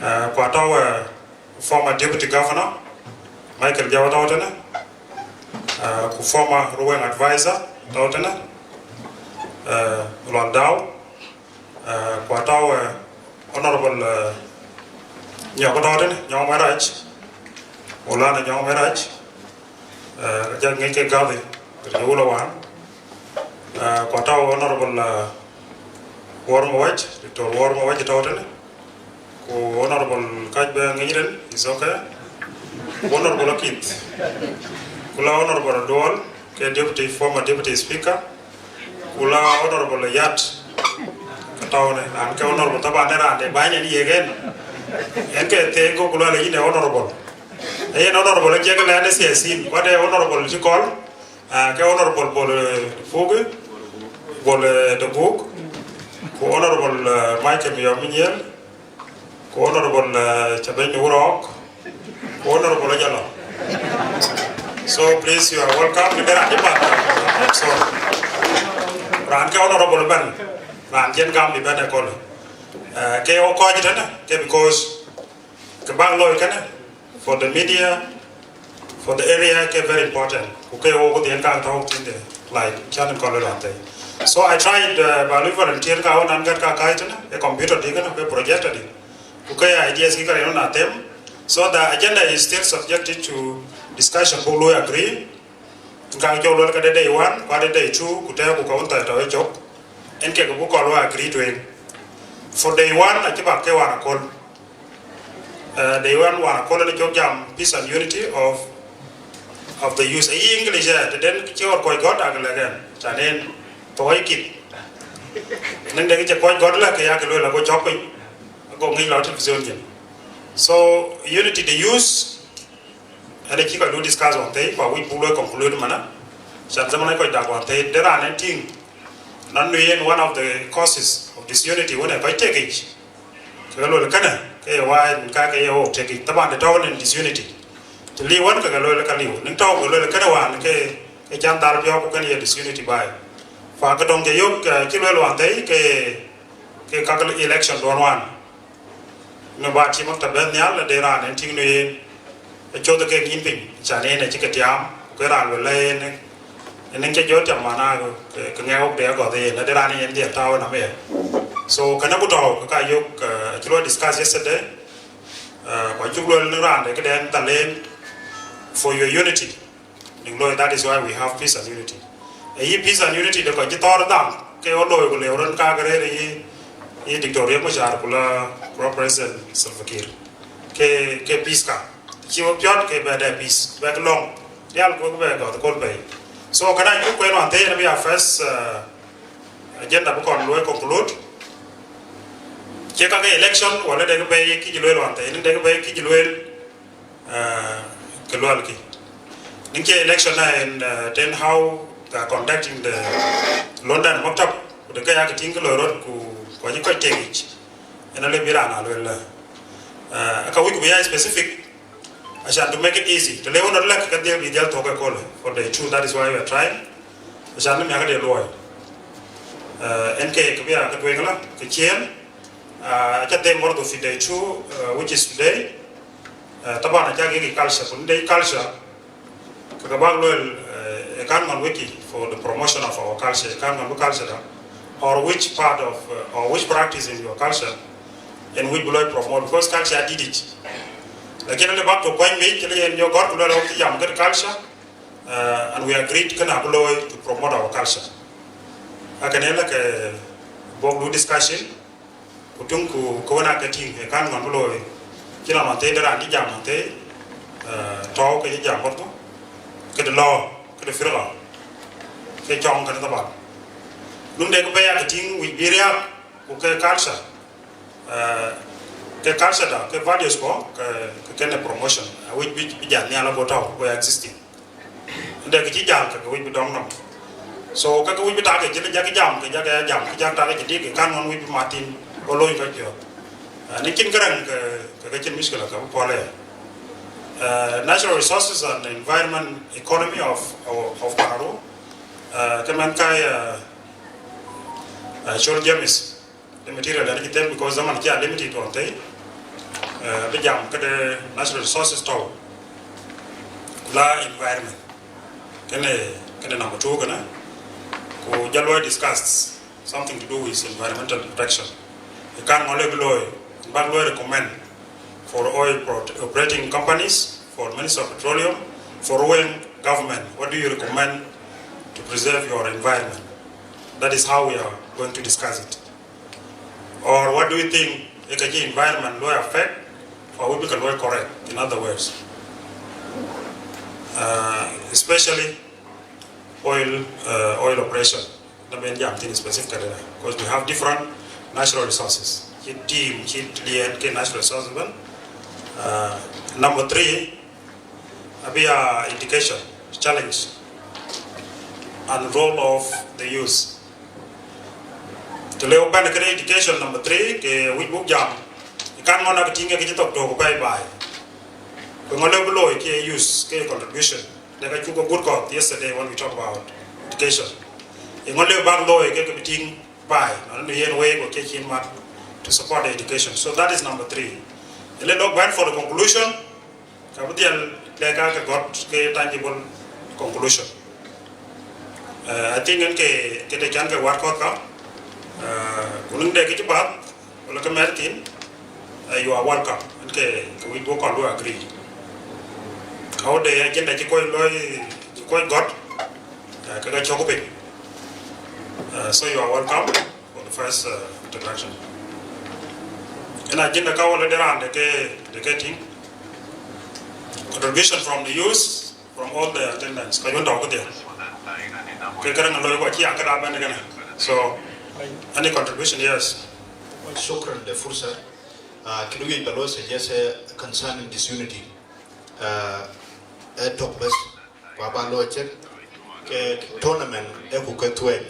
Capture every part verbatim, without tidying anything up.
Eh, ku atau, eh, former Deputy Governor Michael Jawa tau tene. Eh, ku former Ruweng Advisor tau tene. Eh, Lual Dau. Eh, ku atau, eh, Honorable, eh, Nyok tau tene, Nyok Merach. Maulana Nyok Merach. Eh, ja ng'ej ke gathi, ke ja ula wan. Eh, ku atau Honorable, eh, Wor Mawech, Doctor Wor Mawech tau tene. Ku Honorable Kajbe Ng'ejiren, is okay. Ku Honorable Akith. Ku la Honorable Duol, ke Deputy, former Deputy Speaker. Ku la Honorable Yat. Ka tau ne, an ke Honorable taban ne ran de, banya ni yegen. En ke te ko ku la le ine Honorable. Ayen Honorable ke ke la ne siasin, ku de Honorable Chikol. Ah, ke Honorable Bol, eh, Fuge, Bol, eh, Debuk, ku Honorable, eh, Michael Miyom Minyel, ku Honorable, eh, Chabeny Urok, ku Honorable Ajalo. So please, you are welcome. Ni ran di ba. So, ran ke Honorable Ben, ran jen gam di Ben e kol. Eh, ke o ko jitana, ke because ke bang loy kana, for the media, for the area, ke very important. Ku ke o ko dien ka tau tin de, like, channel ko le lante. So I tried, uh, ba lui volunteer ka on an gat ka kai tena, e computer di kana, ke projector di. Ku ke ideas ki ka ri on atem. So the agenda is still subjected to discussion, bu lui agree. Ka jo lwel ka de day one, ka de day two, ku te ku ka un ta ta e chok. En ke ku ko lo agree to him. For day one, a ki ba ke wan a kol. Eh, day one wan a kol ni chok jam peace and unity of, of the youth. E English, eh, te den ki or ko got a le gen. Chanen to ai kit. Nang de ki ko got la ke ya ke lo la ko chok pin. Ko ngi la television jin. So, unity the youth, ene ki ka lu discuss on te, kwa wich bu lo conclude mana. Chan zaman ko da kwa te, there are anything. Nan nu yen one of the causes of disunity, wene ko te ke. Ke lo le kana, ke wa ka ke o te ke. Taban de tau ne disunity. Te li wan ka lo le ka liu. Ning tau lo le kana wan ke, ke chan dal pio ko kana ye disunity bai. Fa ka dong ke yok, eh, ki lo wan te ke, ke ka election don wan. Ngi ba ti maktab ben nyal, de ran en ting nu yen. E chode ke ngin pin, chan en e chike tiam, ke ran lo le en. En en ke jo tiam mana ke, ke nge ok de go de, na de ran en de tau na me. So, kana bu tau, ka yok, eh, chilo discuss yesterday. Eh, kwa chuk lo le ran de ke den talen for your unity. Ning lo, that is why we have peace and unity. E yi peace and unity de ko ji tor dang, ke o lo ko le ron ka gre re yi, yi Dictor Riek Machar ku la, ku la President Salva Kiir. Ke, ke peace ka. Chi wo piot ke be de peace, be long. Yal ko be go ko be. So kana ju ko no ante na bi a first, uh, agenda bu kon lo conclude. Che ka ke election wala de ke be ki ji lo ante, de ke be ki ji lo eh, ke lual ki. Ning ke election na en, eh, ten how they are conducting the London maktab, ku de ke ya ke ting ke lo rot ku, ku ji ko te ich. Ena le bira na lo la. Eh, ka wi ku ya specific. Ashan to make it easy. Te le wono la ka de bi jal to ke kol. For the two, that is why we are trying. Ashan mi ya ka de lo. Eh, en ke ke bira ka tweng la, ke chien. Eh, ka de more to fi day two, eh, which is today. Eh, taban a jagi ki culture, kun dei culture, kaka bag luel, eh, e kan man wiki for the promotion of our culture, e kan man culture da, or which part of, eh, or which practice in your culture, in which below promote, because culture did it. Lakin le back to point me, kile en yo gor luel ok jam ke culture, eh, and we agreed kana below to promote our culture. Akane la ke bog lu discussion, Ku tung ku, ku wena ka ting, e kan ngan bulo e. Kila mante dara ni jam mante, eh, tau ke jam bordo. Ke de lo, ke de firga. Ke chong ke de tabal. Nung de ke be ya ka ting, wi biria, ku ke culture. Eh, ke culture da, ke values ko, ke, ke kene promotion. Eh, wi bi, bi jam ni ala ko tau, ko existing. Nde ki ci jal ka ka wich bi dong nong. So ka ka wich bi ta ka ci le ja ki jam, ka ja ka jam, ki ja ta ka ci di ka kan ngon wich bi matin, ko lo ka ci. Ah, ni kin garang ka, ka, ka cin miskila ka pole. Ah, natural resources and environment economy of, of, of Panaro. Ah, ka man ka ya, ah, Chol James. The material that you take because zaman kia limited one day. Eh, bi jam kede natural resources tau, kula environment. Kene, kene number two kene. Ku ja loi discuss something to do with environmental protection. I kan ngole bi loi, bag loi recommend for oil pro-, operating companies, for Minister of Petroleum, for Ruang government. What do you recommend to preserve your environment? That is how we are going to discuss it. Or what do you think, e ka ji environment loi affect, or we bi ka loi correct, in other words? Uh, especially oil, uh, oil operation. Na ben jam tin specific kede, because we have different natural resources. Chit tim, chit lien ke natural resources ben. Uh, number three, abi a education, challenge, and role of the youth. Te leo ban kede education number three, ke wich buk jam. I kan ngona ke ting ke ji tok to ko bye bye. Ko ngole bi loi ke youth ke contribution. Like I took a good call yesterday when we talk about education. I ngole bag loi ke ke bi ting bai. No, no, yen way ko ke chin mat to support the education. So that is number three. Ele lok ban for the conclusion. Ka bi dial le ka ke got ke tangible conclusion. Uh, I think en ke, ke de kan ke war kot ka. Uh, kunung de ke bat, wala ke mer tin. Uh, you are welcome. En ke, ke wich buk kon lu agree. Ka de agenda ji koi loi, ji koi got. Uh, ke ka choko piny. Uh, so you are welcome for the first, uh, introduction. En agenda ka wala de ran de ke, de ke ting. Contribution from the youth, from all the attendants. Ka yunda ko dia. Ke kara ngan loi ko chi akara ban de kana. So, any contribution? Yes. Shukran le fursa. Ah, kidu wi balo suggest, eh, concerning disunity. Ah, e tok bas. Wa balo check. Ke tournament e ku ke twelve.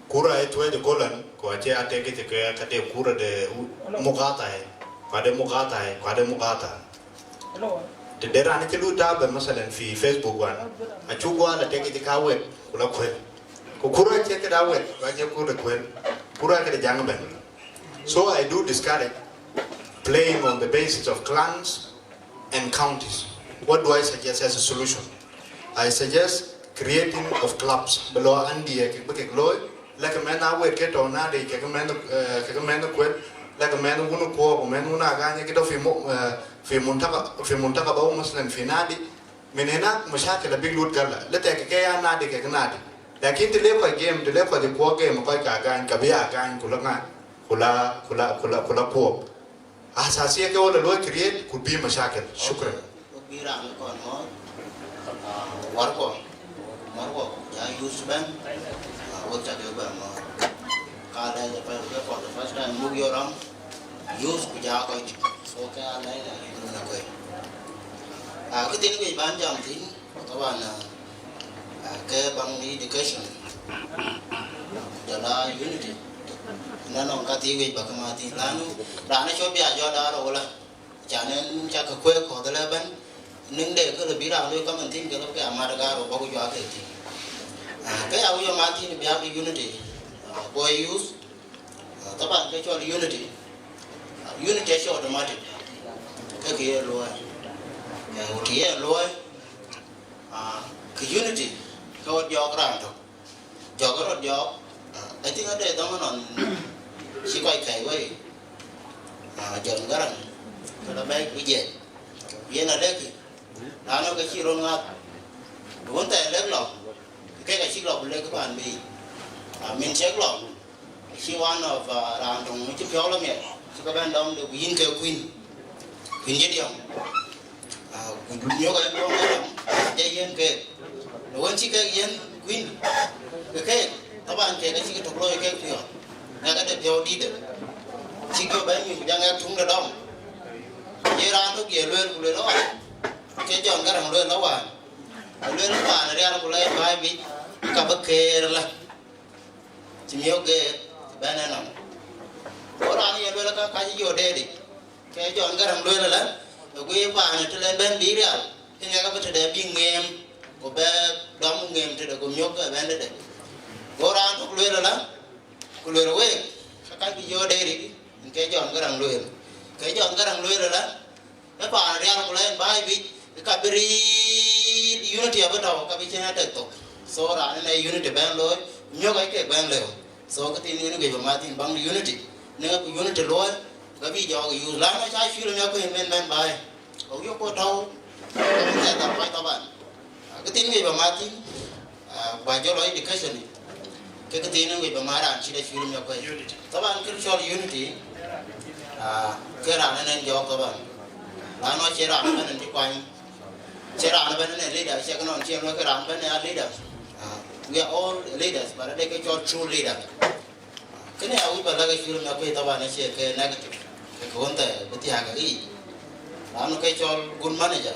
Kura e twelve kolan, ko ache ate ke ke ka de kura de u-, mukata e. Kwa de mukata e, kwa de mukata. Te de ran ke lu tabe masalan fi Facebook wan. Achu gwa la te ke ka wet, kula kwel. Ko kura che ke da wet, kwa che kura kwel. Kura ke de jang ben. So I do discourage playing on the basis of clans and counties. What do I suggest as a solution? I suggest creating of clubs. Belo andi e ke beke loi, leke men awe ke to nadi, ke men, eh, ke men kwel, leke men wunu ko, men wunu aganye ke to fi mo, eh, fi muntaka, fi muntaka ba masalan fi nadi. Min hena mashakil big lut gala. Lete ke ya nadi ke nadi. Lakin te le ko game, te le ko de ko game ko ka gany, ka bi agany kula ngan, kula, kula, kula, kula ko. Asasiya ke wala lo create could be mashakil. Shukran. Ko bi ran kon mo, ah, war ko, mar ko, ya youth ben, ah, wo cha ke ben mo. Ka da ya pa ke for the first time, move your arm, youth ku ja ko. So ke ala ya na ko. Ah, ke tin ke ban jam tin. Taban, ah, ke bang education. Jala unity. Na nong ka ti wi ba ka ma ti lanu. Rana cho bia jo da ro wala. Chane nun cha ka kwe ko da le ban. Ning de ka le bi ra lo ka man tin ka lo ke amar ga ro ba ku jo ke ti. Ah, ke ya wi ma ti ni bia unity. Ah, boy youth. Ah, taban ke chol unity. Ah, unity is automatic. Ke ke ye loi. Ke uti ye loi. Ah, ke unity. Ke wot jok ran to. Jok wot jok. Ah, I think ade dong non. Si koi kai wai. Ah, John Garang. Ke la bai ku je. Ye na de ki. Rano ke si ro ngat. Won ta le lo. Ke ka si lo le ke ban bi. Ah, min check lo. Chi one of, uh, ran tong chi piau la miet. Chi ka ben dom de ku yin ke queen. Queen je diam. Ah, ku nyo ka dom de diam. Je yen ke. Lo wen chi ke yen queen. Ke ke. Taban ke ka chi ke tok lo ke piau. Nga ka de piau di de. Chi ke ben mi ku jang e tung de dom. Je ran to ke lo ku lo. Ke John Garang lo lo wa. Lo lo wa na ria ku la ba bi. Ka ba ke la. Chi miok ge, chi ben e nong. Ko rani ye lwela ka, ka chi yo dedi. Ke John Garang lwela la, e gwe pa ne te le ben bi rial. Ke nga ka bete de bi ngem, ko be dom ngem te de ko miok ge ben de de. Ko ran to lwela la, ko lwela we, ka ka chi yo dedi, ke John Garang lwela. Ke John Garang luel la, e pan rial ku len bai bi, ka bi ri unity a bi tau, ka bi chena tek tok. So ran ne unity ben loy, nyo ka ke ben leo. So ka tin ni ngi ba Martin bang unity. Ne ka unity loy, ka bi jo ka use la na cha shul mi ko men men bai. Ko yo ko tau, ko ta ta pai ta ban. Ka tin ni ba Martin, ah, ba jo lo education ni. Ke ka tin ni ba maran chi da shul mi ko. Unity. Taban kir chol unity. Ah, ke ran ne jo taban. La no che ran ne di kwan. Che ran ne leader, che ka non che no ke ran ne leader. Ah, we are all leaders, but they ke chol true leader. Kene a wi ba la ke chul na ke taban che ke negative. Ke ko nta beti ha ka ri. Ran ke chol good manager.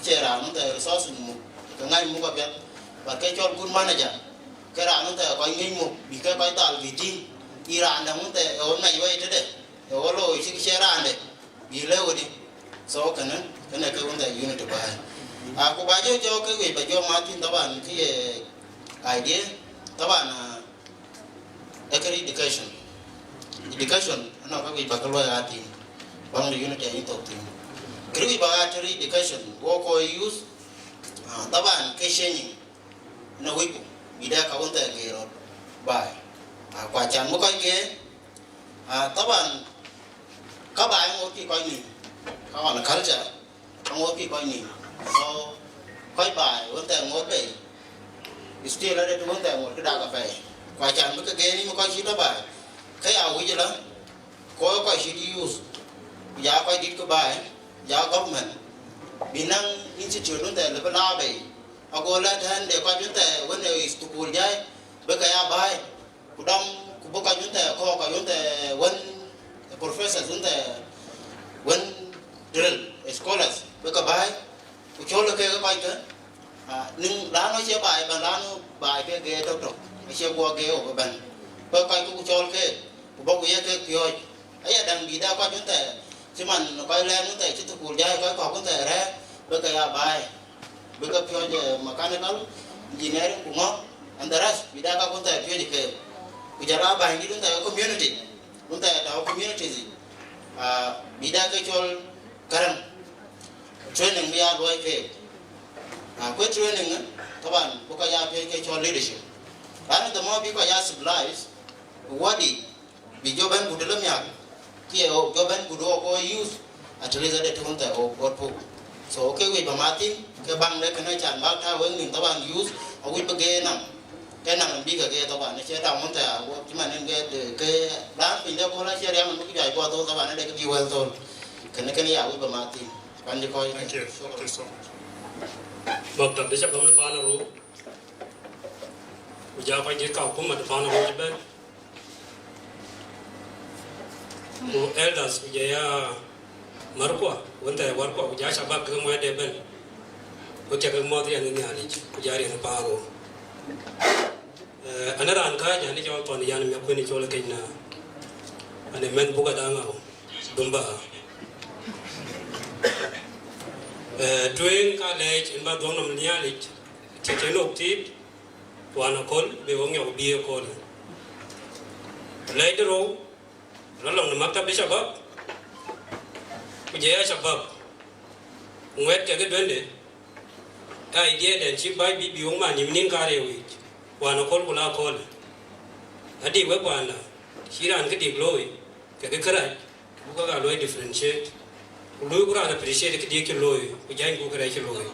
Che ran nta resource mu. Ke ngai mu ka pet. Ba ke chol good manager. Ke ran nta ko ngai mu. Bi ke ko tal bi ti. I ran nta e on na iwe te de. E o lo i che ran de. Bi le wodi. So kene, kene ke nta unity ba. A ku ba jo jo ke wi ba jo Martin taban ke idea. Taban a Ekeri education. Education, ano ka wi ba ka lo ya tin. Bang di unity a ito tin. Keri wi ba ka teri education. Wo ko use. Ah, taban ke shenyi. Na wi ku. Bi da ka wanta gero. Bai. Ah, kwa chan mo ka ge. Ah, taban. Ka bai mo ki ko ni. Ka wan culture. Ang ot ki koi ni. So, koi bai, wanta ngot bai. Still ada tu wanta ngot ke da ka bai. Kwa chan mi ke geni mi koi chita bai. Kaya wiji la. Koi koi chiti use. Ya koi dit ke bai. Ya government. Binang institute wanta lebe la bai. Ago la tan de koi wanta wanta is tukul jai. Be kaya bai. Ku dang, ku bo ka junta, ko ka junta, wan, professors junta, wan, drill, scholars, be ka bai, ku chol ke ka bai ka, ah, ning lano che bai, ba lano bai ke ge tok tok, che gua ge o ban. Be ka ku chol ke, ku bo ku ye ke kyoj. Aya dang bi da ka junta, chiman ka le junta, chi tu ku ja ka ka junta re, be ka ya bai. Be ka pyoj, eh, mechanical, engineering, ku ngo, and the rest, bi da ka kunta pyoj ke. Ku jara ba hindi kunta community. Kunta ta community zi. Ah, bi da ke chol karang. Training bi ya loi ke. Ah, kwe training, eh, taban, bu ka ya pyoj ke chol leadership. Lano the more bi ka ya civilized, wadi, bi jo ben gude lo miak. Ki e o, jo ben gude o ko use. At least ade te kunta o, o po. So, ke wi ba Martin, ke bang le kena chan ba ta wen nin taban use, a wi ba ge nam. Ke nam bi ka ge taban, che ta kunta, o, ki man ge de, ke, dan pin de ko la che riam nu ki jai ko to taban de ke bi well to. Kene kene ya wi ba Martin. Pan di ko. Thank you. Thank you so much. Maktab de chak gam pa na ru. Ku ja koi dit ka kuma de pa na ru ben. Ku elders, ku ja ya Markwa, wanta Warkwa, ku ja shabab ke mo de ben. Ku ja ke mo de yan ni ali, ku ja ri pa ru. Eh, ana ran ka ja ni jo ton yan mi ku ni jo le ke na. Ane men bu ka da ngau. Dumba. Eh, tueng ka le in ba dong nam ni ali. Ti ti no ti. Wan a kol, be wong ya ku bi a kol. Lai de ro, la long na maktab de shabab. Ku ja ya shabab. Ngwet ke ge dwende. Idea den chi bai bi bi wong man yim nin kare wi. Wan a kol ku la kol. Adi we kwan la. Chi ran ke dik loi. Ke ge kara. Bu ka ga loi differentiate. Ku loi ku ran appreciate ke die ke loi, ku jain ku kere ke loi.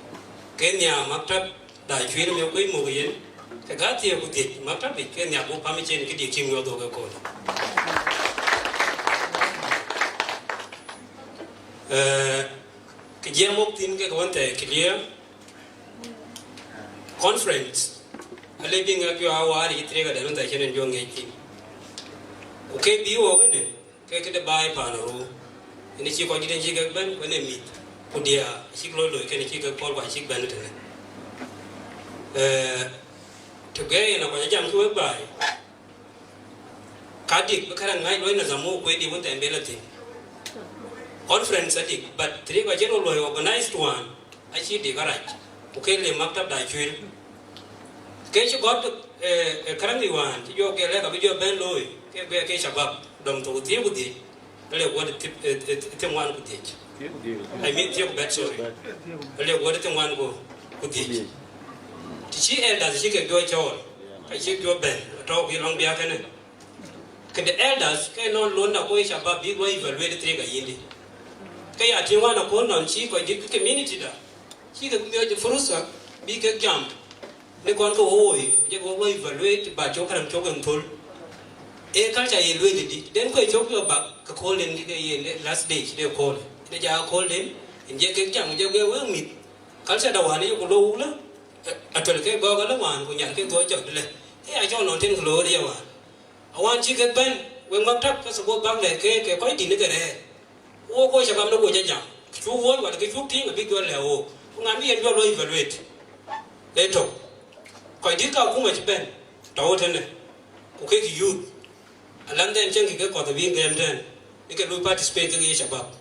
Ke nia maktab da chuin mi ku mo yen. Ke ga tie ku die maktab ke nia bu pam chen ke die kim yo do ke ko. Eh, ke je mok tin ke wante clear. Conference. Ale bi nga kyo awari tre ga da nta chen jo ngai tin. Ku ke bi wo ne. Ke kede bai pan ru. Ini chi ko jiden chi ke ben, wene mit. Ku dia, chi ko loi, kene chi ke por kwa chi ben tene. Eh, to ge na ko jam ki we bai. Ka dik, be kara ngai loi na zamu kwe di wanta mbela tin. Conference a dik, but three ko jeno loi organized one. A chi di garaj. Ku ke le maktab da chuil. Ke chi got, eh, eh, karang iwan, chi jo ke le ka bi jo ben loi. Ke be ke shabab, dom to ti ku di. Ka liek ward ti, eh, eh, ti ngwan ku dhiec. I mean, thiek bad, sorry. Ka liek ward ti ngwan ku, ku dhiec. Ti chi elders chi kek duo chol. Ka chi duo ben. Tau ki long bia kene. Kede elders, ke non lon da ko shabab bi wa evaluate three ka yindi. Ke ya ti wan ko non chi ko di community da. Chi ke mi o fursa, bi ke jam. Ne kon ko oi, je ko wa evaluate ba cho karam cho kan thol. E culture ye lwe di. Den ko cho ko ba ka call den ke ye last day de call. De ja call den, en je ke jam, je ke wa mit. Culture da wan ye ko lo ula. Atol ke go ga la wan ko nyar ke go cho le. E a cho non ten ko lo de wan. A wan chi ke ben, we maktab ka support bak le ke, ke koi di ne ke re. Wo ko shabab no ko ja jam. Chu wo wa ke chu ti ngi bi go le wo. Ko ngam bi en go lo evaluate. E to. Koi di ka kuma chi ben. Ta wo tene. Ko ke ki youth. Alam den chen ki ke ko bi ngem den. Ni ke lo participate ke shabab.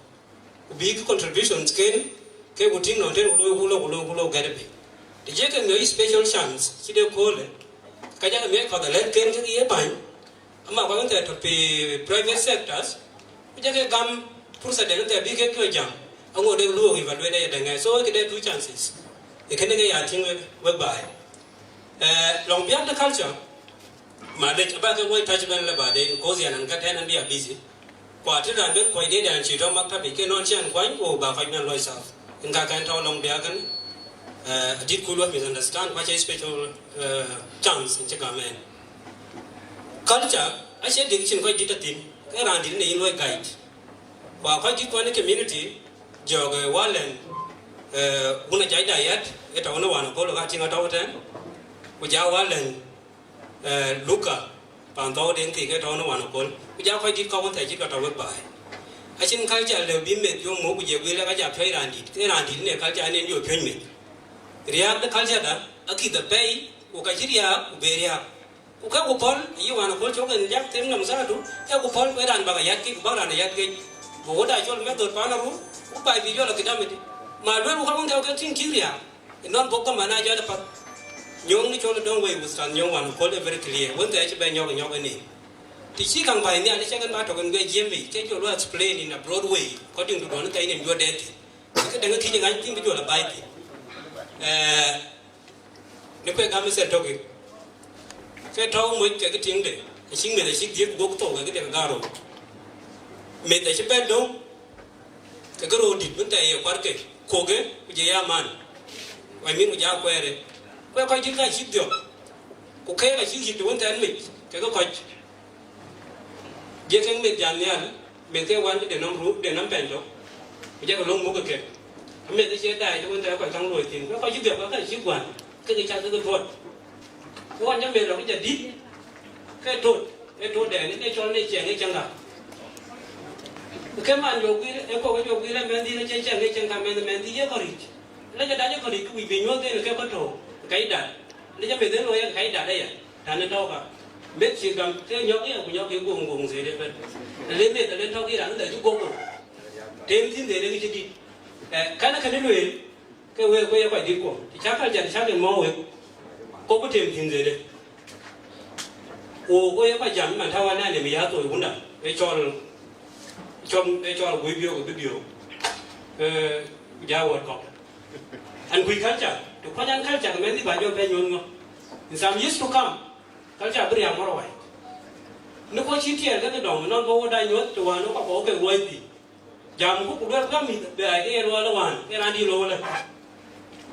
Ku bi ki contributions ken, ke ku ting non ten ku lo, ku lo, ku lo, ku lo gede bi. Ti je ke mi special chance, chi de ko le. Ka ja ke mi ko da le ken ke ye bai. Ama ko te to pi private sectors. Ku je ke gam fursa de te bi ke ko jam. Ango de lu evaluate de de ngai. So ke de two chances. E kene ke ya ting we, we bai. Eh, long beyond the culture. Ma de ba ke we touch ben le ba de, 'cause ya nan ka ten and be busy. Kwa ti ran ben ko de dan chi to maktab ke non chian kwan ko ba ko ben lo sa. Nga kan to long bia kan. Eh, did could what misunderstand what a special, eh, chance in Chicamen. Culture, a che de chin ko di ta tin. Ke ran di ne in lo guide. Kwa ko di ko ne community, jog, eh, walen, eh, una jai da yat, e ta una wana ko lo ka tinga ta ten. Ku ja walen, eh, Luka, pan tau den ti ke tau na wan kol. Ku ja koi dit ka won ta jit ka tau wek bai. A chin culture le bi met yo mo ku je bi le ka ja pyo ran dit. Ke ran dit ne culture ne yo pyo met. Riak de culture da, a ki da bai, ku ka jir ya, ku be riak. Ku ka ku pol, yi wan kol cho ken jak tem nam sa du, ka ku pol ku ran ba ka yat ki, ku ba ran yat ki. Bo da chol me dor pa na ru, ku bai bi yo la ki da me di. Ma lwe ku ka won ta ka tin ki riak. Non bok ka mana jada pat. Nyong ni cholo dong wei Western nyong wan kol e very clear. Won te chi be nyok nyok ni. Ti chi kang bai ni ani cha kan ba to kan be jiem bi. Ke cholo explain in a broad way. According to don te ni jo det. Ke dang ki ngai tin bi jo la bai ti. Eh, ni kwe gam se to ke. Ke to mo ke ke ting de. Sing me de sik die go to ke de garo. Me de chi be dong. Ke ke ro dit bun te ye kwar ke, ko ke, ku je ya man. Wa min ku ja kwere. Kwe ko jit ka jit dio. Ku ke ka jit jit won te an mit. Ke ke ko. Je ke mit jan yan, mit ke wan de nam ru, de nam pen do. Ku je ke long mu ke ke. Mit je dai de won te ko tang ro tin. Kwe ko jit dio ka jit wan. Ke ke cha ke ke bot. Ko wan ja me lo ke ja dit. Ke tot, ke tot de ni ke chol ne cheng e cheng ka. Ke man jo gwi, e ko jo gwi le men di ne cheng cheng e cheng ka men men di ye ko rit. Le ja da ye ko rit ku bi nyo de ke ko to. Kai da. Le ja me de lo ye kai da de ya. Da ne to ka. Me chi gam ke nyo ke ku nyo ke gong gong se de pe. Le me de le to ki ran de ju gong gong. Tem tin de le ki chi di. Eh, kana kana lo ye. Ke we, we ye kwa di ko. Ti cha ka jan cha ke mo we. Ko ku tem tin de de. Ko, ko ye kwa jam man ta wa na ne mi ya to wunda. E chol, chom, e chol gwi bio, gwi bio. Eh, ja wa ko. An gwi culture. To kwa jan culture men di ba jo pe nyon ngo. In some years to come, culture bi ya moro wai. Ni ko chi tiel ke dong, non ko da nyot, to wa no ko ko ke wai di. Jam ku ku dwar ka mi be ai ke lo la wan, ke ran di lo la.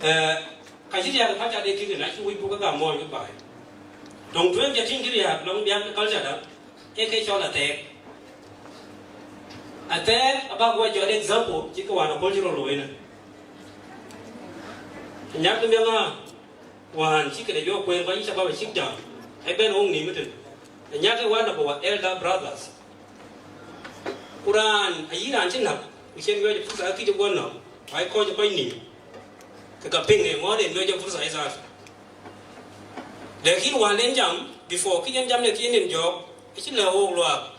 Eh, ka chi ya ka cha de ki na chi wi bu ka ga mo ni bai. Dong tuen ja tin ki ya long bia ka cha da. E ke cho la te. A te a ba wa jo example, chi ka wa na ko chi ro lo ina. Nya ka mi nga wan chi ke de jo kwen ba i cha ba chi jam. E ben ong ni meten. Nya ke wan na ko wa elder brothers. Kuran, a yi ran chin hap, mi chen ngue fursa ki je gon no, ai ko je ko ni. Ke ka ping e mo de ngue fursa e sa. Lakin wan len jam, before ki yen jam ne ki yen jo, e chin la o lo.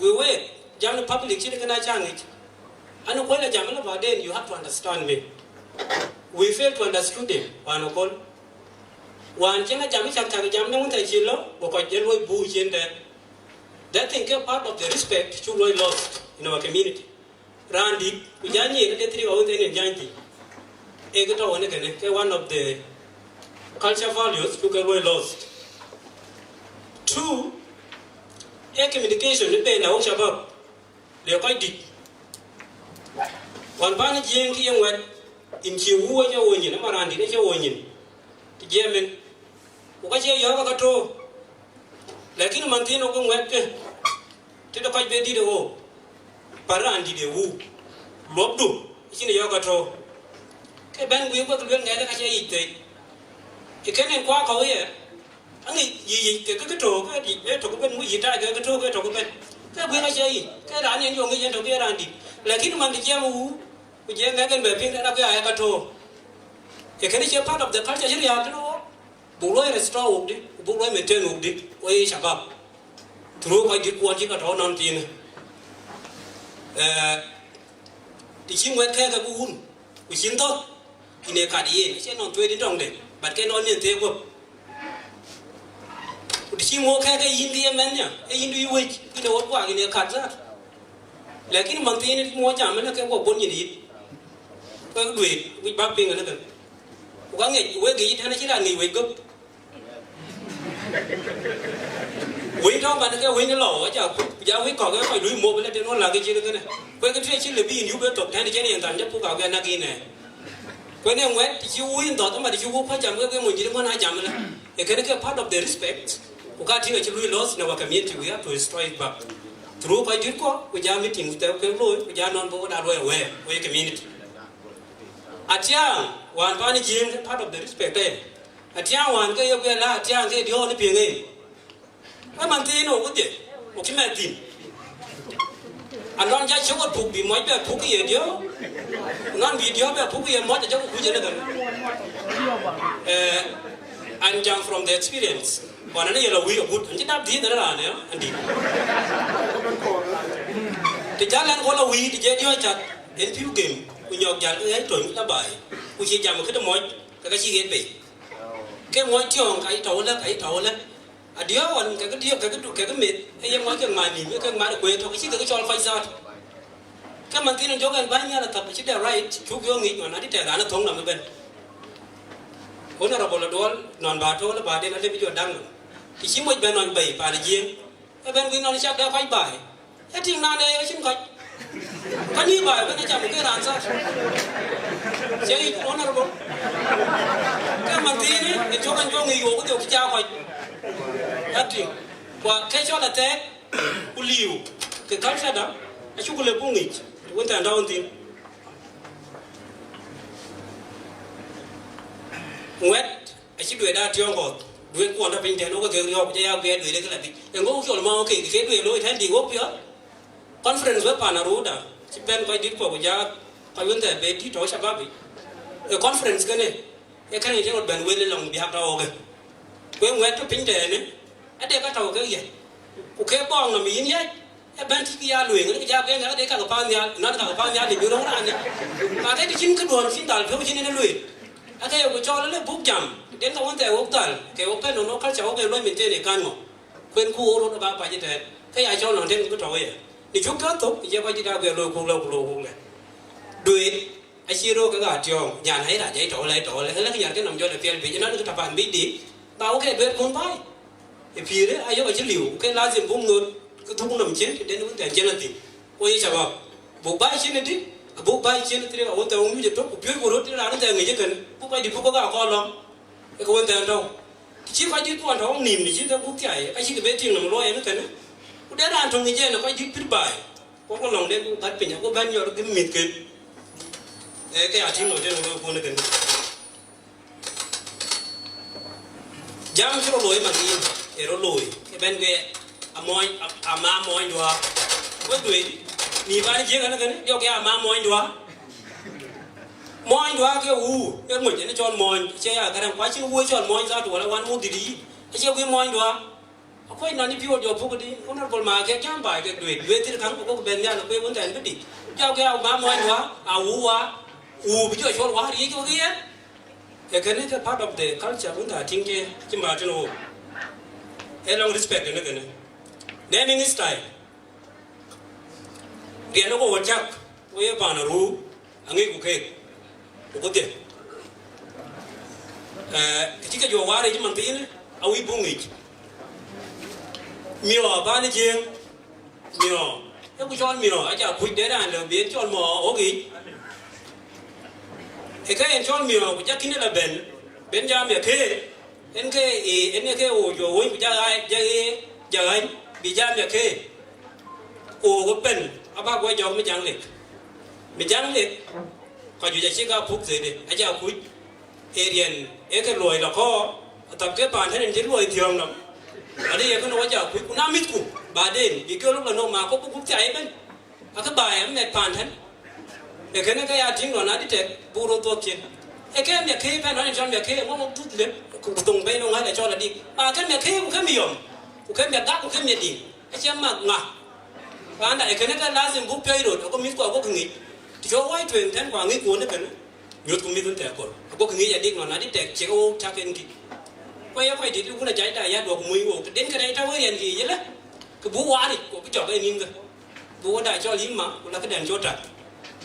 We we, jam ne public chin ke na chang it. Anu ko la jam la ba den, you have to understand me. We fail to understand him, wan ko. Wan chen a jam chak chak jam ne un ta chilo, bo ko je lo bu chen de. That thing ke part of the respect chu lo lost. in our community. Raan dit, ku ja nyi, ka te tiri ka wun te ni ja nyi. E ka to wani kene, ke one of the culture values, ku ke lost. Two, e communication, ni pe na wo shabab. Le koi dit. Wan pan jieng ki yeng wet, in chi wu wa ja wo nyin, ma raan dit ja wo nyin. Ti jiemin. Ku ka che yo ka to. Lakin man tin o ko wet ke. Ti da koi be dit o. Pa raan dit e wu. Lop du. Chin yo ka to. Ke ben wi ko lwen ngai ka che ite. Ke ken kwa ka wo ye. Angi yi yi ke ke to ke di e to ke ben mu yi ta ke ke to ke to ke ben. Ke wi ka che yi. Ke raan ye yo ngi ye to ke raan dit. Lakin man ti jiem wu. Ku jiem ngai ken be pin na ke ya ka to. Ke ken che part of the culture jiri ya to. Buk loi restore wuk di, buk loi maintain wuk di, wo ye shabab. Through koi dit kuan chi ka to non tin. Eh, ti chi wet ke ka ku wun, ku chin to, ine ka di yen, che non twe di tong de, but ke non yen te ko. Ku ti chi mo ke ke yin di men ya, e yin di wech, ine wo kwa ine ka za. Lakin man tin mo ja men ke wo bon yin di. Ko dwe, wi ba ping ne kan. Ku ka ngi we gi ta na chi ra ngi we go. Winy tong kan ke winy lo, ja, ja winy kok, ke koi lui mo bele te no la ke jiri kene. Kwe ke tre chi le bi in yu be tok, tani jeni en tan, ja pu ka ke na ki ne. Kwe ne ngwet, chi winy dot, ma chi wu pa jam, ke ke mo jiri mo na jam le. E kene ke part of the respect. Ku ka tinga chi lui lost in our community, we have to restore it back. Through koi dit ko, ku ja meeting, te ke lo, ku ja non bo da lo we, we community. Atiang, wan pan jing, part of the respect, eh. Atiang wan ke yo ke la, atiang ke dio ni pieng e. Ka man tin o kudie, o ki me tin. Anon ja che wo puk bi mo be puk ye dio. Non bi dio be puk ye mo ja ku je ne kan. Eh, and jam from the experience. Wana ne yela wi o gut, nji dab di ne ra ne, andi. Ti jalan ko la wi, ti je dio chat, en piu game, ku nyok jal, eh, to la bai. Ku chi jam ke de mo, ka ka chi ge be. Ke mo tiong, ka i to la, ka i to la. Adio wan ke ke dio ke ke du ke ke met, e ye mo ke mani, ke mani kwe to, ke chi ke chol koi zat. Ke man tin jok en ban ya la tap chi de right, chu yo ngi wan adi te ran thong na me ben. Honorable Dol, non ba to la ba de na le bi jo dang. Ti chi mo ben non bai pa le jing. E ben wi non cha de koi bai. E ting na ne e chin koi. Ka ni bai ben cha mo ke ran sa. Che i honorable. Ke man tin e jo kan jo ngi yo ko de cha koi. E ting. Kwa ke cho la te. Ku liu, ke culture da, a chu ku le bu ngich, wun ta nda wun tin. Ngwet, a chi dwe da tiong ko, dwe kuon da pin ten, o ke riok, ja ya dwe dwe le ke la bi. E ngo ku chol ma o ke, ke dwe lo, ten di wo pia. Conference we pa na ru da, chi ben koi dit ko, ja, koi wun ta be di to shababi. E conference kene, e kene je ben we le long bi hak da o ke. Kwe ngwet to pin ten, e de ka ta o ke ye. Ku ke bong na mi yin ye, E ben ti ki ya lueng, ni ki ja ben, ka de ka ka pan ya, na ka ka pan ya, ni bi rong ran ni. Ka ke ti chin ka duon, chin dal, pyo chin ni lueng. A ke yo ko chol le buk jam, den ka won te wok dal, ke wok pen no, no culture wok ke lo mi te ni kan mo. Kwen ku oro ba pa ji te, ke ya chol no den ku to ye. Ni chuk ka to, ye ba ji da ke lo ku lo ku lo ku le. Dwe, a chi ro ka ga tiong, jan hai ra je to le to le, le ki nyar ke nam jo le piel bi, na ka ta pan bi di, ba wok ke dwe kun pai. E pire, ayo ka chi liu, ke lazim buk ngot, ke thuk nam chen, te den wun te chen ati. O ye shabab. Buk bai chen ati, buk bai chen ati, ka wun te wun je to, ku pio ku rot, te ran te ngi je kan, buk bai di buk ka ko lom. E ka wun te to. Chi ka di ku an to nim ni chi te buk ya, ka chi ke be ting nam lo ye kan. Ku de ran to ngi je na ka di pir bai. Ko ko long de ku gat pinya, ko ban yor ke mit ken. E ke ya ting lo de lo ko ne kan. Jam chiro loi man in, ero loi. E ben ge a moin, a, a ma moin dwa. Ko dwe, ni ba je kana kana, yo ge a ma moin dwa. Moin dwa ke u, e mo je ne chon moin, che ya kana kwa chin u chon moin za to wala wan mu didi. E che ge moin dwa. Akwai nani pior jo puk di, honorable ma ke jam bai ke dwe, dwe tir kan ko ben ya ko won tan bidi. Ja ke a ma mo wa, a u wa, u bi jo chol wa ri ko ye. E kene ke part of the culture won ta ting ke, ki ma tin o. E long respect ne kene. Naming style. Rian ko wajak, we panaru, angi ku kek. Ku kute. Eh, kiti ka jo ware ji mantine, a wi bungi. Mio, bani jeng, mio. E ku chol mio, aja kuj dera le, bien chol mo, ogi. E ka en chol mio, ku ja kine la ben, ben ja mio ke, en ke, e, en ke o jo, o, ku ja ai, ja e, ja ai, bi ja mio ke. O, ku ben, aba ku jo mi jang lek. Mi jang lek, ka ju ja chi ka puk zede, aja kuj. Arian, e ke loi la ko, tab ke pan hen en je loi tiong nam. Ani e ke no ja kuj, ku na mit ku, ba den, bi ke lo la no ma ko ku ku ja e ben. Ake bai, em, met pandan. E kene ke ya ting lon Aditek, buro dok chin. E ke mia ke pen, ani chon mia ke, mo mo tut le, ku tung bai no ngale chon adik. Ba ke mia ke, ku ke miom. Ku ke mia ga, ku ke mia ding. E che ma nga. Panda, e kene ke lazim bu pia iro, ko mit ko ko ngi. Ti jo wai twen ten kwa ngi ko ne kene. Nyut ku mit un te ko. Ko ngi ya dik lon Aditek, che ko ta ken ki. Ko ya ko di ku na jai da ya do ku mui wo. Den ke da ta wo yan ki yele. Ke bu wari, ko bu jok e ninga. Bu wada chol yima, ku la ke dan chota.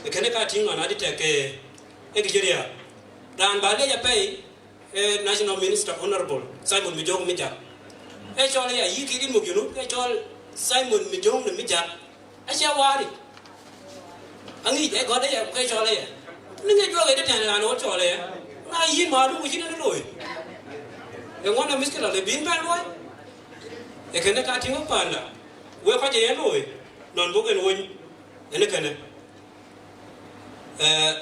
E kene ka ting lon Aditek e, e ki jeria. Dan ba le ya pei, e National Minister Honorable Simon Mijong Mijak. E chol ya yi ki din mu yunu, e chol Simon Mijong ne Mijak. E che wari. Angi e gode ya, ke chol ya. Ninga jo e de tan la no chol ya. Na yi ma du ku chin ne loi. E ngona miskila le bin ba loi. E kene ka ting panda. We ko je loi. Non bu gen won. Ene kene. Eh,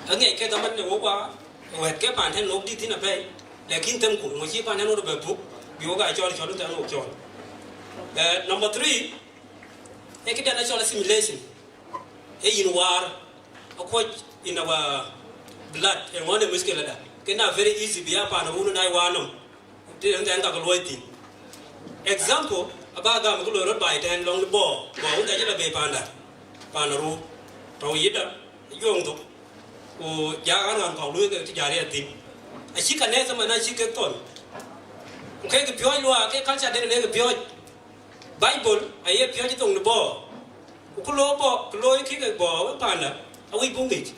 ange ke daman ne wo wa, wet ke pandan no di tin a pei. Lakin tem ku, mo chi pandan no be bu, bi wo ga chol chol tan wo chol. Eh, number three, e ke dan chol assimilation. E in war, a ko in our blood, e ngone muskila da. Ke na very easy bi a panaru na i wanom. Ti en en ka ko loi tin. Example, aba gam ko loi rot bai ten long bo. Bo un ta jila be panda. Panaru. Tau yida, yong to. Ku ja an an ko loi ke ti jari tin. A chi ka ne sama na chi ke ton. Ku ke ke pyoj loi, ke culture den ne ke pyoj. Bible, a ye pyoj tong ne bo. Ku ko lo bo, ko lo ki ke bo, we panda, a wi bungit.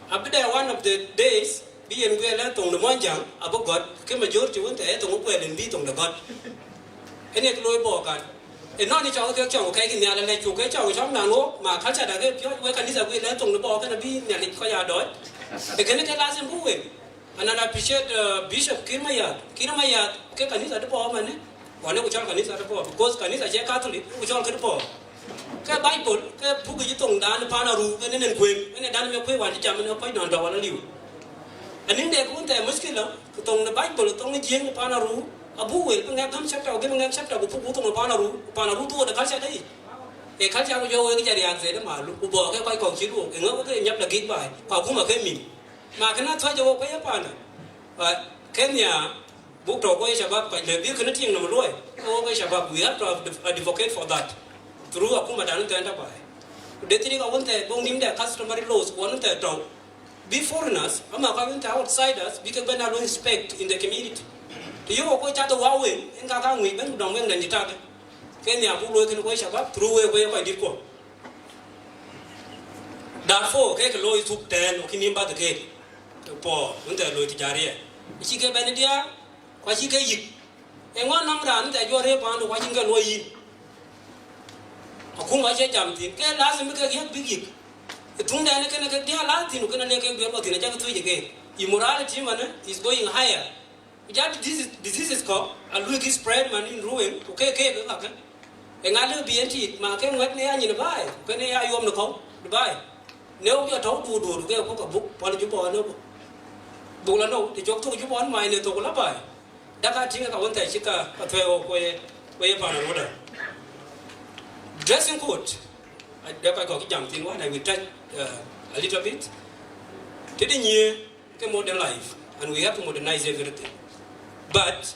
A bi de one of the days, bi en gwe la tong ne monjang, a bo God, ke majority won te tong gwe len bi tong ne God. Ene ko lo bo kan. E no ni chong ke chong ke ki nya la le chu ke chong chong na no, ma culture da ke pyoj, we kanisa gwe la tong ne bo ke na bi nya le ko ya do. E kene ke lazim bu we. And I appreciate, uh, Bishop Kirmayat. Kirmayat, ke kanisa de bo mane. Wane ku chol kanisa de bo. Because kanisa che Catholic, ku chol ke de bo. Ke Bible, ke buku ji tong dan panaru, ke ne nen kwen, ke ne dan me kwen wan jam ne kwen don do wala liu. Aning de ku te muskila, ku tong ne Bible, tong ne jeng panaru, abu wel, pe ngek gam chapter, ke ngek chapter, ku buku tong panaru, panaru tu de culture de. E culture ku jo we ke jari ak zede malu, ku bo ke koi kong chilu, ke ngek ke nyap la gig bai, kwa kuma ke min. Ma kena thua jo ko ya panda. But Kenya, buk to ko ya shabab ka le bi kena ting na maloi. Ko ko ya shabab, we have to adv-, advocate for that. Through akuma dan tenda bai. De tiri ka wonte bong nim de customary laws ko wonte to. Bi foreigners, ama ka wonte outsiders, bi ke bana lo respect in the community. To yo ko cha to wa wen, en ka ka ngui ben dong wen dan jita. Kenya bu lo ken ko ya shabab, through we ko ya ko dit ko. Darfur, ke ke loi thuk ten, o ki mimba de ke. Po, un te loi tijaria. Chi ke ben dia, kwa chi ke yik. E ngwa nam ran te jo re pan, kwa chi ke loi yin. Akuma che jam tin, ke lazim ke yik big yik. E tung da ne ke ne ke dia la tin, ke ne le ke be ko tin, ja ke tu je ke. Immorality man is going higher. Ku ja diseases, diseases ko, a lui ki spread man in ruin, ku ke ke ke ka. E nga le bi en ti, ma ke ngwet ne ya nyin bai, ku ne ya yom ne ko, bai. Ne o ya to du du, ke ko ka buk, pal ju bo ne ko. Buk la no, ti jok to ju bo ma ne to la bai. Da ka tinga ka wonte chika, ka twe o ko ye, ko ye panaru da. Dressing code. I, da ka ko ki jam tin wa, I will touch, uh, a little bit. Ti di nye, ke modern life, and we have to modernize everything. But,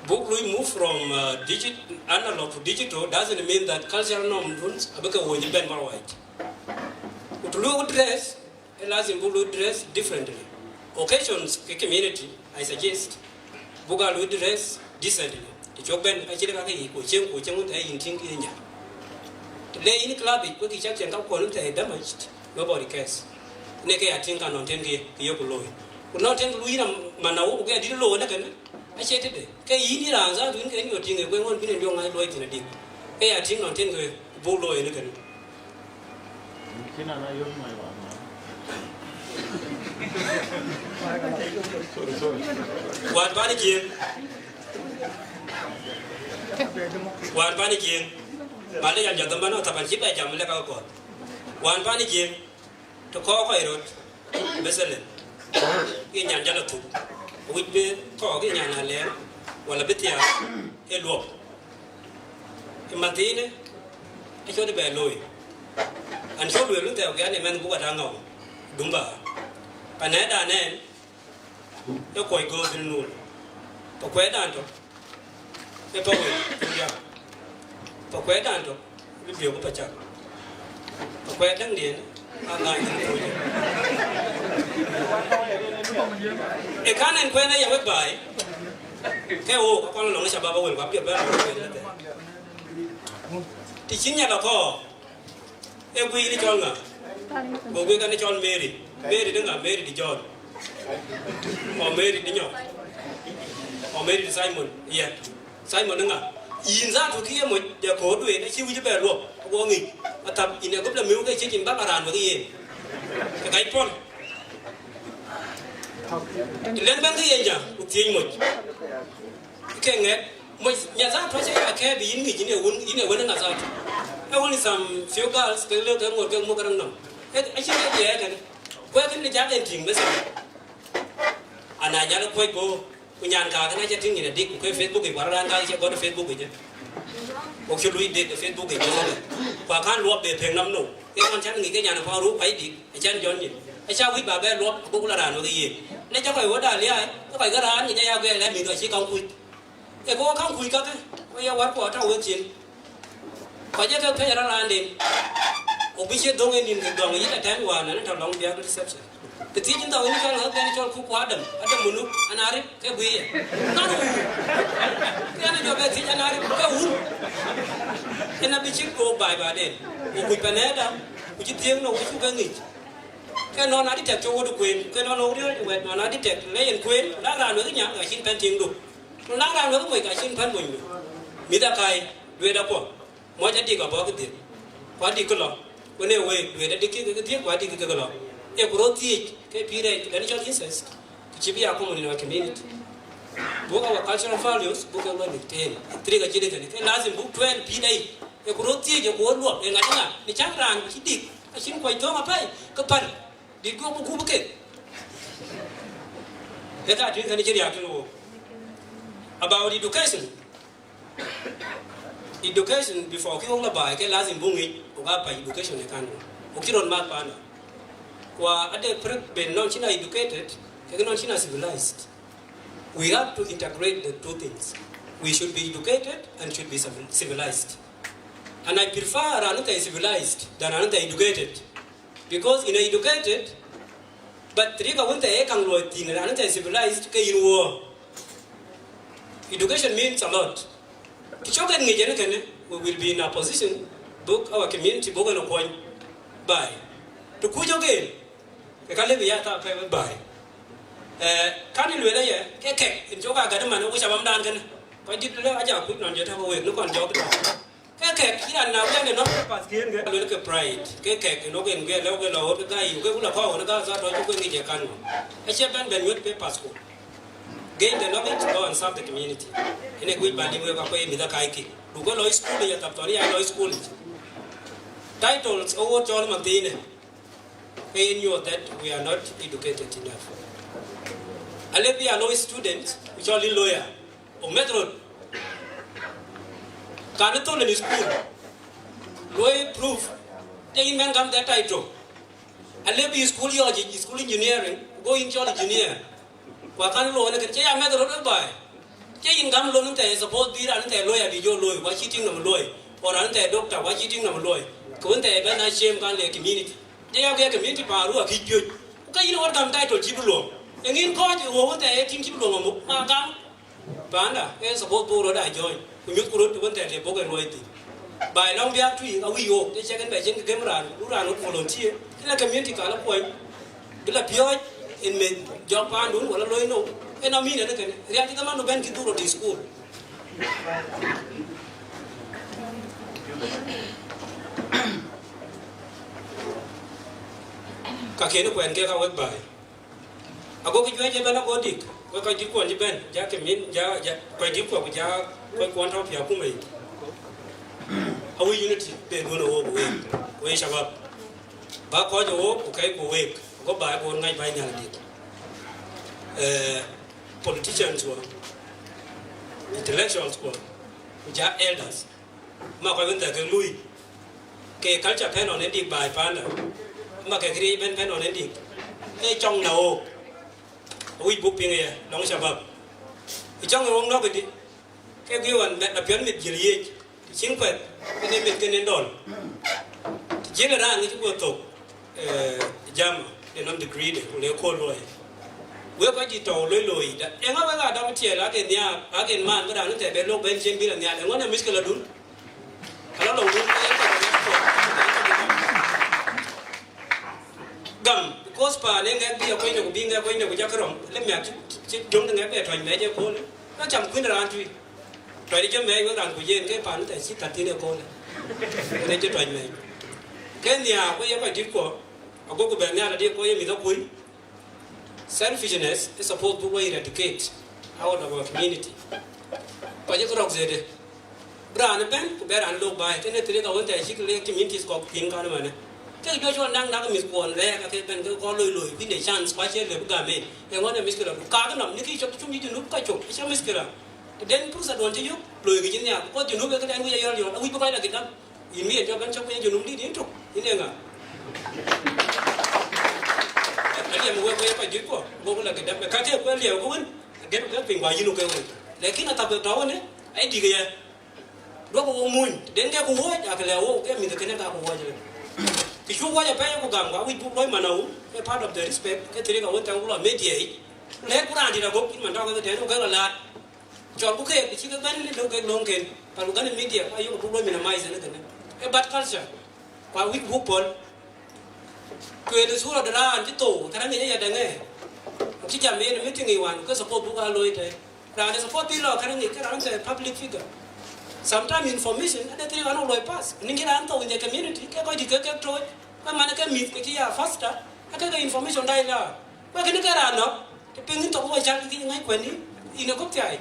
buk lui move from, uh, digit-, analog to digital doesn't mean that cultural norms a bika wo ben mar white. Ku to lui dress, e lazim buk lui dress differently. Occasions ke community, I suggest, buk a lui dress decently. Chok ben ka chile ka ki ko cheng ko cheng un te in ting ki nya. Le in club ko ki chak cheng ka ko un te damaged. Nobody cares. Ne ke a ting ka non ten ki ki yo ko loi. Ko non ten lui na mana wo ko ke di lo ne ken. A che te de. Ke in ni ran za du in ke ni o ting ko ngon bin yo ngai loi tin di. Ke a ting non ten ko bu loi ne ken. Wan pani jing. Wan pani jing. Male yan jadam bano tapan chipa jam le ka ko. Wan pani jing. To ko ko irot. Beselen. Ki nyan jalo tu. Wit be ko ki nyan ale. Wala bitia. E luop. Ki matine. E chode be loi. An chode be lute o gane men buka tango. Dumba. Paneda nen. E koi go din nul. Pa kwe dan to. E pa we. Ya. Pa kwe dan to. Bi bio ko pa chak. Pa kwe dan dien. A ngai din nul. E kanen kwe na ya we bai. Ke o ka kono long shababa we ka bio ba. Ti chinya la ko. E gui ni chol nga. Go gui ka ni chol Mary. Mary ni nga, Mary di John. O Mary di nyo. O Mary di Simon. Yeah. Simon ni nga. In za tu ki e mo ya ko du e na chi wi be lo. Go ngi. Atap in e gop la mi ke chi in ba ka ran wa ki e. Ka kai pon. Len ban ki e ja. U ti mo. Ke nge, mo, nya za to che ya ke bi in ngi in e wun, in e wun nga za to. E wun some few girls, ke le ke mo, ke mo karang no. E, e chi ke ye ke. Ko ke ni ja ke ting me sa. Ana ja le ko ko, ku nyan ka ke na che ting ni dik, ko Facebook i, ko ran ka che ko Facebook i je. Ko chu lui dik Facebook i je. Ko kan lo be peng nam no. Ke kan chan ngi ke nyan ko ru pai dik, e chan jon ni. E cha wi ba be lo, ko ku la ran no ke ye. Ne cha ko wo da lia, ko ka ran ni ja ya ge le mi ko chi kan ku. E ko kan kui ka ke, ko ya war ko ta we chin. Ko je ke pe ra ran din. O bi che dong en din ke dong yi ta ten wa na ta long bia reception. Ke ti jin da wi kan ha ke ni chol ku kwa Adam, Adam munu, anari ke bui ye. Na ru. Ke na jo ke ti anari ke un. Ke na bi chi ko bai ba den. O ku pa ne da, ku chi tieng no ku ka ngi. Ke no na di tek cho wo du kwen, ke no no ri wet no na di tek le en kwen, la ran we nya ka chin pen tieng du. Nang ran we mo ka chin pan mo nyu. Mi da kai, dwe da ko. Mo ja di ka bo ki di. Ko di ko lo. Ko ne we, dwe da di ki ki di, ko di ki ki lo. E ko ro ti ke pi re, da ni chol incest. Ki chi bi a ko mo ni na community. Bo ka wa cultural values, bo ka wa ni ten. Tri ka chi de ka ni. Ke lazim bo twen pi dai. E ko ro ti je ko lo. E nga nga. Ni chang ran ki di. A chin ko to ma pai. Ka pan. Di ko bo ku ke. Ke ka tin ka ni chi ri a ki lo. About education. Education before ki ong la bai ke lazim bo ngi o ga pa education e kan. O ki ron ma pa na. Kwa ade prek ben non china educated, ke non china civilized. We have to integrate the two things. We should be educated and should be civil-, civilized. And I prefer another civilized than another educated. Because in educated, but tri ka wente e kang lo tin another civilized ke in wo. Education means a lot. Ti cho ken ngi jene kene, we will be in a position, book our community, book and coin. Bai. To ku jo ken, ke ka le bi ya ta pe bai. Eh, kan in lwe le ye, ke ke, in cho ka ga de man, we shabam dan kene. Ko dit le aja ku non je ta ko we, no kon jo ta. Ke kek, ki ran na wiang de no papers kien ke. Lwel ke pride. Ke kek, no ke nge lo ke lo ke gai, ke kula ko na ka za to ke ngi je kan. E che ban ben yot papers ko. Gain the knowledge, go and serve the community. Ene gui bandi we ka ko e mi da kai ki. Du ko lo school ya tap to ya lo school. Titles o wo chol mantine. Ke in yo that we are not educated enough. Ale bi a law student, we chol in lawyer. O metro. Kan to le school. Lo e proof. Te in men gam that title. Ale bi school yo ji, school engineering, go in chol engineer. Kwa kan lo ne ke che ya metro do bai. Che in gam lo nte suppose bi ran nte lawyer bi jo lo, wa cheating no lo. Or nte doctor, wa cheating no lo. Ko nte ben na shame kan le community. Te ya ke community pa ru a ki pyo. Ka in wa gam title ji bu lo. Ngin ko ji wo te tin ji bu lo mo. Ma gam. Panda, e support buk rot a join. Ku nyut ku rot wente le buk e luoi ti. Bai long biak tui, a wi yok, e check en bai check ke mran, u ran rot volunteer. Ila community ka la kuai. Bila pioj, en me jok pandun, wala luoi no. En a mi ne ne kene. Riak ti ka man no ben ki duro di school. Ka kene kwen ke ka wek bai. Ago ki juej e ben ago dik. Wek ka dik kuon ji ben. Ja ke min, ja, ja, ka dik kuon, ja, ka kuon tau pia kumei. A wi unity, be duon o wek. Wek shabab. Ba ko jo wek, okay, ko wek. Ago ba ko ngai ba nyal dik. Eh, politicians wa. Intellectuals wa. Ja elders. Ma ko wente ke lui. Ke culture pen on edik bai panda. Ma ke kri ben pen on edik. E chong na o. Wi buk ping e, long shabab. I chong e wong no ke di. Ke gwi wan met na pion mit jil yej. Ti ching kwet. Kene mit kene dol. Ti jil ran ni ti ko tok. Eh, jam, de non degree de, le ko loi. Wek ka ji to loi loi da. E nga wek a dam tiel a ke nia, a ke man, wek a ni te be lok ben chen bi la nia, e ngo ne miskila dun. Kala long dun. Gam, because pa ne ngek bi a ko ne ko bi ngek ko ne ko ja krom. Le mi a ti, ti, ti, jong ne ngek be to me je ko le. Na cham kuin ran tui. Tɔc di jɛ mɛc wek ran ku yen ke pan tɛ ci tat thin ɛ kɔn ɛ. Wek ɛ jɛ tɔc mɛc. Kɛ nhiaak wek yɛ kɔc dit kuɔ. Ago ku bɛ nhial adi kuɔ yɛ mith ɛ kuny. Selfishness is supposed to be eradicate out of our community. Kɔc jɛ kɛ rɔk zede. Bi raan ɛ bɛn ku bɛ raan lok baai kɛn ɛ thilɛ ka wen tɛ ci kɛ lek communities kɔk piny kan mɛnɛ. Kɛ jɔ cuɔ naŋ nak mith kuɔn rɛɛk akɛ bɛn kɛ kɔn loi loi kui̱n ɛ chance kua cɛ lɛ bi gam ɛ. Ɛ ŋɔn ɛ miskila ku kak nɔm ni ki cɔk cum yi junub ka cɔk ɛ cɛ miskila. Te den pursa duɔn ci yuk, loi ki ci nhial, ko junub e ke den wi̱i̱ a yɔl yɔl, a wi̱i̱ bi kɔc la ki dam. Yin wi̱i̱ a jɔk ben cɔk wi̱i̱ a junub di din tuk, yin e ŋa. A liɛm wek wek kɔc dit kuɔ, wek la ki dam, ka te kuɛ liɛm ku wen, a gen ku piny kua yin wek wek. Lakin a thap tɔ wen e, a dik yɛ. Duɔk wek muny, te den kɛ ku wuɔc, a kɛ lɛ wek, kɛ mith kɛn ka ku wuɔc lɛ. Ki cu wuɔc a pɛy ku gam, kua wi̱c buk luɔc man a wu, kɛ part of the respect, kɛ thiri ka wen tɛŋ ku la media ic. Lɛ ku raan dit a gok, in man tɔ kɛ kɛ tɛn, kɛ la laat. Cɔl ku kek, ci kek bɛn ni dok kek loŋ ken. Pal ku gani media, kua yok buk lo minimize ni kene. E bad culture. Kua wi̱c buk pol. Kue ni sura de raan ci thou, kara ngi ya denge. Ci jam yen meeting i wan, ke support buk a lo ite. Raan support bi lo, kara ngi, ke raan te public figure. Sometimes information, ade tiri wan lo pass. Ningi raan thou in the community, ke ko di ke ke troi. Ke man ke mith, ke ci ya faster. Ke ke information dai la. Wek kini kɛ raan nɔk, te piny in thok wä cal ki ngai kuɛni, in ɛ kop thiai.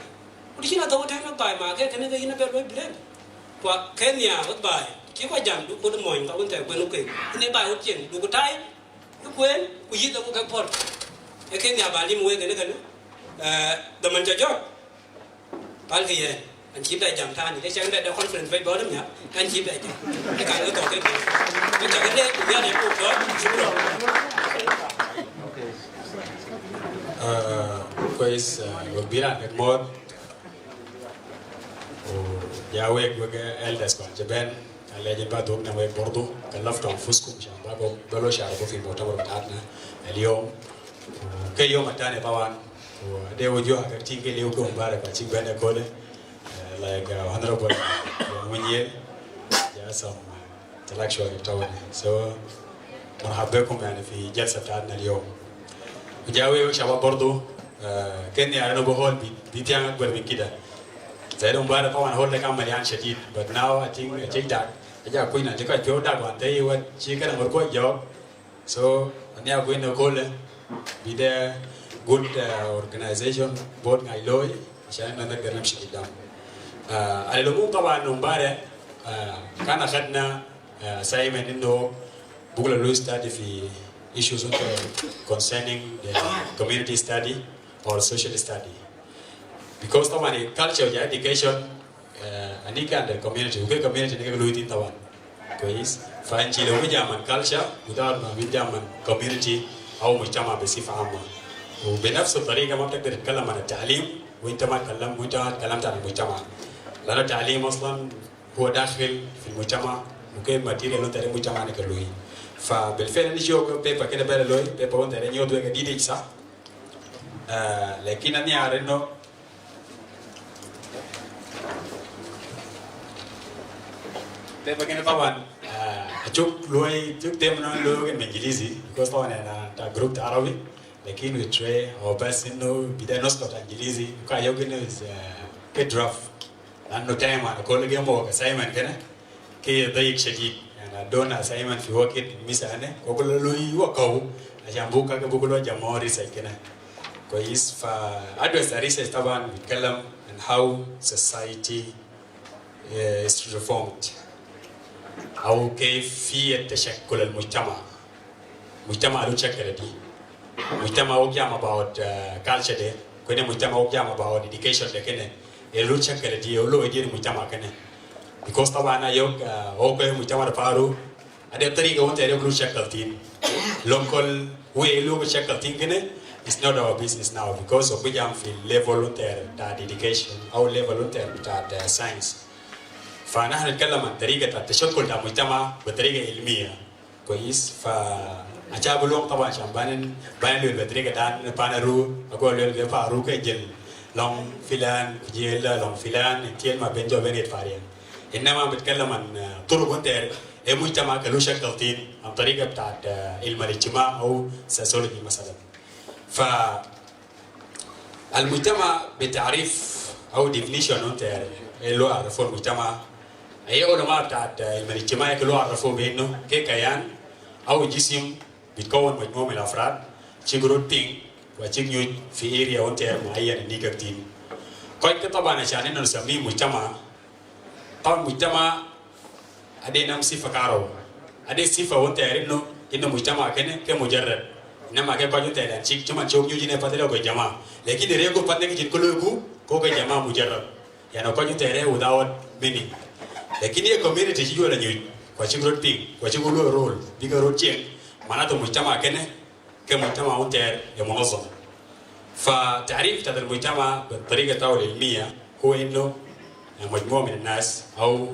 Ku ti cin a thok tɛn wek bai ma kɛ kini kɛ in a bɛ luɔi blame. Kua kɛ nia wek bai, ki kua jam du kut mɔny ka wun tɛ kuen wek kɛ. In ɛ bai wek cien, du ku tai, du kuen, ku yith wek kɛ pɔl. Ɛ kɛ nia ba lim wek kini kɛni. Ɛ, däman ca jɔk. Pal kɛ yɛn, an ci bɛ jam tani, kɛ cɛn bɛ dɔ conference bɛ bɔlem ya, an ci bɛ jam. Ɛ ka lɛ tɔ kɛ kɛ. Kɛ cɛ kɛ dɛ, ya dɛ ko dɔ, ci bɛ dɔ. Uh, kwes, uh, wek bi raan kɛ mɔth. O, ya wek, wek elders kɔn ci ben. Alɛ jɛ ba duk na wek bordo, kɛ lafta anfuskum, shan ba ko, bɛ lo sharaku fi mu'tamar bitaatna al yom. Kɛ yom atani taban, wa de wujuh kɛ tin kɛ leo kɛ mubarak, wa cik bene kole, eh, like, uh, Honorable, uh, Munyel, ya some, uh, intellectual tawani. So, marhab bikum, yani, fi jalsa bitaatna al yom. Wa ja wek shabab bordo, uh, kɛ nia reno bohol bi, bi tiang akbar min kida. Zai de mubarak taban hall de kan malyan shadid, but now I think, uh, check that. Ja kuina, jika pio da wante, wa chika na murko jo. So, ani aku ina kole, bi de good, uh, organization, board ngai loi, ashan ina nagdar namshi gidam. Uh, ala al-umum taban umbare, uh, kan akhadna, uh, assignment inno bukra lo study fi issues concerning the community study or social study. Because taban culture ja education, eh, ani kan de community, okay, community ni ke luitin taban. Kwes, fa inchi lo bi jaman culture, without ma bi jaman community, au mujtama bi sifa amma. Wa bi nafs al-tariqa ma btagdar titkalam an al-ta'lim, wa inta ma tkalam, wa inta ma tkalamta an al-mujtama. Lanu al-ta'lim aslan huwa dakhil fi al-mujtama, wa ke material lo tari mujtama ni ke lui. Fa bil fi'l ani shio ke paper kede bere loi, paper wanta re nyo dwe ke didi sa. Ah, lakin ani areno, Pepa kene taban, ah, achuk luai, achuk tem na luai ke English, because taban ana ta group ta Arabi, lakin we try our best انه بده نسخة ta English, ka yog انه is, ah, ke draft. لأنه time ana kol ke mo assignment kene, ke ضيق شديد. يعني adon assignment في وقت مثلا, ko kol luai wakau, عشان بكرة ke بكرة جمع research kene. كويس, ف address research taban بيتكلم عن how society is reformed أو كيفية تشكل المجتمع. Mujtama lu shakal di. Mujtama wo jam about, uh, culture de. Kene mujtama wo jam about education de kene. E lu shakal di, e lu e di mujtama kene. Because taban ana yog, uh, wo ke mujtama de Paru. Ade tariga wanta e lu shakal tin. Local way lu shakal tin kene. It's not our business now because of we jam في level wanta ta education أو level wanta ta science. فنحن نتكلم عن طريقة التشكل بتاع المجتمع بطريقة علمية. كويس. ف aca bu luong taban عشان بانن, بانن luel بطريقة دان بانن ru, ago luel ke Paru ke jel long filan, jel long filan, tiel ma benjo benet farian. إنما بتكلم عن, uh, طرق wanta e mujtama ke lu shakal tin عن طريقة بتاعت, uh, علم الاجتماع أو sociology مثلا. ف المجتمع بتعريف أو definition wanta e lu arrafu المجتمع. Ai ulama بتاعت, uh, علم الاجتماع ke lu arrafu بأنه ke كيان أو جسم بيتكون مجموعة من الأفراد, chik rot ping, wa chik nyuj في area wanta e معين ni ke tin. Koike taban عشان انه نسميه مجتمع. Taban mujtama ade nam sifa karo. Ade sifa wanta e انه, انه mujtama kene ke مجرد. إنما ke koike wanta e chik, chuma chok nyuj ne patele ko jama. Lakin e re ko patele ke jin kolo ko, ko ke jama مجرد. Yani koike wanta e without meaning. Lakin e community chik wala nyuj, wa chik rot ping, wa chik wala rol, bi ke rot cheng. معناته mujtama kene, ke mujtama wanta e منظم. ف تعريف بتاعت المجتمع بالطريقة بتاعه العلمية هو انه مجموعة من الناس أو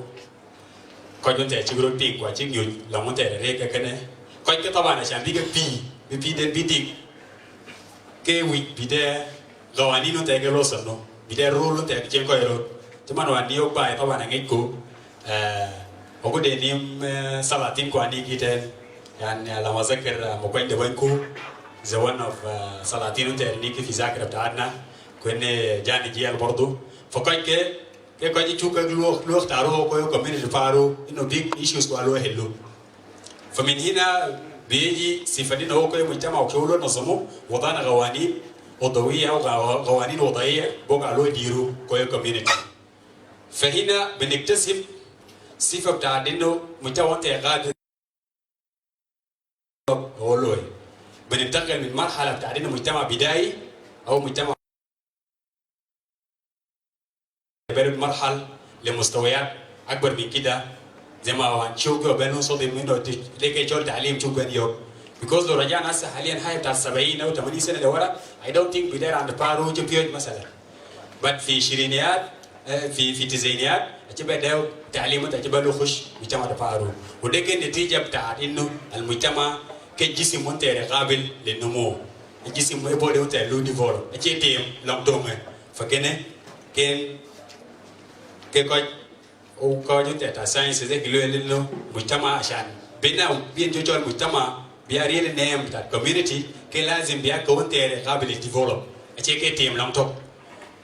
koike wanta e chik rot ping, wa chik nyuj, long wanta e re ke kene. Koike taban عشان bi ke pi, bi pi den bi dik. Ke wich bi de قوانين wanta e ke lo sanu, bi de rol wanta e ke cheng ko e rot. Chuma wa ni o bai taban ngej ko, uh, o ko de nim, uh, سلاطين ko ani kiten. Yani, uh, لما أتذكر, uh, Makueny Debanyku, is one of, uh, سلاطين wanta e ni ke في ذاكرة بتاعتنا. Kene jani jial برضو. Fa koike, ke koike chuk ke luok, luok taru ko community Paru, انه big issues ko alu helu. فمن هنا بيجي صفة انه هو كوي مجتمع وكوي له نظمه وضعنا قوانين وضعية أو قوا-, قوانين وضعية بوقع له يديروا كوي community. فهنا بنكتسب صفة بتاعت انه مجتمع انت قادر هو له. بننتقل من مرحلة بتاعت انه مجتمع بدائي أو مجتمع بيرد مرحل لمستويات أكبر من كده. زي ما وان شوقي وبنو صوتي منه تش-، ليك شغل تعليم شوق بن يوك. Because لو رجعنا هسه حاليًا هاي بتاع سبعين أو ثمانين سنة لورا, I don't think بداير عند بارو جبيوج مثلًا. But في عشرينيات, آه، في، في تسعينيات, أجي بداير تعليم, أجي بداير خش مجتمع بارو. وده كان نتيجة بتاع إنه المجتمع كجسم وانت قابل للنمو. Jism e body wanta e lu develop, e che tem long tong e. Fa kene, ken, ke koc, o koc wanta ta science e ki lu e lilo mujtama ashan bina, bin jo chol mujtama, bi a real name ta community, ke lazim bi a ko wanta e qabil develop. E che ke tem long tong.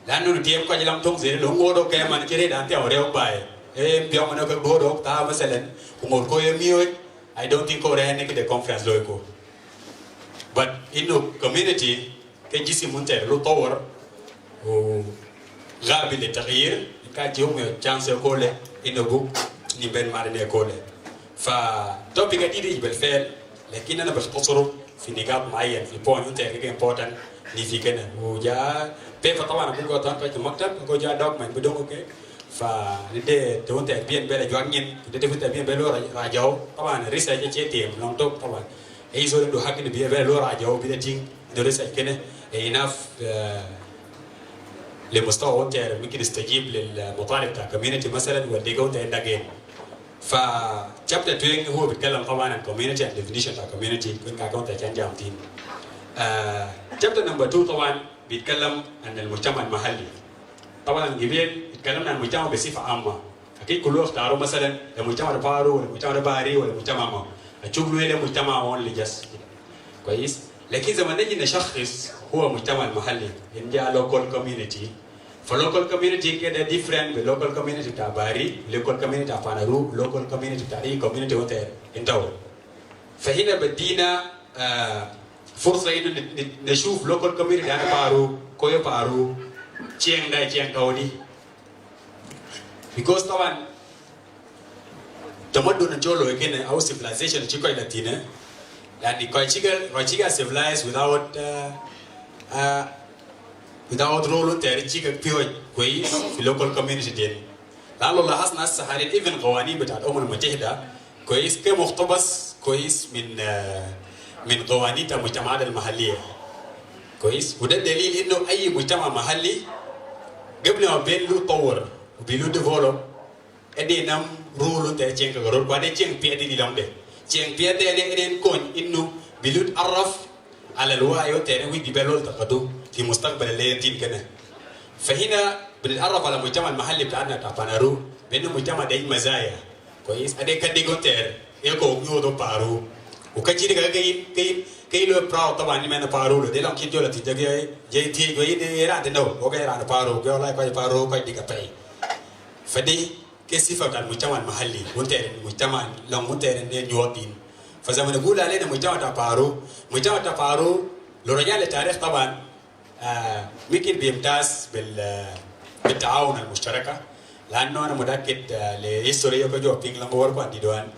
Lanu tem koc long tong zere lo ngodo ke man chere dan te ore o bai. E biong no ke bodo ta masalan, ku ngor ko e miyo, I don't think ko re ne ke de conference lo ko. But inu community, ke jism wanta e lu tawar, o qabil lil taghyir, ka ji hum chance ko le, inu buk, ni ben mari ne ko le. Fa topic jadid بالفعل, lakin ana bakhtasuru fi niqat muayyan, fi point wanta e ke important, ni fi kene. O ja, paper taban ko tan pa maktab, ko ja document bidon ko ke. Fa ni de, te wanta e bien bela juangin, te wanta e bien bela ra-, rajau, taban research e che tem long tong taban. E zol indu hak inu bi e bela lo rajau, bi de ting, indu research kene, e enough, eh, لمستوى wanta e ممكن يستجيب للمطالب ta community مثلًا, wa de wanta e dage. Fa chapter two هو بيتكلم طبعًا عن community and definition ta community, kun ka wanta e chan jam tin. Eh, chapter number two طبعًا بيتكلم عن المجتمع المحلي. طبعًا قبل اتكلمنا عن المجتمع بصفة عامة. كي كلو اختارو مثلا المجتمع الفارو ولا المجتمع البحري ولا المجتمع ما، اشوف له المجتمع only just كده. كويس؟ لكن زمان نجي نشخص هو المجتمع المحلي، ان جا local community. ف local community كده different ب local community بتاع باري، local community بتاع فانارو، local community بتاع اي community وانت انتو. فهنا بدينا آه فرصة انه نت- نت- نشوف local community انا فارو، كويو فارو، تشينغ دا تشينغ كاودي. Because طبعا تمدن جولو كده او civilization تشيكو الى تينا، يعني كويشيكا كويشيكا civilized without uh, uh, without role تاريخي كويس في local community دين. لانه لاحظنا هسه حاليا even قوانين بتاعت الامم المتحده كويس كمقتبس كويس من uh, من قوانين المجتمعات المحليه. كويس؟ وده دليل انه اي مجتمع محلي قبل ما بين له طور وبين له develop ادي نم role تاريخي تشينغ كاودي، وادي تشينغ بيدي دي لامدي. تشينغ بيدي ادي ادي نكون انه بين له تعرف على الوعي تاريخي ويدي بلول تقدو في مستقبل اللي يتين كده. فهنا بنتعرف على المجتمع المحلي بتاعنا بتاع فانارو بانه مجتمع ده مزايا. كويس؟ ادي كدي كونتر يكو يودو فارو. وكجي دي كاي كاي كاي لو براو طبعا ني من فارو لو دي لام كي جولا تي جاي جاي تي جاي دي يرا دي نو اوكي يرا فارو كي والله كاي فارو كاي دي كاي. فدي كي صفة بتاع المجتمع المحلي وانتر المجتمع لو وانتر ني نيوتين. فزي ما نقول علينا مجتمع تاع فارو، مجتمع تاع فارو لو رجعنا للتاريخ طبعا آه ممكن بيمتاز بال آه، بالتعاون المشتركة. لأنه أنا متأكد آه لهيستوري يوكو جو بينغ لانغو وركو عندي دوان.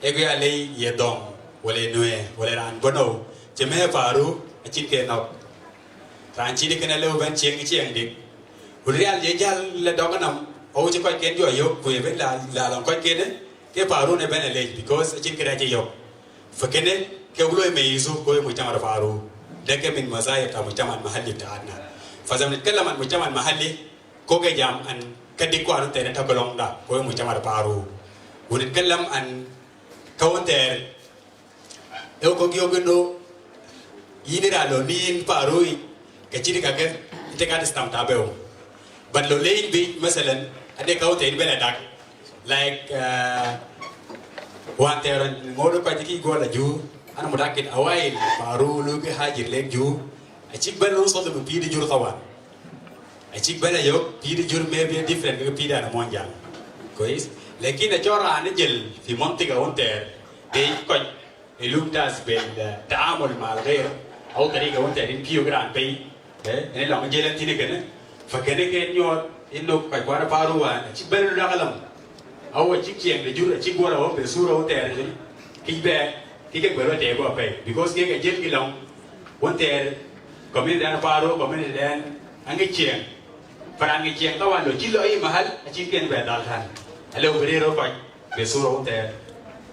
ايكو يا لي يدوم ولا نوي ولا ران بنو جميع فارو أتشين كي نوك. ران تشيدي كنا لو بن تشينغ تشينغ ديك. ولريال جي جال لدوغ نم أو تشي كوي كين جو يوك كوي بن لا لا لون كوي كين. Ke Faru ne bene lej because chin kira je yok. Fakene ke ulo me izu ko mujtama Faru. Deke min mazaya ta mujtama mahalli btaatna. Fa zaman nitkellem an mujtama mahalli ko ke jam an kadi ko anu tere ta kolong da ko mujtama Faru. Wu nitkellem an kawon tere Ew ko giyogin no, yini ra lo nin Faru i, ka chiri ka ke, inte ka stamta bew. But lo lein bi, masalan, ade ka ute in bela dak. Like, uh, wan teron, ngolo ka jiki gola ju, ana mutakid awail, Faru lu ke hajir lek ju, a chik bela lo sotu pidi jur tawan. A chik bela yok, pidi jur maybe different, ke pidi ana monjang. Kois? Lakin a chora ana jel, fi montika won ter, de koj, Ilum tas bel taamul mal gair, au tariga wanta din piu gran pei, eh, ene la mujela tini kene, fa kene ke nyot, inno kai kwara Faru wan, chik bel da kalam. Au chik chieng de jur, chik wara wanta sura wanta er jini, ki be, ki ke bel wanta ego pei, because ke ke jel ki lam, wanta er, community dan Faru, community dan, angi chieng, Faru angi chieng, kawan lo, chilo i mahal, a chik ken be dal khan. Ale ubere ro kai. Be sura wanta er.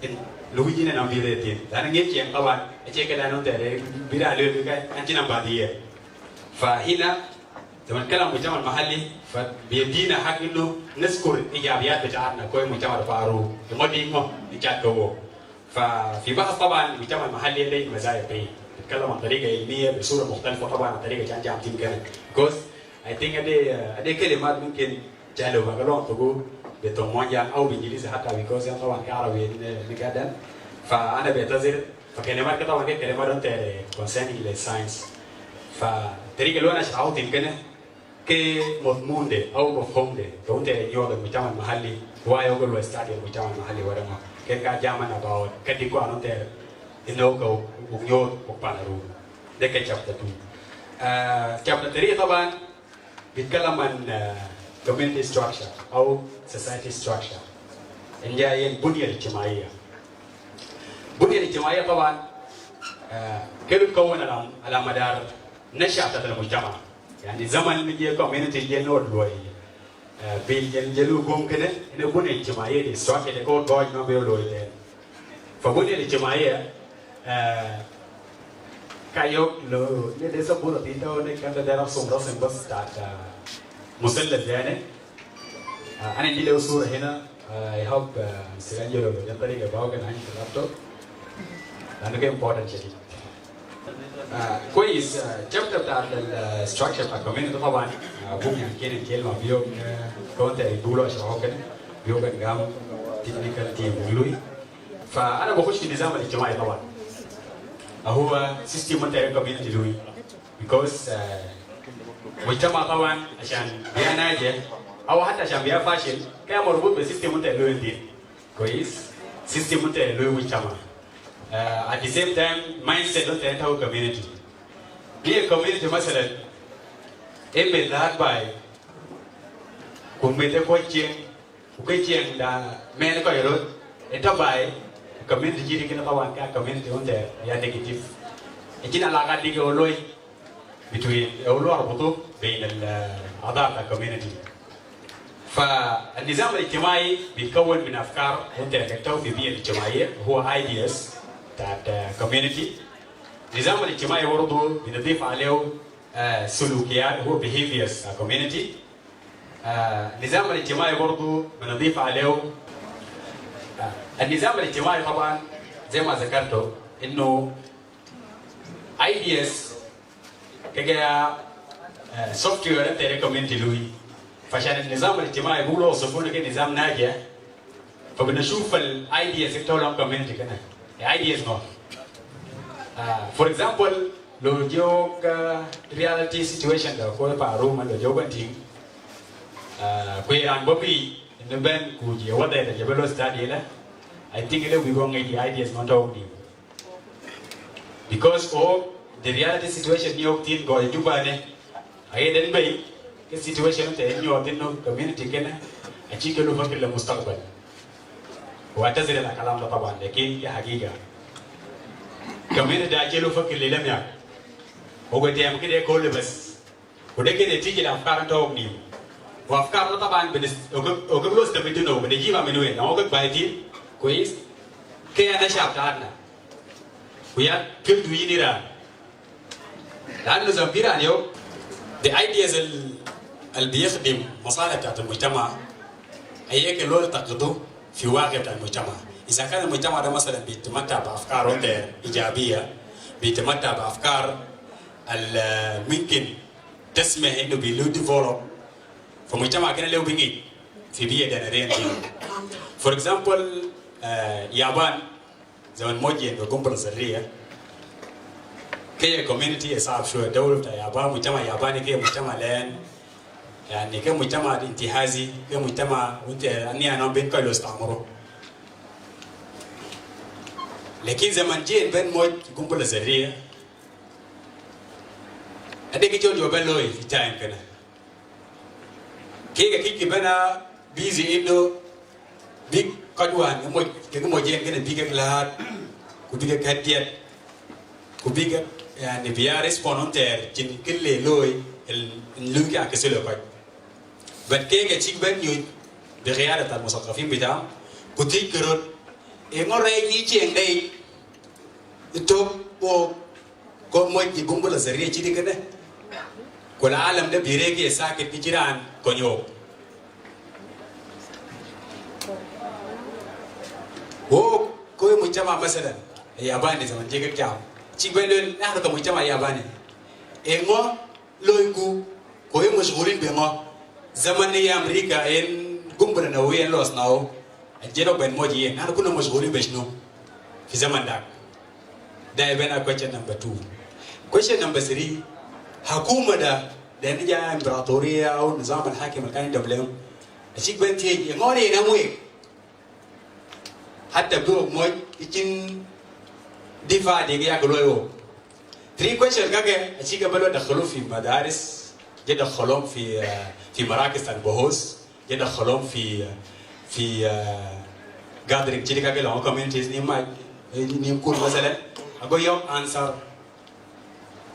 In, lugu jine nam bire tin. Dan ngi chieng kawan, a chik ke dan wanta er, bira lo bi kai, anchi nam badiye. Fa hina, zaman kalam mujtama mahalli, fa biyadina hak inno, naskur ijabiyat bitaatna, koi mujtama Faru, modi ngo, ijat ko wo. Fa, fi bahas taban, mujtama mahalli le mazaya pei. Kalam an tariga ilmiya, bi sura mukhtalfa taban, an tariga chan jam tin kene. Because, I think ade, ade kalimat mumkin Jalo, magalon tugu, be tong monjang, au bi Ingilizi hatta, because yan tawan ke Arabi ni, ni gadan. Fa ana be tazir, fa kalimat ke tawan ke kalimat wanta er concerning le science. Fa, tariga lo ana sharahu tin kene, ke mudmun de, au mafhum de, to wanta er nyod mujtama mahalli, wa yo gulu study mujtama mahalli wara ma. Ke ka jaman about, kadi ko wanta er, inno ko, nyod, ko panaru. De ke chapter two. Ah, chapter three taban, Bitkalam an, ah, community structure, au society structure. India yen bunya ijtimaiya. Bunya ijtimaiya taban, ah, ke bikawwan ala, ala madar nasha ta al mujtama. Yani zaman mi je community je no luai. Ah, bil je, je lu gum kene, ina bunya ijtimaiya de structure de ko goj no be luai de. Fa bunya ijtimaiya, ah, Kayo lo, ne de sa bura tita o ne kanda dera sum rasum bas ta, ta musallas yani. Ah, ana indi le sura hina, ah, I hope, ah, Mister Angelo lo, yan tariga bawo kan hani laptop. Lanu ke important shadid. Ah, kois, ah, chapter ta, ta, ah, structure ta community taban, ah, bunya kene kelma biyo, ah, konta ibulo asha ho kene. يوغا نظام technical team lui. فأنا بخش في النظام الاجتماعي طبعا. هو system انتهى community lui. Because آه، مجتمع طبعا عشان بيا ناجح او حتى عشان بيا فاشل، كان مربوط ب system انتهى lui دي. كويس؟ System انتهى lui مجتمع. آه، at the same time mindset انتهى هو community. بيا community مثلا، ام بيت لاك باي، كوميتي كوتشين، وكي تشين دا مين كو يرود، انت باي، community جيري كنا طبعا كا community هون ده يا negative. اجينا علاقات دي كو لوي between او لو اربطو بين الاعضاء بتاع community. فالنظام الاجتماعي بيتكون من افكار هون ده في بيئة اجتماعية، هو ideas بتاعت community. النظام الاجتماعي برضه بنضيف عليه آه، سلوكيات، هو behaviors بتاع community. آه، النظام الاجتماعي برضو بنضيف عليه. آه، النظام الاجتماعي طبعا زي ما ذكرته انه ideas كجا software انت recommend lui. فعشان النظام الاجتماعي بيقولوا يوصفونه كنظام ناجح، فبنشوف ال ideas بتاعه لهم community كده. ال ideas نوع. آه، for example، لو جوك آه، reality situation ده كوي بارو من لو جوك انتين. آه، كوي ران بوبي نبن كوجي ودا يدا جبلو study لا. I think لو بيقوم يجي ideas نوع تاو دي. Because of the reality situation نيوك تين كوي جوبا نه. Aye, den bai ke situation te nyo din no community kena achi ke lo fakir le mustaqbal. واعتذر على الكلام ده طبعا، لكن دي حقيقة. Community ده achi lo fakir le lam ya. هو قاعد يعمل كده كله بس. وده كده تيجي الأفكار توك نيو. وأفكار ده طبعا بنس-، وقب-، وقبل استمدنا وبنجيبها من وين؟ لما وقت بايتين، كويس؟ كي أنا شاب تعبنا. ويا كل دويني را. لأنه زنبير اليوم the ideas ال-، اللي بيخدم مصالح بتاعت المجتمع، هي كلها تقضوا في واقع بتاع المجتمع. إذا كان المجتمع ده مثلًا بيتمتع بأفكار وده إيجابية، بيتمتع بأفكار ال-، ممكن تسمح إنه بيلو develop، فمجتمع كده له بيجي في بيئة دنرين دي. For example، آه، يابان زمن موجي إنه قنبلة ذرية. كي community صعب شوية، دولة بتاع يابان، مجتمع ياباني كي مجتمع لين، يعني كي مجتمع انتهازي، كي مجتمع وانت يعني أنا بين كل استعمره. لكن زمن جين بين موج قنبلة ذرية، أديك جون جو بين لوي في time كنا. Kega kiki bena busy indo big koj wan, mo, kega mo jen kena big glad, ku big kadiat, ku big, yani, bia respond on ter, chin kille loy, el, el luki akeselo koj. But kega chik ben yuj, bi qiyada tal musaqafin bita, ku tik rot, e ngore yi chi engdei, ito, o, Ko moj gi gumbula zarriya chidi kene. Ko la alam de bire gi sakit ki jiran ko nyo. Wo, ko mujtama masalan. Yabani zaman jega jam. Chik belo na ko mujtama yabani. E ngo loiku ko e mashghulin be ngo. Zaman ni ya Amerika en gumbula nawiya en lo asnao. Ajero ben moj yen. Nahnu kunna mashghulin be shinu fi zaman dak. Da ya bena question number two. Question number three, hakuma da, da ni ja imperatoria au nizam al hakim al kan indom lehum. Ashik ben tiye, ngori na mwe. Hatta bi moj, ikin difa de ya kulo yo. Three question kake, ashik belo dakhalu fi madaris, je dakhalum fi, ah, fi marakis al buhus. Je dakhalum fi, fi, ah, gathering chidi kake lo communities ni ma, ni kun masalan, ago yom answer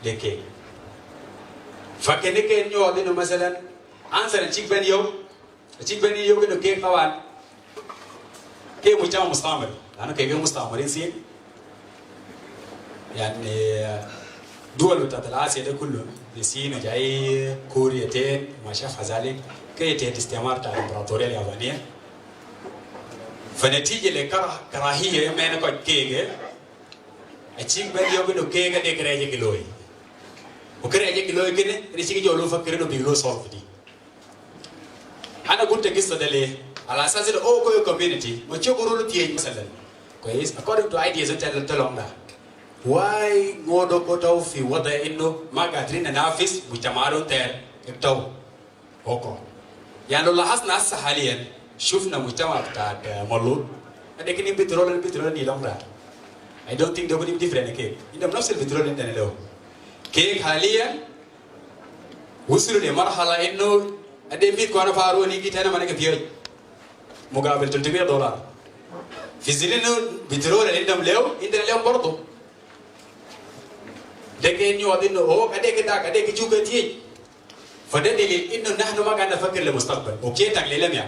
leke. Fa kene ke nyo dinu masalan, answer chik ben yom, chik ben yom kenu ke kawan. Ke mujtama mustamir. Lanu ke, ke mustamirin sin. Yani, duwal bitat al Asiya de kullu, Sin jai, Korea ten, ma shaba zalik, ke tahta istimar ta imperatoria al yabaniya. Fa natija le kara-, karahiya, ya mena koj kege, achik ben yom kenu kege de kere je kiloi. Wa kere je kiloi kene, kere chik jo lo fakir no bi lo solve di. Ana gulta kissa de le, Ala asas inu o Koyo community, ma chuk uru lu tiej masalan. Kwais, according to ideas, ita lu talong da. Why ngodo ko tau fi wada inu ma gadrin nanafiz mujtama unu ter, ita u. Oko. Yani lo lahasna hasa haliyan, shufna mujtama bita, eh, Malut. Ade kini bitrol, bitrol ni long da. I don't think de kini different ke. Indom nafs al bitrol indana lo. Ke haliyan, Wusulu le marhala inu ade mit kwana faru ni gita na mane ke piyoj. Mugabil tulutumia dolar. Fi zil inu bitrol le indom leo, indana leo bordo. De ke nyod inu o, ade ke dak, ade ke juga tiej. Fa de dalil inu nahnu ma gad nafakir le mustaqbal. O ke tang le lam ya.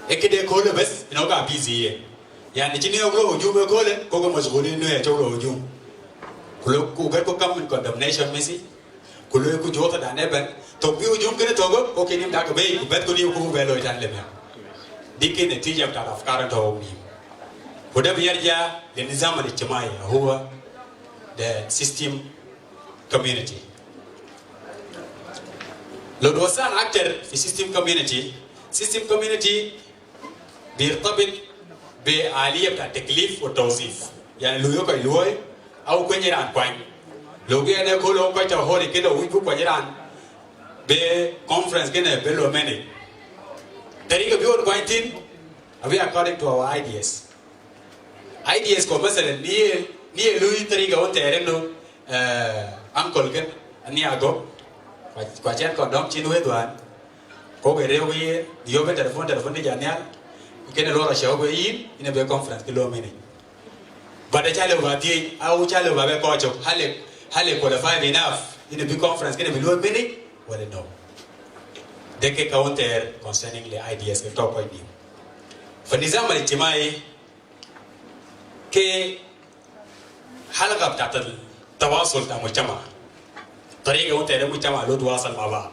E kede kolo bes, ina o ga busy ye. Yani chini o gro hujum e kolo, ko ko mashghulin inu ya cholo hujum. Kulo ku gar ko kam min condemnation mesi. Kulo ku jota dane ben. To bi hujum kene to go, o kini dak be, ku bet kuni ku belo itan le me. Di ke natija bita afkar to mi. Wa da biyarja le nizam al ijtimai, huwa de system community. Lo twasalna aktar fi system community, system community birtabit be aliya bita taklif wa tawzif. Yani lo yo kai lo, au kwenye ran kwany. Lo ge ne ko lo kai ta hori kede wi bu kwany ran. Be conference kene be lo mene. Tariga bi wor kwany tin, abi according to our ideas. Ideas ko masalan, ni, ni lui tariga won tere no, eh, uncle ken, ni ago, kwa, kwa chen ko dom chin we duan, ko ge re we, yo be telephone, telephone ni janial, kene lo ra show we yin, ina be conference kilo mini. But a chale wa di, au chale wa be ko chok, hale, hale qualified enough, ina be conference, kene be lo mini, wala no. De ke counter concerning the ideas ke talk ni. Fa nizam al ijtimai, ke halqa bita tawasul ta mujtama. Tariga won tere mujtama lo tawasal ma ba.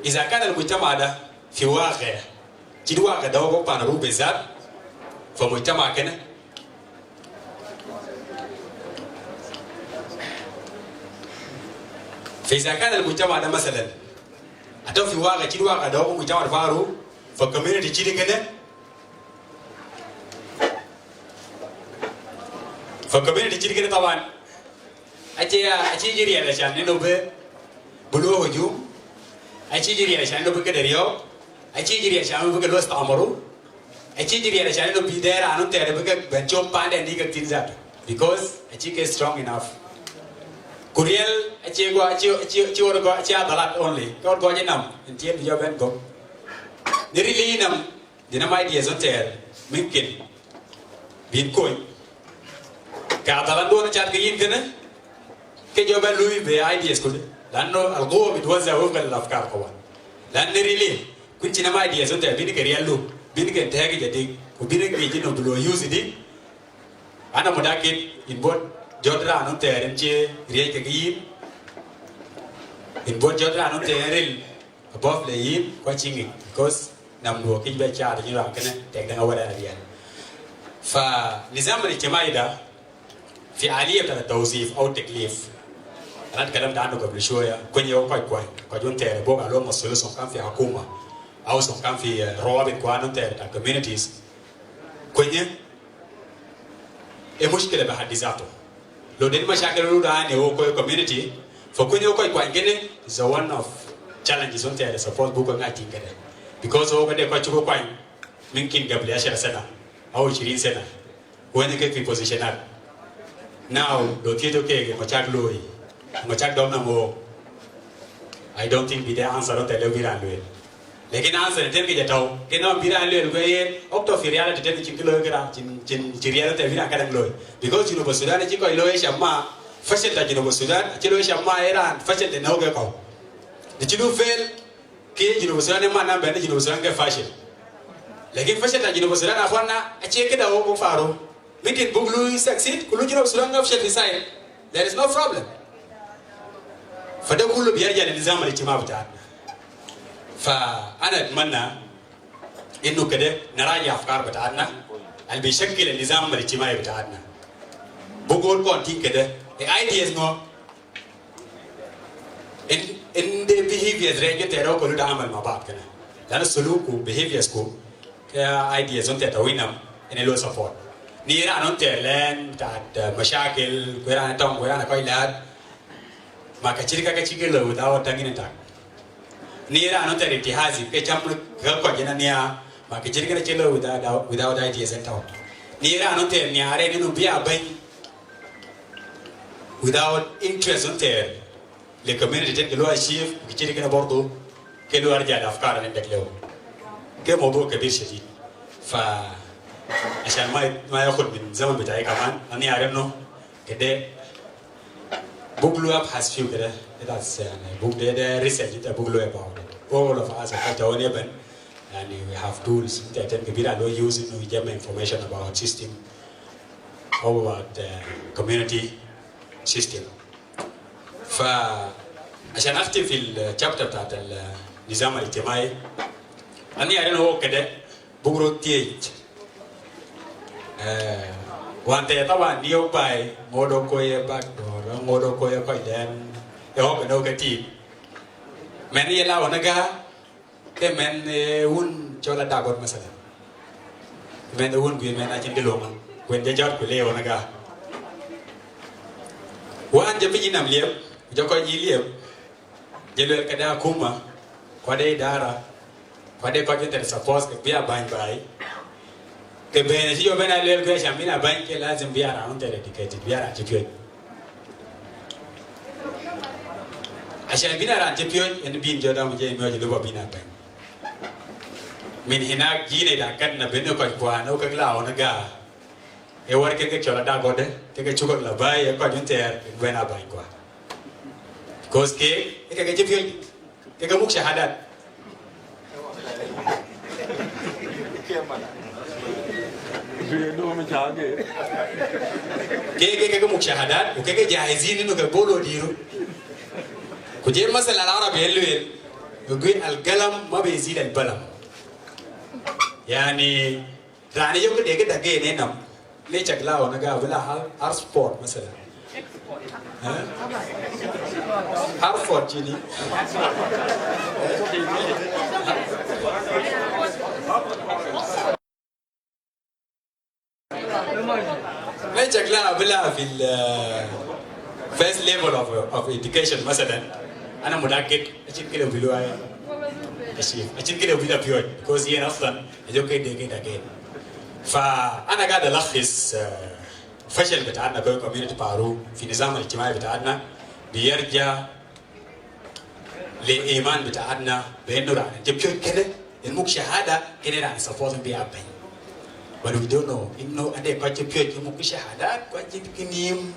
Iza kan al mujtama da fi waqi, jid waqi da wa ko pana ru bizat, fa mujtama kene. Fa iza kan al mujtama da masalan. Ata fi waqi, jid waqi da wa ko mujtama faru, fa community jid kene. Fa community jid kene taban. Achi, achi jiri ala shan inu be bulu hujum. Achi jiri ala shan inu be kede riyo. Achi jiri ala shan inu be kede lo stamaru. Achi jiri ala shan inu be dera anu tere be ke bencho pande ndi ke tin zat. Because achi ke strong enough. Ku real, achi go, achi, achi, achi wor go, achi adalat only. Ka wor go achi nam. Intiel bijo ben go. Ni really nam. Dina ma ideas won tere, mumkin bin koi. Ka dalan dona chat ke yin kene, ke joba lui be ideas kulu. Lanno al-quwa bitwazza wifqa al-afkar kaman. Lanno really, kun china ma ideas won tere, bin ke rialu, bin ke tagi jadi, ku bin ke jino bulo use di. Ana mutakid, in bot jodra non tere nche riai ke yin. In bot jodra non tere ril. Above le yin, kwa chingi, because nam duo kij be cha da nyura kene, tek danga wala na biyan. Fa nizam al-ijtimai da, fi aliya bita tawzif au taklif. Ana tkalamtu anu gablu shwiya, kwenye wa kwaj kwaj, kwaj won tere, boga lo masul son kan fi hukuma, au son kan fi, eh, rawabit kwa non tere ta communities. Kwenye, e mushkila bi haddi zatu. Lo den mashakil lu da ane o Koyo community, fa kwenye o Koyo kwany kene is a one of challenges won tere suppose bu ko ngai tin kede. Because o kede kwa chuko kwany, mumkin gabli ashara sana, au ishirin sana. Kwenye ke fi position at. Now, lo tito ke, ke machak loi. Machak dom na mo. I don't think bi de answer won tere biran loi. Lakin answer ten ke jatau, ke no biran lel gwe ye, okto fi reality ten chin kilo kira, chin, chin, chin reality biran kadang loi. Because Junub Sudan chi ko lo ye shamma, fashil ta Junub Sudan, chi lo ye shamma era, fashil te no ke ko. Di chi lo fail, ke Junub Sudan ma na ben Junub Sudan ke fashil. Lakin fashil ta Junub Sudan akhwana, achi kida wo ko faro. Mumkin bugulu succeed, kulu Junub Sudan ngafshal fi side. There is no problem. Fa da kulu biyarja le nizam al-ijtimai bitatna. Fa ana atmanna inu kede naraja afkar bitatna, al bi shakkil nizam al-ijtimai bitatna. Bugul kon tin kede, e ideas no, In, in the behaviors range tere kulu da amal ma baad kene. Lanu suluk u behaviors ku, ke ideas unter ta winam, ene lo support. Ni ran unter len, ta, ta mashakil, ku ran tong, ku ran koilat. Ma kachiri ka kachiri lo without tangin tak. Ni ran unter intihazi, ke cham ka ko jena nia, ma kachiri ka kachiri lo without, without ideas and thought. Ni ran unter ni are ni nubia bang. Without interest unter le community ten ke lo achieve, kachiri kena bordo, ke lo arja le afkar le dek lo. Ke mawdu kabir shadid. Fa, ashan ma, ma yakhud min zaman bitai kaman, ani arif no, kede, buglu abhas fiu kede, that's, yani, bug de, de research, ita buglu about it. All of us, ata wani ban, yani, we have tools, ita ten kabira lo use, inu jama information about system, how about, uh, community system. Fa, ashan akhtim fil chapter btat al nizam al ijtimai. Ani are no kede, bugru tiej. Eh, wante taban ni obai, ngodo koye backdoor, ngodo koye koilen, e hok no kati. Men ye la onaga, ke men, eh, un chola dagot masalan. Men un gui men achin diloma. Kwen je jot kule onaga. Wan je piji nam liep, je ko ji liep. Je lwel kede akuma, kwa de idara, kwa de kwa jente suppose ke bia bany bai. Ke bene si jo bene lwel ke shamina bany ke lazim bia ra unter educated, bia ra chipioj. Ashan bina ran chipioj, en bin jo dam je mio je luba bina bany. Min hinak jine da kan na bene kwa kwa no ke gla onaga. E war ke ke chola dagode, ke ke chukak labai, e kwa junter, e bena bai kwa. Because ke, e ke ke chipioj, ke ke muk shahadat. Ke, ke, ke, ke muk shahadat, ke, ke jahizin inu ke bolo diru. Kuje masala al Arabi elwel, yugul al galam ma bezil al balam. Yani, rani yom ke dege dage ne nam. Ne chakla onaga bila har, har sport, masala. Ha? Har sport chini. Ne chakla bila fil, uh, first level of, of education, masalan. Ana mutakid, achin kile bilo ay. Achin kile bilo pioj. Because yen aslan, ajo ke dege dage. Fa, ana gad alakhis, uh, fashal bitana ko community Paru, fi nizam al ijtimai bitana, biyarja le iman bitana, be inu ran, je pioj kede, en muk shahada, kede ran support bi aben. But we don't know, inu ade kwa je pioj, en muk shahada, kwa je kinim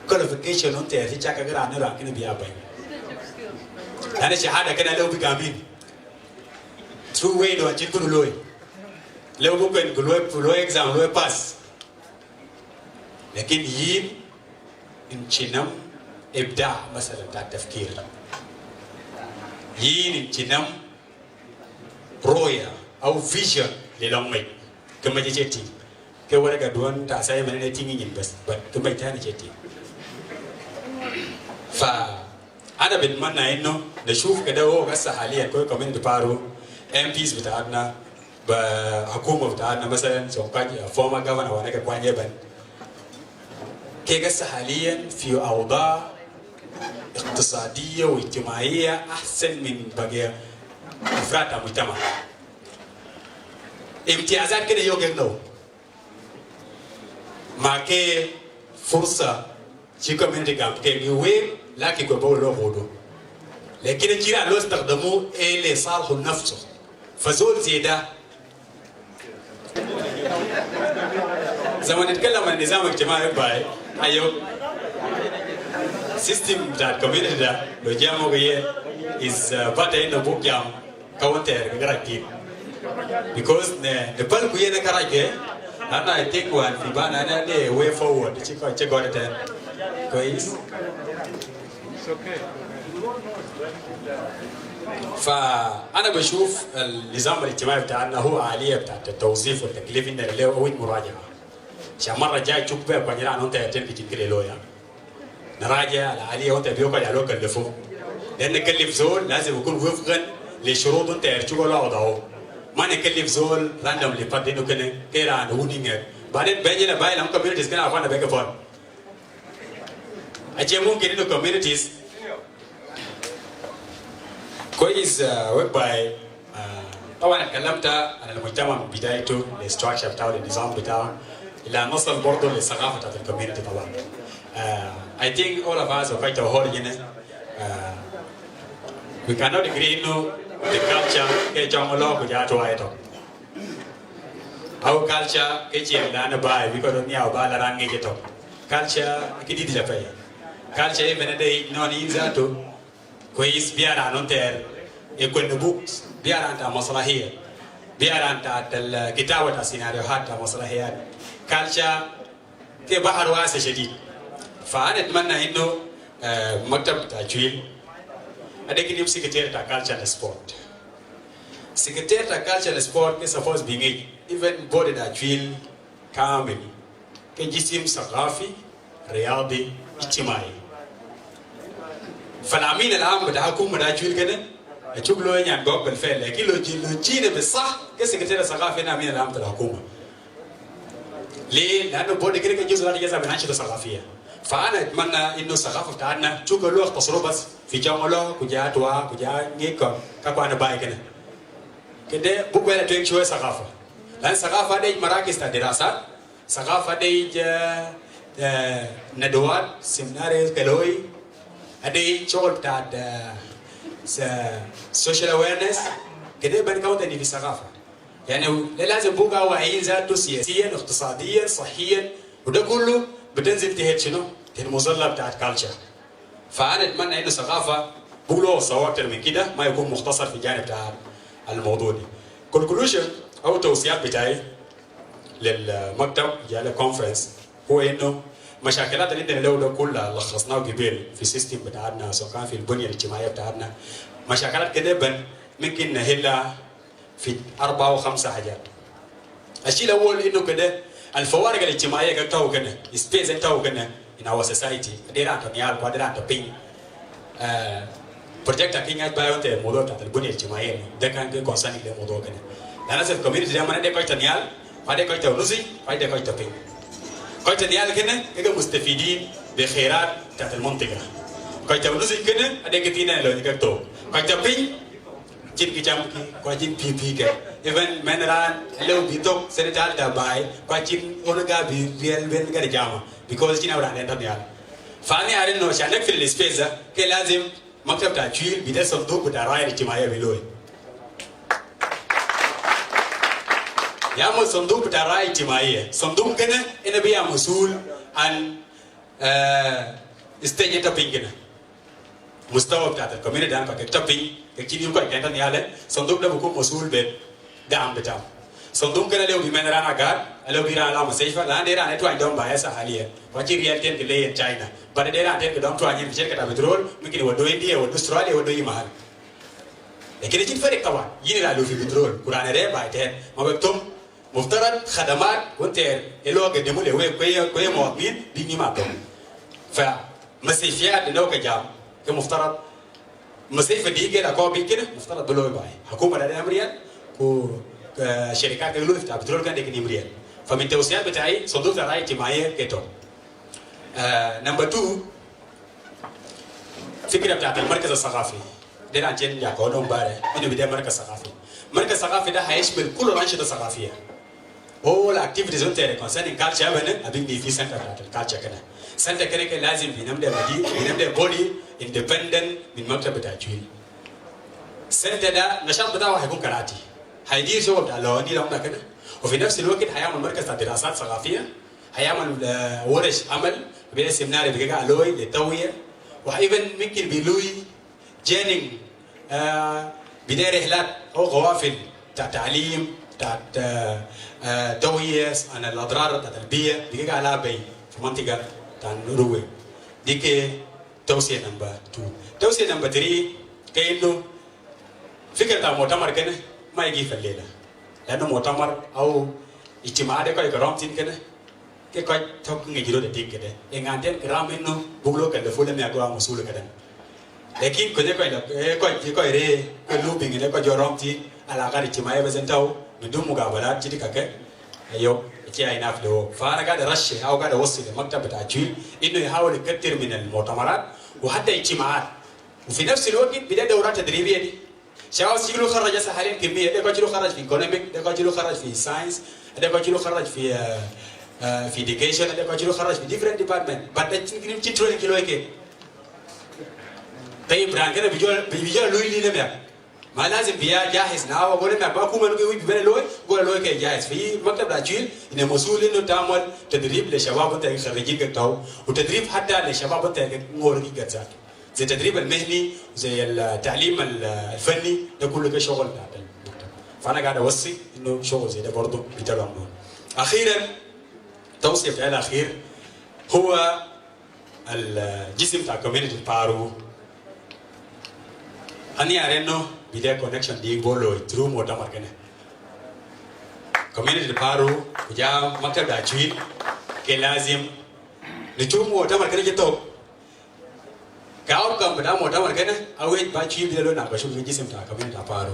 qualification unter, si chaka ran, ran kede bi aben. Lanu shahada kede lo bi gamin. Through way do achin kunu loy. Lo bu pen ku loy, ku loy exam, loy pass. Lakin yin in chinam ibda, masalan, ta tafkir. Yin in chinam ruya, au vision, le long mai. Kama je cheti. Ke wara ka duan ta saya mana ne tingi nyin bas, but kama itana cheti. Fa, ana bitmanna inu, nashuf kede wo gasa haliyan ko community Paru, M Ps bitana, ba hakuma bitana, masalan, so kwa former governor wa nake kwanye ban. Ke gasa haliyan fi awda iqtisadiya wa ijtimaiya ahsan min baqiya afrad ta mujtama. Imtiyazat kede yo kede no. Ma ke fursa, shi community gam ke gi wer, lakin ko bolo hudu. Lakin jira lo istakdamu ele salhu nafsu. Fa zol zeda. Zaman itkalam an nizam ijtimai bai, ayo. System bita community da, lo jamo ge is, uh, bata inu buk jam. Counter ke karaj ki. Because ne, ne pal kuye ne karaj ke, ana, I think one fi bana ne, ne way forward, chiko, chiko ne ten. Kwayis? Fa, ana bashuf al-nizam al-ijtimai bitana hu aliya bita at-tawzif wa at-taklif inda leo awid murajaa. Sha marra jai chuk be kwa nyira non ta yatem bitin kile loya. Naraja al-aliya wa anta biyo kwa yalo kallifo. Lian nakallif zol, lazim yakun wifqan لشروط تير شغل أو داو. ما نكلف زول randomly فات إنو كنن كيران ونينغ. بعدين بنجي لباي لم communities كنا أخوانا بيك فون. أجي ممكن إنو communities كويس، آه، whereby، آه، طبعًا اتكلمت عن المجتمع من بدايته، ال structure بتاعه، ال نظام بتاعه، إلى نصل برضه للثقافة بتاعت ال community طبعًا. آه، I think all of us وكايتا وهول هنا، آه، we cannot agree إنه the culture كي جونغ لو كجات وايتو. Au culture ke chien dan bai, because ni au ba la rang ngeje to. Culture ke di di la pai. Culture even a day no ni zato. Kois biara non ter. E kwen books, biara ta maslahiya. Biara ta tel kitaba ta scenario hat ta maslahiya. Culture ke bahar wasi shadid. Fa ana atmanna inno, eh, maktab ta Achwil. Ade kini secretary ta culture and sport. Secretary ta culture and sport ke suppose being even body ta Achwil kamil. Ke jisim saqafi, riyadi, ijtimai. Fa al amin al am bita hukuma ta Achwil kede, echuk lo yan gog bil fi'l, lakin lo ji, lo jina bi sah, ke secretary saqafi na amin al am ta hukuma. Lanu body kede ke juz wahid juz min anshita saqafiya. Fa ana atmanna inno saqafa bitana, chuk lo ikhtasaru bas, fi jonglo, kuja twa, kuja ngiko, ka kwana bai kede. Kede, buk wela tueng shwe saqafa. Lanu saqafa de marakis ta dirasat, saqafa de, eh, nadawat, seminaries, keloi, ade shogol ta, eh, social awareness, kede ban kawta ni fi saqafa. Yani, le lazim buga wa inza tu siyasiyan, iqtisadiyan, sahiyan, wa da kullu bitanzil tehet shunu, tehet muzalla ta culture. Fa ana atmanna inno saqafa, buk lo sawa aktar min kida, ma yakun mukhtasar fi janib ta al mawdu de. Conclusion, au tawsiyat bitai, lil maktab, ya lil conference, huwa inno, mashakilat al indana lo da kulla lakhasna gibel fi system bitana, so kan fi al bunya al ijtimaiya bitana. Mashakilat kede ban, mumkin nahilla fi arba au khamsa hajat. Al shay al awwal inno kede, al fawariq al ijtimaiya ke tau kede, space tau kede, in our society. Dera ta niyal, kwa dera ta pin. Eh, project ta kinga bai onte mawdu ta al bunya al ijtimaiya. De kan ke concern le mawdu kede. Lanu asaf community de amana de koita niyal, kwa de koita unusi, kwa de koita pin. Koita niyal kede, ke mustafidin bi khairat ta al mantiqa. Koita unusi kede, ade ke tina lo ni ke to. Koita pin, chin ki cham ki, kwa chin pi pi ke. Even men ran, lo bi tok, sene tal ta bai, kwa chin ono ga bi real ben ga jama. Because chin awra nenda niyal. Fa ana arin no, sha nakfil space, ke lazim, maktab ta Achwil, bida sanduk ta rai ijtimaiya bi loi. Ya mo sanduk ta rai ijtimaiya. Sanduk kede, ina bi ya masul an, eh, stage ta pin kede. Mustawa bita al community dan pa ke ta pin, ke chini ko ke ta niyal, sanduk da bukun masul be, dam bita. Sanduk kede lo bi men ran agar, lo bi ran la mustashfa, la dera ne twa dom ba esa haliya. Wa chi real ten ke le China. Ba dera ten ke dom twa nyin shirkat ta petrol, mumkin wa do India, wa do Australia, wa do i mahal. Lakin chin farik taban, yin la lo fi petrol, Quran re ba ten, ma be tum, muftarad khadamat, wa ter, elo ke demu le we, kwe, kwe muwatin, bi ni ma tum. Fa, mustashfiyat de no ke jam, ke muftarad, mustashfa di ke la ko bi kede, muftarad bi lo bai. Hukuma da de amriyan, ku, eh, shirkat ke lo ta petrol kan de ke ni amriyan. Fa min tawsiyat bitai, sanduk ta rai ijtimaiya ke to. Eh, number two, fikra bita al markaz al saqafi. Dera chen ya ko dom bare, inu bida markaz saqafi. Markaz saqafi da hayashmil kullu al anshita saqafiya. All activities on there concerning culture, bene, abin bi fi center ta al culture kede. Center kede ke lazim bi nam de madi, bi nam de body independent min maktab ta Achwil. Center da, nashat bitao haikun karate. Haidir shogol ta lo ni lam da kede. Wa fi nafs al waqt hayamal markaz ta dirasat saqafiya. Hayamal, eh, warash amal, bida seminar, bida aloi, le tawiya. Wa even mumkin bi loi, Jenin, eh, bida rihlat, au qawafil, ta talim, ta, eh, eh, tawiyas, an al adrar, ta talbiya, bida ala bai, fi mantiqa, ta Ruwai. Di ke tawsiya number two. Tawsiya number three, ke inno, fikra ta mu'tamar kede, ma yagi fi al lela. Lanu mu'tamar, au ijtima de ko ikaram tin kede, Ke koj tok ngi jiro de tik kede. E ngan ten kiram inno, buglo kede fule me agwa musul kede. Lakin koi, koi, koi, koi, re, koi lobbying, ne koi jorom ti, alaqat ijtimaiya bes en tau, bidun muqabalat, jidi kake. Ayo, ijtimai naf lo. Fa ana gaid arashih, au gaid awassi le maktab bita Achwil, innu yahawil yaktir min al-mu'tamarat, wa hatta ijtimaat. Wa fi nafs al-waqt, bida dawrat tadribiya di. Shabab Achwil kharaj hasa haliyan kimiya, de koi Achwil kharaj fi economic, de koi Achwil kharaj fi science, de koi Achwil kharaj fi, eh, eh, fi education, de koi Achwil kharaj fi different department. But de chin, chin, chin training kilo ike. Tayyib, ran kede bijo, bijo lui lile mea. Ma lazim biya jahiz, na wa gole mea, ba kuma nuke wi bibele lui, gole lui ke jahiz. Fi maktab bita Achwil, ina masul innu tamal tadrib le shabab bita kharijin ke tau, wa tadrib hatta le shabab bita ke ngor ki gazzat. Zai tadrib al-mihni, zai al-talim al-, al-fanni, de kullu ke shughul bita al-maktab. Fa ana gaid awassi innu shughul zai de bardu bitalu amnun. Akhiran, tawsiya bita al-akhir, huwa al-jism bita community Paru. Ani are no, bida connection di bolo through mu'tamar kene. Community Paru, kuja maktab bita Achwil, ke lazim, ni through mu'tamar kene jito. Ka outcome bita mu'tamar kene, awe ba Achwil bida lo na ba shughul jism bita community Paru.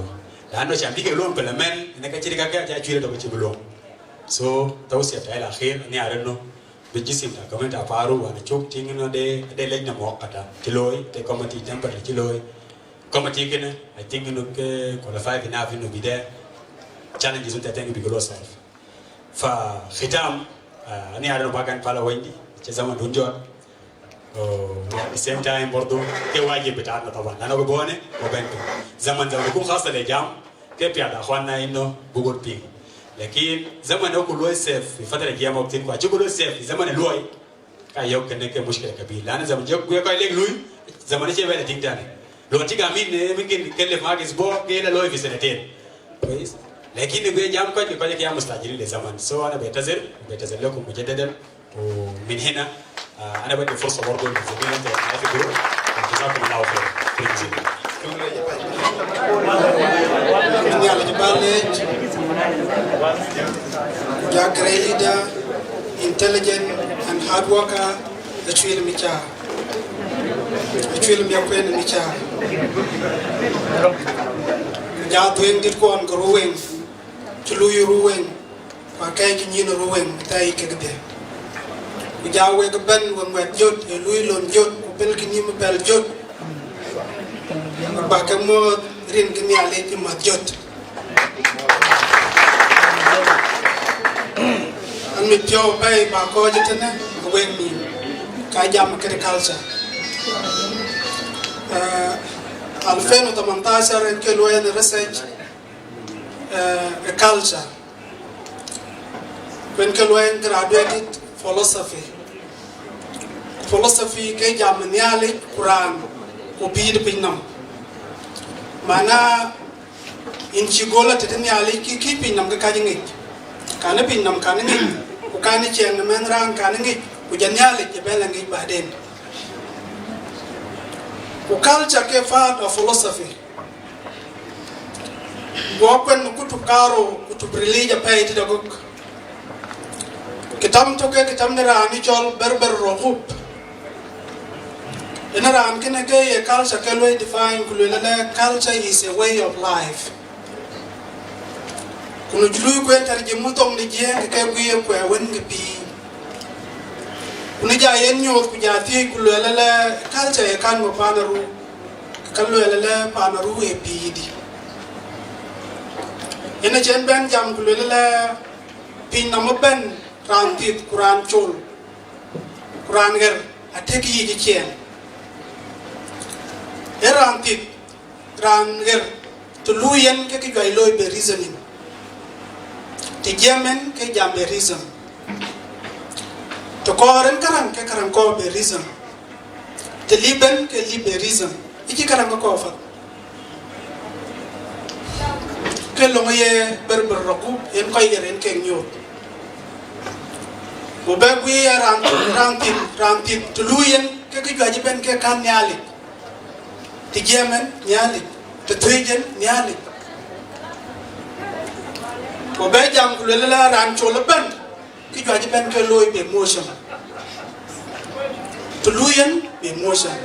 Lanu shan bige lo implement, ina ka chiri kake, Achwil do ka chiri lo. So, tawsiya bita al-akhir, ani are no, bi jism bita community Paru, wa ana chuk ting no de, de lajna muwaqqata, ti loi, de committee temporary ti loi. Committee kene, I think innu ke qualify enough innu bida challenges unta tengi bigolo solve. Fa khitam, ah, ani are no bagan pala windi, che zaman dunjot. Oh, at the same time, bardu, ke wajib bitana taban. Lanu ke bone, wa bento. Zaman zaman ku khasa le jam, ke pia da khwana innu bugut pi. Lakin zaman ku loi safe, fi fatara jam waktin ku, achi ku loi safe, zaman loi. Ka yok kene ke mushkila kabir. Lanu zaman jok, ku ya ka lek lui, zaman che bela ting tani. Lo tiga min, eh, mumkin kelef ma ke isbu, ke la loi fi sanatain. Kwes. Lakin ni ku ya jam ko, ko ya mustajilin le zaman. So, ana betazir, betazir lakum mujaddadan. Wa min hina, ah, ana badi fursa bardu lil zumala fi al-group. Jazakumullahu khair. Thank you. Min yala jibal age, ja great leader, intelligent and hard worker, Achwil Micha. Achwil Miakwen Micha. Ja tueng dit kon ko Ruweng. Chi lui Ruweng. Wa kai ki nyin Ruweng, tai ke gede. Ku ja wek ban wa mwet jot, e lui lon jot, ku pel ki nyim pel jot. Ba ke mo rin ki nyale ki ma jot. An mi pio pai ba ko jitene, wek mi. Ka jam ke culture. Eh, alfin u tamantashar en ke lui en research, eh, e culture. Kwen ke lui en graduated philosophy. Philosophy ke jam niali Quran, ku bid pinnam. Mana in chi gola te niali ki, ki pinnam ke ka jingit. Kane pinnam kane ngit. Ku kane cheng men ran kane ngit. Ku ja niali je bela ngit baden. Ku culture ke part of philosophy. Gua kwen kutub karo, kutub religion pai ti daguk. Kitab toke, kitab ni ran ni chol Berber Rogup. Ina ran kene ke ye culture ke lui define ku lui lele culture is a way of life. Kunu julu kwe tarjimu tong ni jeng ke kwe ye kwe wen ke pi. Kunu ja yen nyot ku ja ti ku lui lele culture ye kan mo panaru. Ka luel lele panaru e pidi. Ina chen ben jam ku luel lele pinnam ben ran tit ku ran chol. Ku ran ger a tek yi ji chen. E ran tit, ran ger, to lui en ke ki jwai loi be reasoning. Ti jam en ke jam be reason. To koren karang ke karang ko be reason. Te liben ke libe reason. Iki karang ko fat. Ke long ye Berber Rogup, en ko ye ren ke nyot. Ku be ku ye ran, ran tit, ran tit. To lui en ke ki jwaji ben ke kan niali. Ti jemen niali. Ti tuijen niali. Ku be jam ku lele ran chol ben. Ki jwaji ben ke loi be emotion. To lui en be emotion.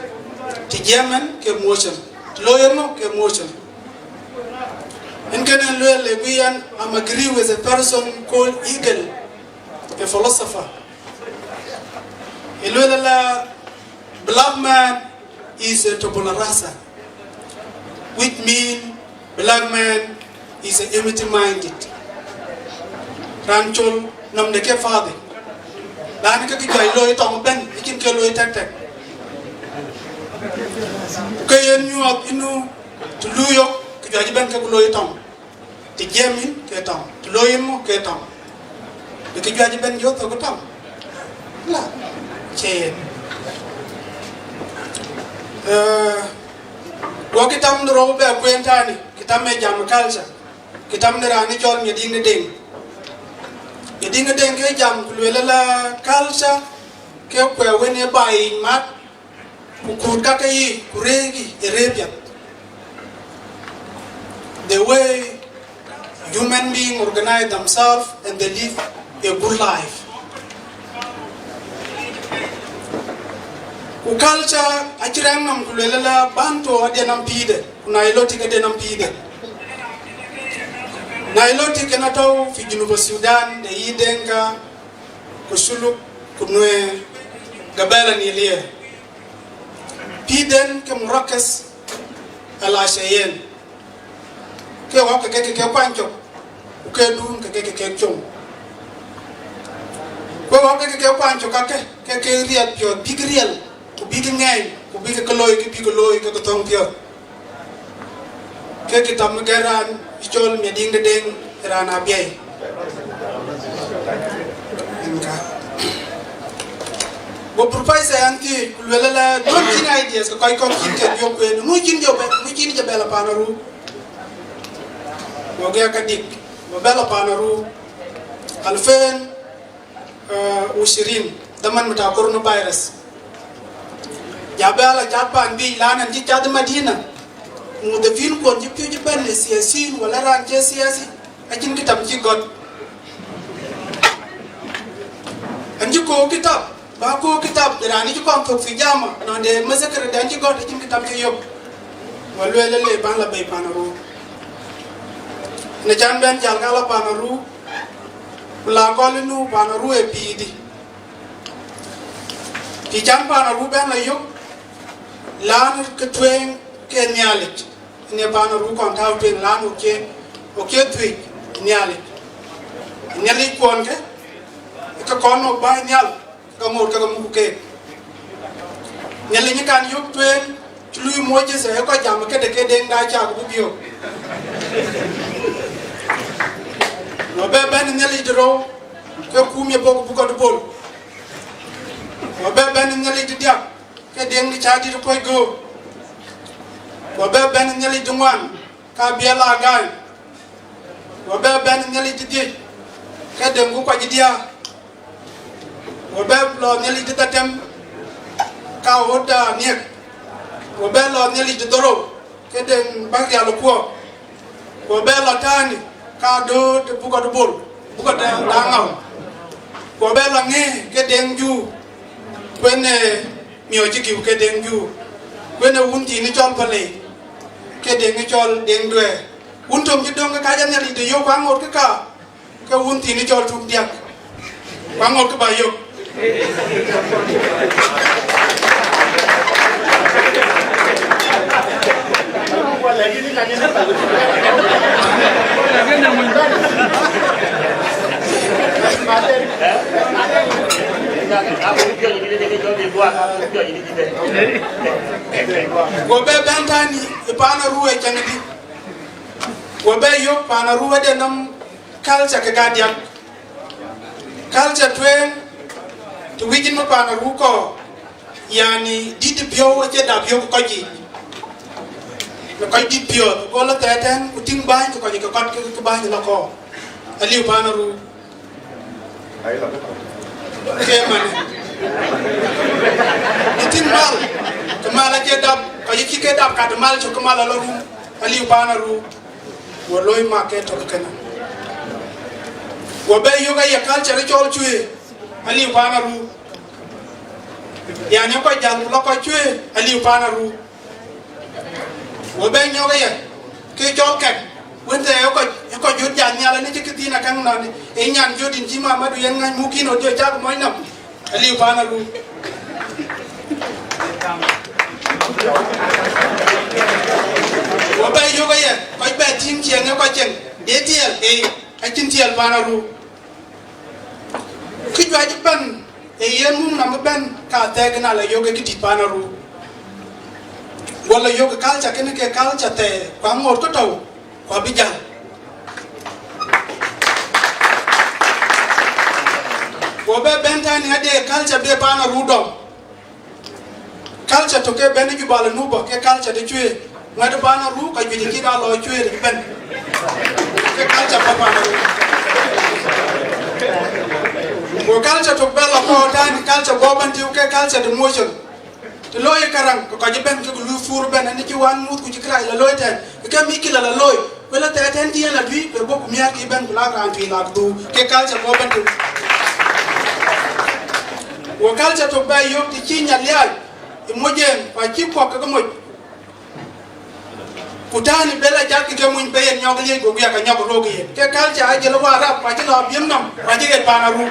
Ti jiamen ke motion. Ti loyem mo ke motion. En kene luel e gui an, I'm agree with a person called Hegel, a philosopher. E luel la black man is a tabula rasa, which mean black man is a empty minded. Ran chol nam de ke fadi. Ran ke ki jai loi tong ben, ikin ke loi tek tek. Ke yen nyuak inu, ti luyo, ki jai ben ke loi tong. Ti jiamen ke tong, ti loyem mo ke tong. Di ki jai ben yo to ke tong. La, chen. Eh, wa kitam de ro be kwentani, kitam me jam culture. Kitam de rani chol Nyading de Deng. Nyading de Deng ke jam ku luel la culture ke kwe wen e bai mat, ku kut kake i, ku regi e rebiat. The way human being organize themselves and they live a good life. Ku culture a chirang nam ku luel la Bantu a de nam pide, ku Nilotic a de nam pide. Nilotic e na tau fi Junub Sudan, de i Denka, ku Shuluk, ku Nuer, gabela ni lie. Piden ke murakas ala shayen. Ke wa ke ke ke kwanchok, ku ke dun ke ke ke chong. Ke wa ke ke kwanchok ka ke ke ke riel pio, big riel, ku big ngeng, ku big kloi, ke big kloi, ke ke tong pio. Ke kitam ke ran i chol Nyading de Deng ran a biai. Inka. Go professor yan ti ku luel la don kin ideas ko kai ko kin ke yo kwe, mu kin yo be, mu kin je bela Panaru. Go ge ka dik, go bela Panaru. Alfen eh, u shirin, daman mita coronavirus. Ja bela ja pan bi lanan ji ja de Madina. Mu de fin kon ji piu ji ben le siyasin wala ran je siyasi. Akin kitab ji got. An ji ko kitab, ba ko kitab, de ran ji kon tok fi jama, na de mazakar de an ji got, akin kitab ji yok. Walu ele le ban la bai Panaru. Na jan ben jal gala Panaru. Ku la gol inu Panaru e pidi. Ti jan Panaru ben la yuk, lan ke tweng ke nialit. Ine Panaru kon tau tweng lan u ke, u ke tweng nialit. Nialit kon ke, ke kon u bai nial. Ka ngot ka ka muku ke. Nyali ni kan yuk twen, tului moje se ko jam ke de ke deng da cha ku bio. Wa be ben nyali dro, ke kum ye bok buka dubol. Wa be ben nyali di dia, ke deng ni cha di ko go. Wa be ben nyali dungwan, ka biela gan. Wa be ben nyali di di, ke deng ku kwa di dia. Wa be lo nyali di tatem, ka oda niek. Wa be lo nyali di doro, ke deng bagi alo kuo. Wa be lo tani, ka do de buka dubol, buka de dangau. Wa be lo nge, ke deng ju, kwene mio ji kiu ke deng ju. Kwene wun ti ni chol pale, ke deng ni chol deng dwe. Wun tom ji dong ke kaja nyali de yo kwa ngot ke ka. Ke wun ti ni chol tuk diak. Kwa ngot ke ba yo. Wa be ben tani, i Panaru e changdi. Wa be yo Panaru de nam culture ke gadiak. Culture tweng, ti wijin ma Panaru ko, yani, di di bio, che da bio ko ji. Ko di bio, ko la teten, ku ting bai, ko ji ko kat ke bai la ko. Aliu Panaru. Ke mane. Itin mal. Ke mal ke dap, ke iki ke dap ka de mal cho ke mal la ru. Aliu Panaru. Wa loi ma ke to ke na. Wa be yo ga ya culture chol chwe. Aliu Panaru. Yan e koj jal ku la koj cue, aliu Panaru. Wa be nyok e ya, ki col kek. Wente e koj, e koj jur jal nyal ni ci ki tin a kang nani. E nyan jur din ci ma ma du yan ngan mukin o jo cak mo inam. Aliu Panaru. Wa be nyok e ya, koj be tin cieng e koj cieng. De tiel, e, a cin tiel Panaru. Ki jua ji ben, e yen mum na mi ben, ka te gina la yoke ki dit Panaru. Wa la yoke culture kene ke culture te, kwa ngot ko tau, kwa bijal. Wa be ben tani ade culture be Panaru dom. Culture to ke ben Juba la Nuba, ke culture de cue. Ngat Panaru, ka jui ki da lo cue de ben. Ke culture pa Panaru. Wa culture to be la ko tani culture bo ben tiu ke culture de motion. Te lo e karang, ka ji ben ke lu fur ben, ani ci wan mut ku ci kra la lo e ten. Ke mi ki la la lo e. Kwela te ten ti la dui, be bo ku miar ki ben ku la ran ti la du. Ke culture bo ben tu. Wa culture to be yok ti ci nya lial. I mojen, wa ci ko ka moj. Ku tani bela jak ki ke mun be yen nyok lial, go ya ka nyok ro ki yen. Ke culture a jela wa rap, wa jela biem nam, wa jela Panaru.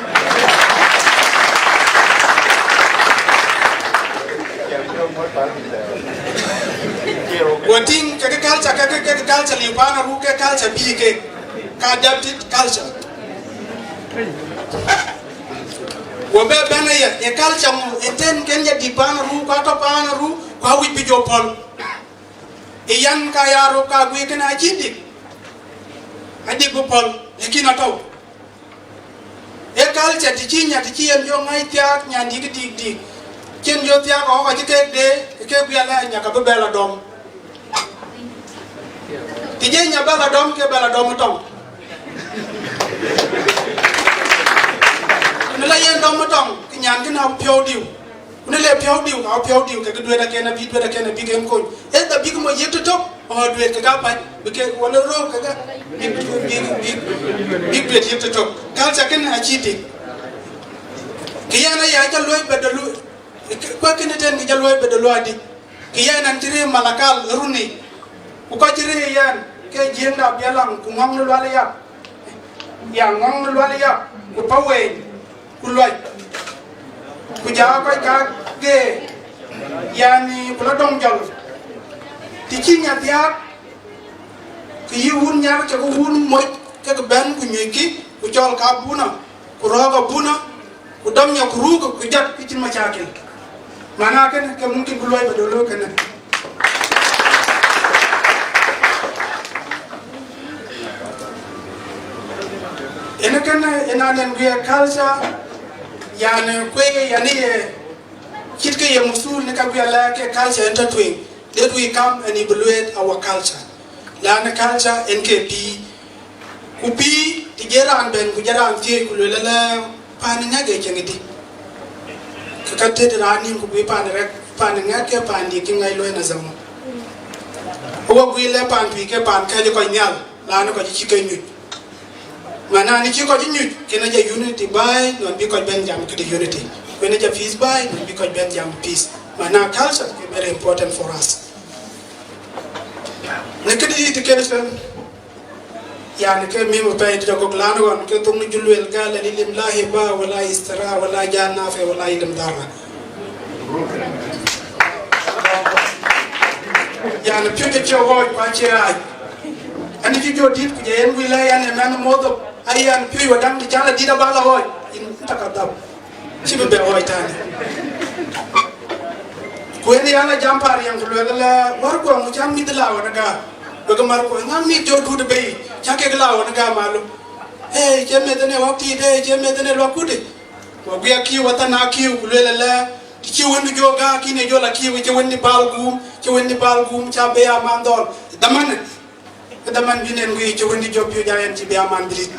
Wa ting ke, ke culture, ke, ke, ke culture li Panaru, ke culture bi ke, ka adapted culture. Wa be ben e ya, e culture mu, e ten ken ya di Panaru, kwa to Panaru, kwa wi bi jo pol. E yan ka ya ro ka gui kena ci dik. A dik bu pol, lekin a tau. E culture ti ci nya ti ci yen jo ngai tiak nya dik dik dik. Cien jo tiak o ka ci ke de, ke gui ala nya ka bu bela dom. Ti je nya bela dom ke bela dom tong. Ni la yen dom tong, ki nyan ki na pio diu. Ku ne le piau diu, ka piau diu, ke ke dwe da kena bi, dwe da kena bi ke nkon. E da bi ke mo yek totok, o dwe ke ka pai, bi ke wala ro ke ka, bi, bi, bi, bi dwe yek totok. Culture ken a ci ti. Ke ya na ya ja lwe ba da lwe, kwa ken ten ke ja lwe ba da lwe di. Ke ya nan tire Malakal runi. Ku ka tire yan, ke jeng da bialang, ku ngong lwe ya. Ya ngong lwe ya, ku pa wen. Ku luac. Ku ja koj ka ge. Yani ku la dong jol. Ti ci nya thiak. Ki yi wun nyar ke ku wun moj ke ke ben ku nyuj ki ku col ka buna. Ku roga buna. Ku dam nya ku rug ku jat ki cin machakil. Mana ken ke mungkin ku luac ba dolo ken. Ene ken ena nen gwi culture, yani kwe yani ye, kit ke ye musul ni ka gwi la ke culture enta twing. Let we come and evaluate our culture. Lani culture en ke pi. Ku pi ti jeran ben ku jeran ti ku lele la pan nga ge cengidi. Ka ka te rani ku pi pan rek pan nga ke pan di ki ngai lo na zamo. Wa gwi le pan pi ke pan ka je ko nyal. Lani ko ji ke nyuj. Mana ni ci ko ji nyuj, kena ja unity bai, non bi ko ben jam kede unity. Kena ja peace bai, non bi ko ben jam peace. Mana culture ke very important for us. Ne kede yi ti kede sen, yani ke mi mo pai ti ko lani wan, ke tung ni julwel ga la ilim lahi ba, wala istira, wala jana fe, wala ilim dara. Yani piu ke cho wo pa che ai. Ani ki jo dit ku je en wi la yani man mo do. Ai yani piu wa dang di chala di da bala wo. In ta ka dab. Ci be be wo tani. Ku en yana jam par yang ku le la war ko mu jam mi de la wa na ga. Be ga mar ko ngam mi jo du de be. Cha ke la wa na ga malu. Eh, je me de ne wa ti de, je me de ne lo ku de. Wa gwi a kiu, wa ta na kiu, ku lwe la la, ti ci wendi jo ga, kine jo la kiu, ci wendi bal gum, ci wendi bal gum, ca be a man dol. Daman, daman bi nen gwi, ci wendi jo piu ja en ci be a man bilit.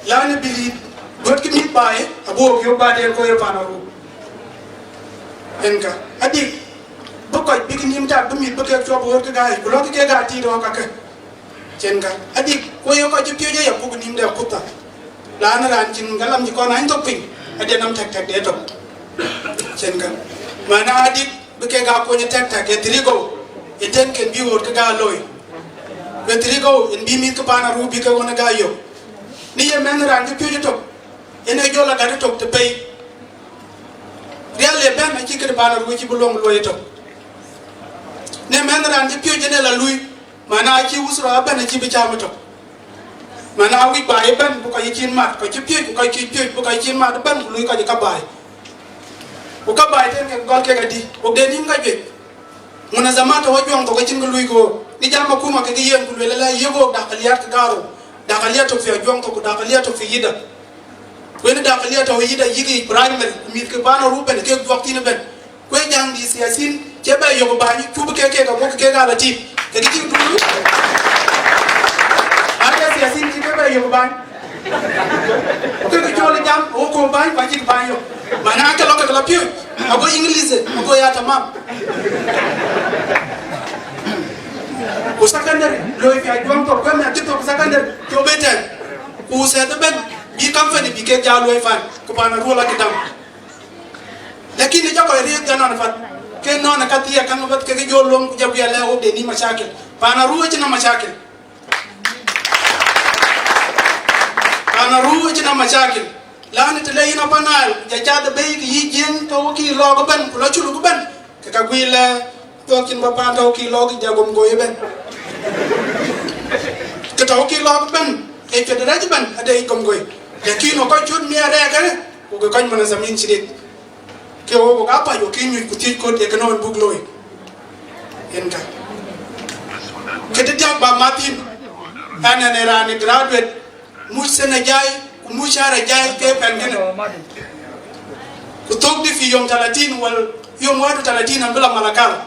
Lani bilit, got ki mit bae, a bo ki o ba den ko e Panaru. En ka, adik, bu ko bi ki nim ta, bu mit bu ke co bu got ki ga, ku lo ki ke ga ti do ka ke. Cen ka. Adik, ko yo ko ci pio ja ya buk nim de kuta. Lano ran chin galam chi kon ain tok piny, a de nam tektek de tok. Chen ka. Mana adit, bi kek a kony tektek, e three go. E ten ken bi wot kek a loi. E three go, en bi mith ke Panaru bi kek won ga yo. Ni ye men ran ke pyo tok. En e jola ga tok te pei. Rial e ben a chi ke Panaru chi bulong loi tok. Ne men ran ke pyo ne la lui. Mana a chi usra a ben a chi bi cham tok. Mana a wich bai ben, bu ka yi chin mat, ka chi pyo, bu ka chi pyo, bu ka yi chin mat ben, ku lui ka ji ka bai. Ku ka bai ten ke gol ke ka di, ku de nim ka jwe. Muna zaman to wa juang to ka chin ka lui ko. Ni jam ma kuma ke ke yen ku le la ye ko da ka liat ka garo. Da ka liat to fi juang to, da ka liat to fi yida. Wen da ka liat to yida yigi primary, mith ke Panaru ben, ke juak tin ben. Kwe jang di siasin, che be yok bany, chub ke ke ka bok ke ka la tip. Ke ki ting tulu. Ake siasin chi ke be yok bany. Ke ke chole jam, o ko bany, ba chi bany yo. Mana ke lo ke la pyo. Ago English, ago ya tamam. Ku secondary, lo fi a juang to, kwe me a tip to ku secondary, cho beten. Ku se de ben, bi company, bi ke ja lo fan, ku Panaru la kidam. Lakini jako eri janan fat. Ke non ka tia kan fat ke ke jo lom ku jabu ya le o de ni mashakil. Panaru e china mashakil. Panaru e china mashakil. Lani te le ina panal, ja cha de bei ki yi jin to ki lo ko ben, ku lo chulu ko ben. Ke ka gwi le to kin ba pan to ki lo ki ja gom go ye ben. Ke to ki lo ko ben, e ke de raj ben, ade gom go. Lakini ko chut mi are ke, ku ke kan mana zamin chidit. Ke wo ka pa yo ki nyu ku ti ko te ke non buk loi. En ka. Ke te dia ba matin. Ana ne rani graduate. Much sena jai, ku much ara jai ke pen kene. Ku tok di fi yom talatin wal yom wadu talatin an bila Malakal.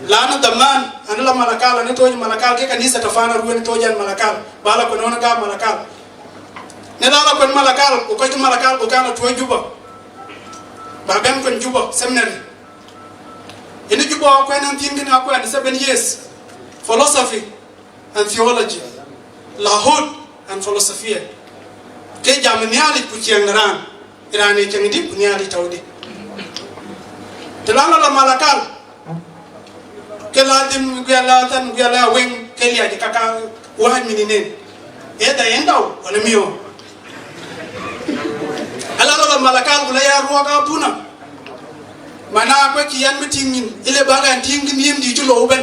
Lana daman, ana la Malakal, ana toj Malakal, ke kanisa ta Panaru ana toj an Malakal. Bala ko nona ga Malakal. Ne lala ko Malakal, ko ko Malakal, ko kana toj Juba. Ba ben ko Juba, seminary. Ini Juba ko ana tin kina ko ana seven years. Philosophy and theology. Lahut and philosophia. Ke jam ni ali ku chiang ran. Irani chang di ku ni ali tau di. Te lala la Malakal. Ke ladim gwe la tan gwe la weng ke lia di kaka wahad mininen. E da endau wala mio. Ala la Malakal gula ya ruwa ka puna. Mana ko ki yan meeting in ile baga ting kin yin di chulo ben.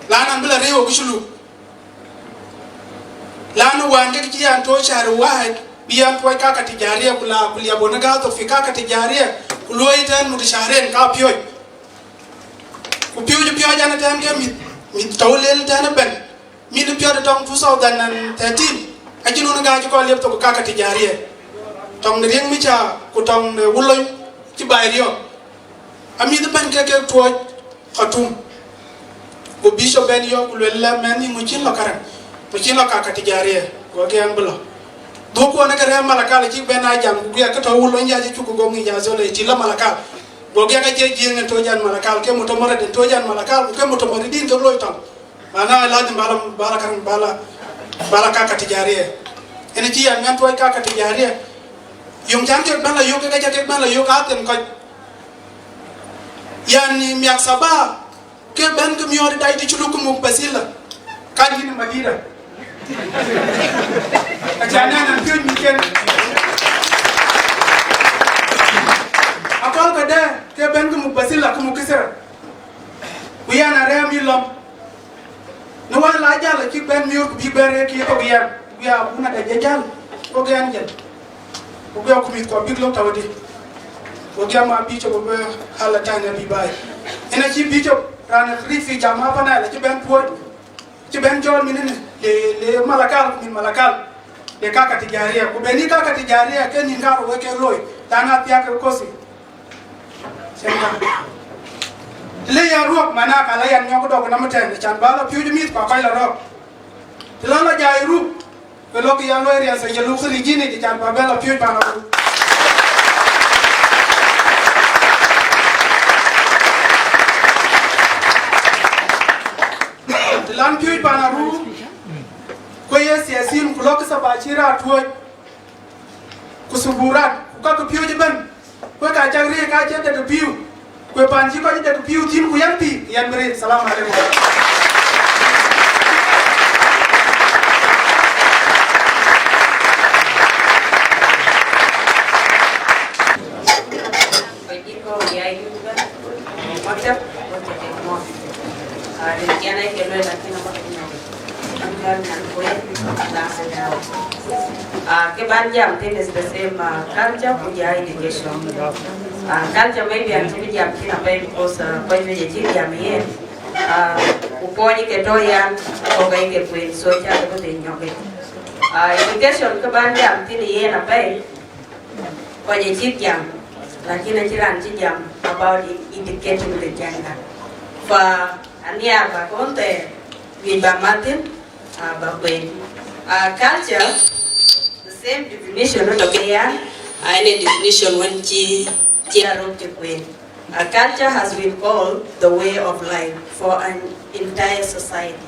Lana bila rewo ku chulu. Lana wan ke ki yan to shahar wahid, bi yan to kaka tijaria kula kulia bona ga to fi kaka tijaria, kuloi tan mutashahrin ka pyo. Ku pyo pyo jana tan ke mit, mit tawlel tan ben. Mit pyo de tong two thousand and thirteen. Ajinu na ga ko liep to kaka tijaria. Tong ring mi cha ku tong wuloi ci bai rio. Ami de ben ke ke to Khartoum. Go bishop ben yo ku lwela men ni muchin lo karan. Muchin lo kaka tijaria. Go ke an belo. Do ko na kare Malakal ci ben a jam ku ya ka to wuloi ya ci ku go ngi ya zole ci la Malakal. Go ke ka je je ngi to jan Malakal ke mutamar den to jan Malakal ke mutamar din ke loi tong. Mana lazim bala bala karan bala bala kaka tijaria. Ene ci ya men to kaka tijaria. Yom jan ke bala yo ke ka ke bala yo ka ten ko. Yani miak saba ke ben ke miori dai ti chulu ku muk basila. Kan yini madira. Achana nan piu ni ken. Akol ka de ke ben ke muk basila ku muk kisira. Ku yana re mi lom. Ni wan la jal ki ben miur ku bi ben re ki to gi yan. Ku ya ku na da jal. Ko gi yan jal. Ku ya ku mit ko big lo tawdi. Ku ya ma bishop be hala tana bi bai. Ina ci bishop rana khri fi jama pana la ci ben tuwa. Ci ben jol min ne le le Malakal min Malakal. Le kaka tijaria. Ku beni kaka tijaria ke ni ngaro we ke loi. Tana tiya ke kosi. Senda. Tile ya ruok mana kala yan nyok dok na meten chan bala piu mit pa kai la ruok. Tila la jai ruok. Ke lo ki ya lo area sa ya lu khri jini di chan pa bela piu pa na ruok. Tilan piu pa na ruok. Ko ye Siasin ku lok sa ba chira tuoj. Ku suburat, ku ka ku piu jiben. Ku ka chang ri ka chen da ku piu. Ku pan ji ko ji da ku piu tin ku yang ti, yang beri. Salam alaikum. Ah, ke ban jam thin is the same, ah, culture ku ja education. Ah, culture maybe an tubi jam thin apai because, ah, pai tubi jam yen. Ah, ku poni ke to yan, ko kai ke kuin, so cha ke tubi nyoke. Ah, education ke ban jam thin yen apai. Ko je chit jam, lakin a chiran chit jam about e-, educating the gender. Fa ania ba konte, wi ba matin, ah, ba kwen. Ah, culture, the same definition, no, okay, yeah? Ah, any definition when chi, chi a rok chi kwen. A culture has been called the way of life for an entire society.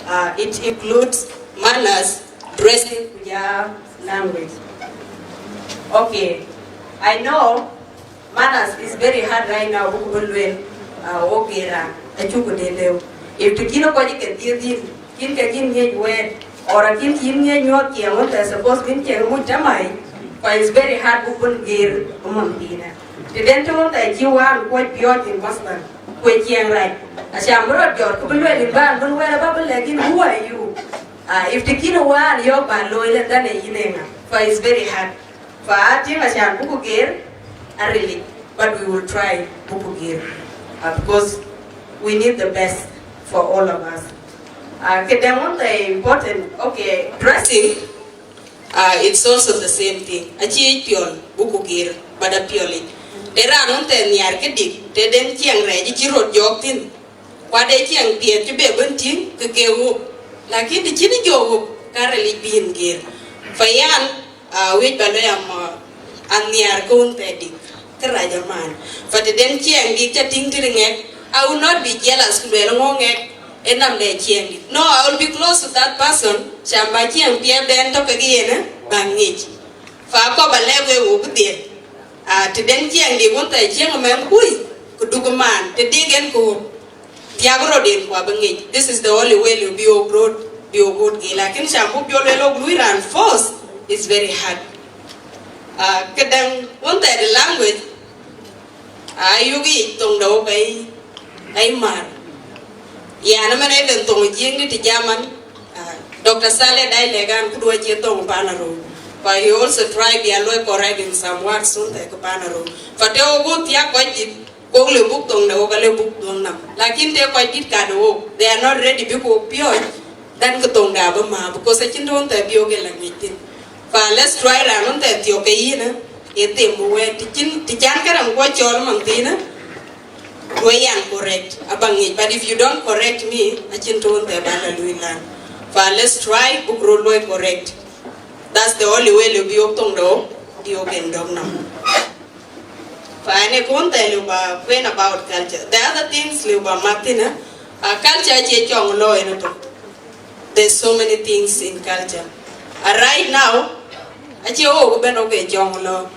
Uh, it includes manners, dressing, ku ja language. Okay, I know manners is very hard right now, buk bul wel, uh, okay ra, a chuku de leo. If to kino ko ke di di, kin ke kin nge wet, or kin kin nge nyot ke, what I suppose kin ke mu jamai, but it's very hard buk bul gir, umon dina. Ti den ti won ta chi wan ko piot in Boston. Kwe chieng rai. Asia murot jor ku bilwe limban, bilwe la ba bilwe gin, who are you? Ah, if ti kino wan yo ba lo ile dane inenga. For it's very hard. For a ting asia buku gir, a really. But we will try buku gir. Ah, because we need the best for all of us. Ah, ke den won ta important. Okay, dressing. Ah, it's also the same thing. A chi piol, buku gir, bada pioli. Te ran un te niar ke dik, te den chieng re, ji chi rot jok tin. Kwa de chieng piet, chi be bun ting, ke ke wup. Lakin di chini jo wup, ka re li bin gir. Fa yan, ah, wich ba lo yam, ah, an niar ke un te dik. Keraja man. But then chieng di cha ting ti ngek. I will not be jealous ku lwel ngo ngek. Enam de chieng di. No, I will be close to that person. Chamba chieng pia ben to kagi ene. Bangich. Fa ko ba lewe wo ku die. Ah, ti den chieng di won ta chieng men kui. Ku du ku man. Ti di gen ku. Tiago rodin kwa bangich. This is the only way you be o road. Be o good gi. Lakin chambu bi o lelo glui ran force. It's very hard. Ah, kedang won ta the language. Ai yugi tong do kai, ai mar. Ya na mana even tong jing di ti German. Ah, Doctor Saleh dai legan kudua je tong panaro. But he also try be always correct in some words, sun te ke panaro. Fa te o gut ya ko ji, ko le buk tong do ka le buk tong nam. Lakin te ko ji ka do, they are not ready bi ko pio. Dan ke tong da ba ma, because a chin don te bio ke la ngitin. Fa let's try ra non te tio ke yina. E te mo we ti chin, ti chan ke ram ko chol mang tina. Ko yan correct. Abang it. But if you don't correct me, a chin don te ba la lui lan. Fa let's try buk ro lo correct. That's the only way le bio tong do. Bio ke ndong nam. Fa ne kun te le ba kwen about culture. The other things le ba matina. A culture che chong lo eno to. There's so many things in culture. Uh, right now, ache o ko ben o ke chong lo.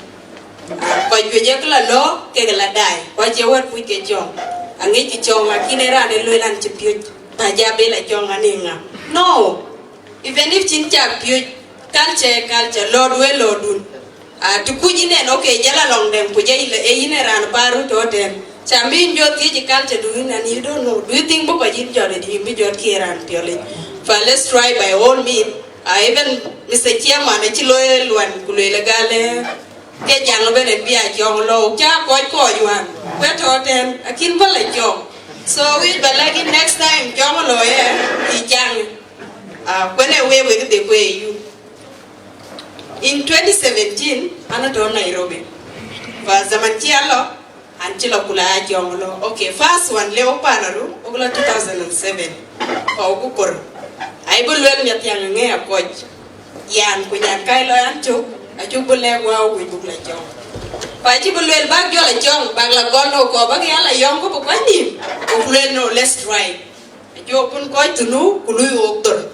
Uh, ko jwe je kla lo, ke kla dai. Ko che wat pu ke chong. Ange ki chong a kine ra ne lo lan che piu. Ta ja be la chong ani nga. No. Even if chin cha piu, culture, culture, lo dwe lo dun. Ah, ti kuji nen, okay, jala long dem, kuja ile, e ine ran paru to ten. Chambi njo ti ji culture do in and you don't know. Do you think buko jin jo de di bi jo ki ran piole? Fa let's try by all means. Ah, even Mister Chairman, e chilo e luan, kulo ile gale. Ke jang ben e bia jong lo, cha ko ko yuan. Kwe to ten, akin bala jong. So we bala gi next time, jong lo ye, i jang. Ah, kwene we we de kwe you. In twenty seventeen, ana to Nairobi. Fa zaman chi alo, an chi lo kula a jong lo. Okay, first one, leo panaru, ogla two thousand and seven. Fa ogu kor. Ai bu lwel mi atiang nge a coach. Yan ku yan kai lo yan chuk, a chuk bu le wa wi bu la jong. Fa chi bu lwel bag jo la jong, bag la gon no ko bag ya la yong ko bu kwani. Ogu lwel no, let's try. A jo kun coach tunu, kulu oktor.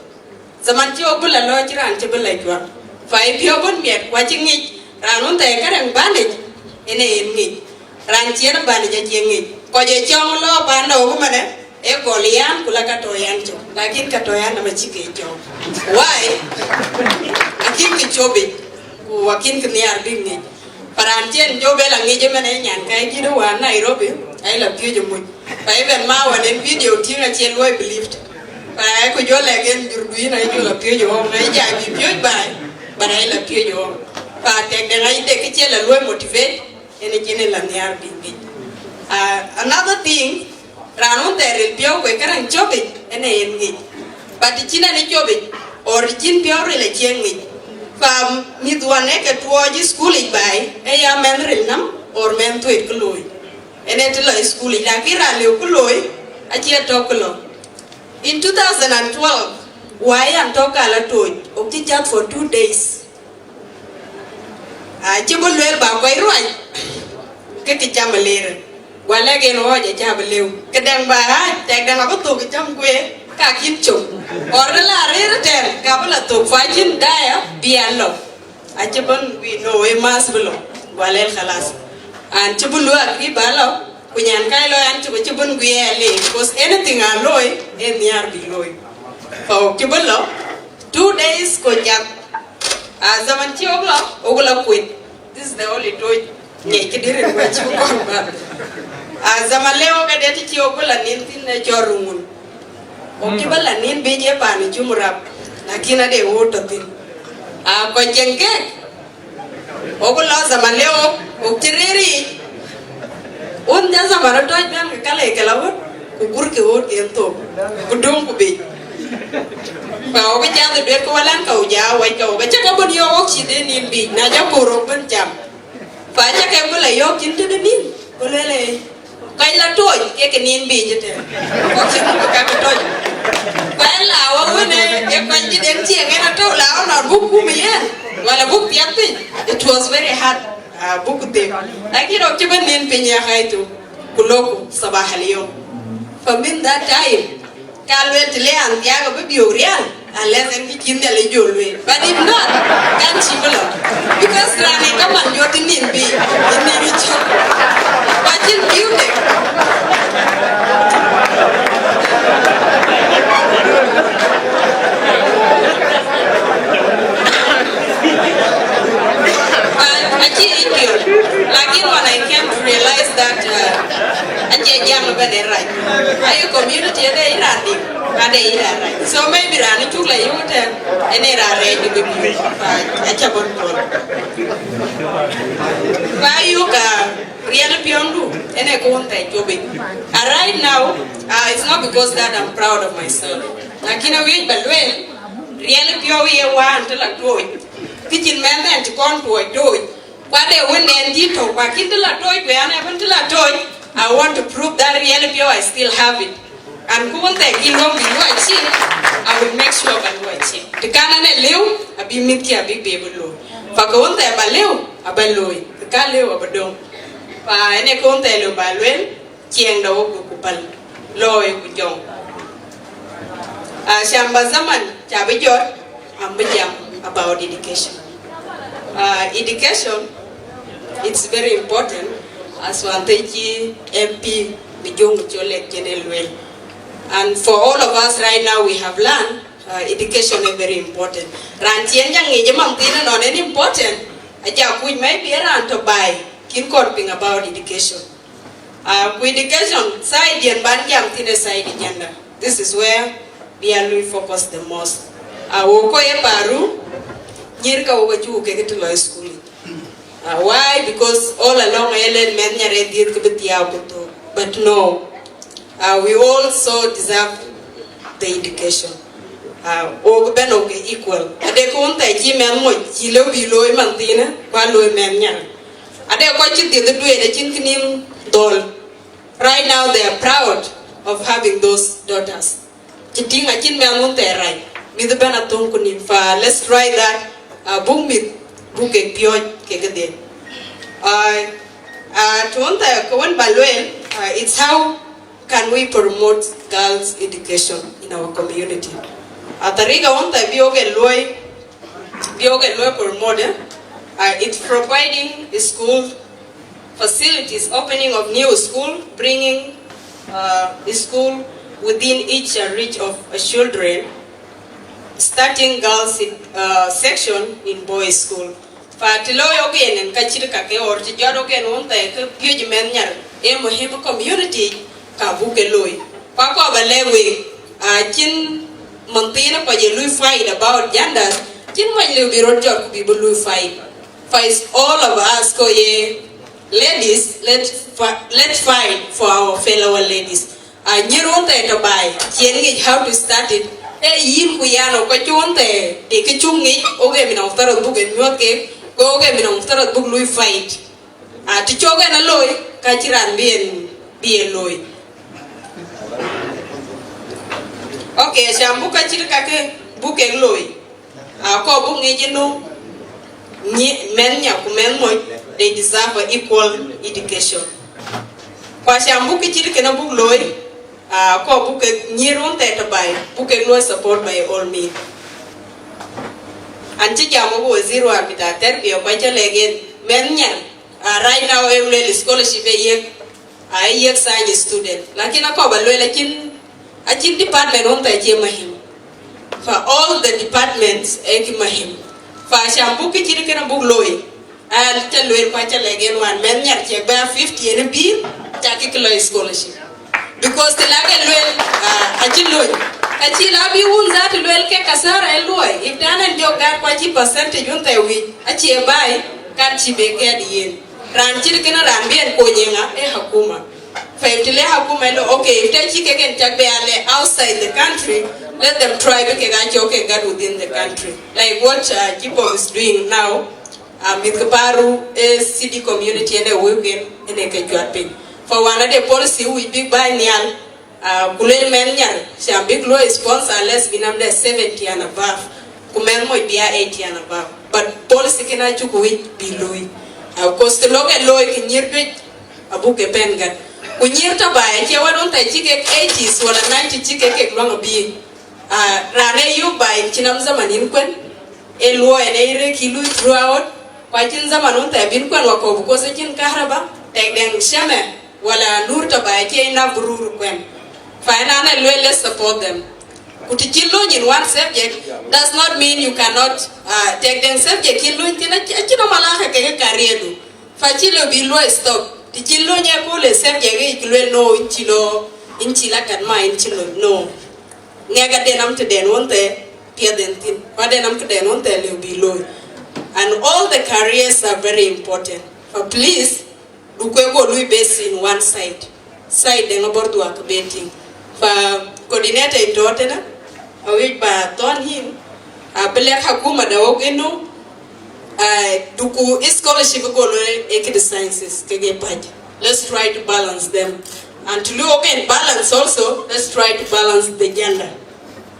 Zaman chi obula lo chi ran chi bula juak. Fa ipi obun miet kwa chi ngich ran un te kareng banij. Ene en ngich. Ran chien banij a chien ngich. Ko je chong lo panda ogu mane. E gol yan kula katoyan cho. Lakin katoyan nama chi ke cho. Why? Akin ki chobi. Ku akin ki niar bing ngich. Paran chien jo bela ngeje mane nyan kai gido wa Nairobi, ai la pio jo muj. Pa even ma wa den video ting a chien loi believed. Pa ai ku jo legen jurduin ai jo la pio jo hong, ai ja bi pio bai, but ai la pio jo hong. Pa tek den ai de ke chien la loi motivate, ene chien la niar bing ngich. Ah, another thing, Ran un te ril piau kwe karang chobit, ene en ngich. But chin ene chobit, or chin piau ril a chien ngich. Fa midwan e ke tuo ji school ich bai, e ya men ril nam, or men tuit kuloi. Ene ti lo school ich, lakin ran liu kuloi, a chia to kulo. In two thousand and twelve, wai an to kala tuit, ok ti chat for two days. A, chi bu luel ba kwai ruai. Ke ti cham a lir. Gwa le gen o ja cha bu leu. Ke dang ba ha, tek dang a bu tuk cham kwe. Ka kin chum. Or la rir ter, ka bu la tuk fa chin daya, bi a lo. A chi bun gwi no, e mas bu lo. Gwa le khalas. An chi bu luak ki ba lo. Ku nyan kai lo an chi bu chi bun gwi e le. Because anything a loi, e niar bi loi. Fa o chi bu lo. Two days ko jak. A zaman chi ogla, ogla quit. This is the only toy. Nye ki diri ko chi ko ba. A zaman le oga de chi ogla nin tin ne chorungun. O ki bala nin bi je pa ni chumurap. Lakin a de woto tin. A ko jengke. Ogla zaman le o, o tiriri. Un ja zaman to jan kale kala wot. Ku gur ke wot ke to. Ku dong ku bi. Fa o ga cha de ko walan ka o ja wa ka o ga cha ka bon yo o chi de nin bi. Na ja ko ro bon cham. Fa cha ke bula yo kin te de nin. Ko le le. Kai la to ke ke nin bi je te. Ko chi ku ka to. Kai la wa wene e kai ji den chi nge na to la o na bu ku mi ye. Wala bu piat pin. It was very hard. Ah, bu ku te. Lakin o chi ben nin pin ya kai tu. Kuloku sabah al yom. Fa min that time. Ka luel ti le an tiaga bi biu rial, unless en ki kin dia le jo luel. But if not, kan chi bula. Because rani ka man jo ti nin bi, ti nin bi cho. But in biu de. But achi idiot. Lakin when I came to realize that, uh, achi jam ben e right. Ayo community ade irandi. Ade ira right. So maybe rani chukla yute ene ra right to be pa acha bon bon. Pa yuka riel piondu ene kunta chobe. Uh, right now, uh, it's not because that I'm proud of myself. Lakini wi balwel riel pio ye wan tela toy. Kichin men en ti kon toy toy. Kwa de wende en ti to kwa kin tela toy kwa ana ben tela toy. I want to prove that riel pio I still have it. And ku wonte ki long bi lu achieve, I will make sure ba lu achieve. Te kana ne leu, abi mit ki abi be bu lo. Fa ku wonte ba leu, aba loi. Te ka leu aba dong. Fa ene ku wonte leu ba luen, chieng da wo ku pal. Loi ku jong. Ah, shamba zaman, cha ba jot, am ba jam about education. Uh, education, it's very important as wan te chi M P mi jong chole general well. And for all of us right now, we have learned, uh, education is very important. Ran chien jang ngi jemam tina non en important. Aja kuj maybe ran to bai kin kor ping about education. Uh, ku education side yen ban jam tine side gender. This is where we are really focused the most. Uh, wo ko e paru, nyir ka wo ka chu ke ke to lo school. Uh, why? Because all along elen men nyare dit ke betia ko to. But no, uh, we also deserve the education. Uh, o ben o ke equal. Ade ko unta chi men mo chi lo bi lo man tine, ba lo men nyare. Ade ko chi dit du e de chin kinin dol. Right now they are proud of having those daughters. Chiting a chin men mun te rai. Mi de ben a tung kunin fa. Let's try that. Uh, bung mit bung ke pioj ke ke de. Uh, uh, tuon te ko wen balwen. Uh, it's how can we promote girls' education in our community. A tariga wanta bi ogen luoi, bi ogen luoi promote, uh, it's providing school facilities, opening of new school, bringing, uh, school within each, uh, reach of, uh, children, starting girls, uh, section in boys school. Fa ti looi ogen en ka cid kake or ti jot ogen wanta ke pyej men nyar e muhim community ka buk e looi. Kwa ko ba le wek, a cin mantina kwa je lui fight about genders, cin mwan le bi rot jot ku bi bu lui fight. Fa it's all of us ko ye ladies, let's fi-, let's fight for our fellow ladies. A nyir wanta e to bai, cien ngi how to start it. E yin ku yan o ko ci wanta e, te ke cung ngi, oge mi na uftara buk e nyuot ke, ko oge mi na uftara buk lui fight. A ti coge na looi, ka ci ran bi en, bi en looi. Okay, shambu ka cid kake buk e looi. A ko buk ngi jinu, nyi, men nya ku men moj, they deserve a equal education. Kwa shambu ki cid kena buk looi, a ko buk e nyir wanta e to bai, buk e looi support by all means. An ci jamo ko wazir wa bita terbiya kwa ca legen, men nya, a right now e ulel scholarship e yek, a e yek science student. Lakin a ko ba luel a cin, a cin department wanta e ci muhim. Fa all the departments e ki muhim. Fa shambu ki cid kena buk looi. A ca luel kwa ca legen wan men nyar ci ba fifty en bi, ca ki kilo scholarship. Because ti lage luel, a, a ci looi. A ci la bi wun zat luel ke kasara e looi. If danen jog gat kwa ci percentage wanta e wi, a ci e bai, ka ci be ke di yen. Ran cid kena ran bi en konye nga, e hakuma. Fa if ti le hakuma lo, okay, if te ci ke ken cak be ale outside the country, let them try bi ke ga ci oke gat within the country. Like what, uh, Kipo is doing now, uh, mit ke Paru, e city community ene weekend, ene ke juat piny. Fa wan a de policy wi big buy nial, a, ku lel men nyar, sham bik luoi sponsor unless bi nam de seventy and above. Ku men moj bi a eighty and above. But policy kena cuk wich bi lui. A, cause ti loge looi ki nyir pej, a buk e pen gat. Ku nyir ta bai, a ci wan wanta ci ke eighties wala ninety ci ke ke luang bi. A, ran e yuk bai, ci nam zaman in kwen. E luoi ne ire ki lui throughout. Kwa cin zaman wanta bin kwen wa ko, because cin kahraba, tek deng shame. Wala nur ta bai ke ina bururu kwen. Fa ina na lwe, let's support them. Ku ti ci lony in one subject does not mean you cannot, uh, take them subject in lony tina ci, ci na malaka ke career du. Fa ci lo bi lo stop. Ti ci lony e ko le subject e ki lwe no in ci lo, in ci la kan ma in ci lo, no. Ngega den am te den wonte pia den tin. Kwa den am te den wonte le bi lo. And all the careers are very important. Fa please, du kwe go lui base in one side. Side de nga bor dua ka beting. Fa coordinator in totena, a wich ba ton him, a belek hakuma da wog inu, a duku scholarship go lo e ki the sciences, ke ge paj. Let's try to balance them. And to look at balance also, let's try to balance the gender.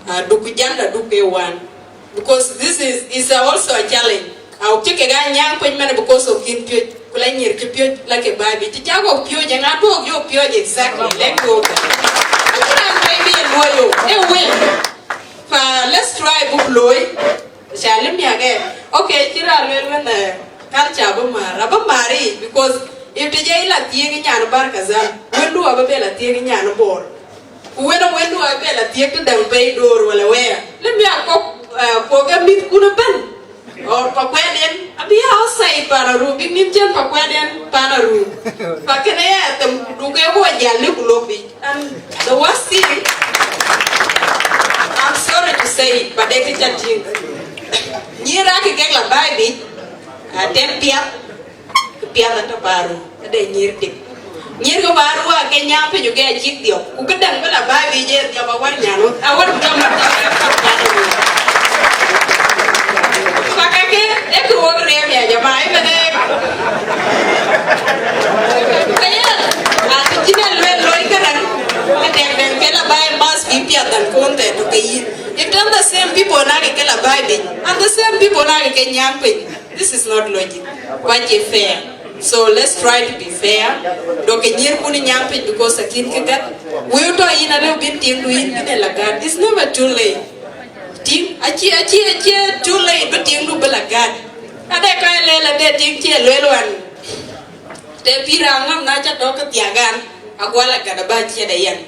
A duku gender, duku e one. Because this is, is also a challenge. A ok ci ke ga nyang pej mane because of kin pioj, kula nyir ci pioj la ke babi. Ci ca go pioj, nga to yo pioj exactly. Let go. Kula baby and boy yo. E well. Fa let's try book loy. Shalim ya ge. Okay, ci ra lwe lwe na culture ba mar. Ba mari because if te je ila tiegi nyan bar kazan. Wendu aba bela tiegi nyan bor. Ku wena wendu a bela tiek te dang pay door wala wea. Let me a kok, uh, koga mit kuna ban. Or pa kweden, abi outside para room, big nim jen pa kweden, para room. Pa kene ya tem duke ko jali ku lobi. And the worst thing, I'm sorry to say it, but they can chat you. Nyira ki kek la bai bi, a tem pia, Ki piadha to baru, ka de nyir dik. Nyir ko baru a ke nyam pe ju ke chik dio. Ku ke dang bela bai bi je dio ba war nyano. A war jam. Paka ke, e ku wog re mi a jama, e mene. Kaya, a ti chine lwe loi ka dang. Ka dang dang ke la bai mas ki piadha kunte to ke yi. It done the same people na ke la bai bi. And the same people na ke nyam pe. This is not logic. Kwa je fair. So let's try to be fair. Dok e nyir kuni nyam pej because a kin ke gat. Wiu to ina leo bin ting du in bin e la gat. It's never too late. Ting, aci, aci, aci too late ba ting du ba lagat. Ade ka lel ade ting ci lel wan. Te pira ngam na ca dok ka tiagan, a gua lagat ba ci da yan.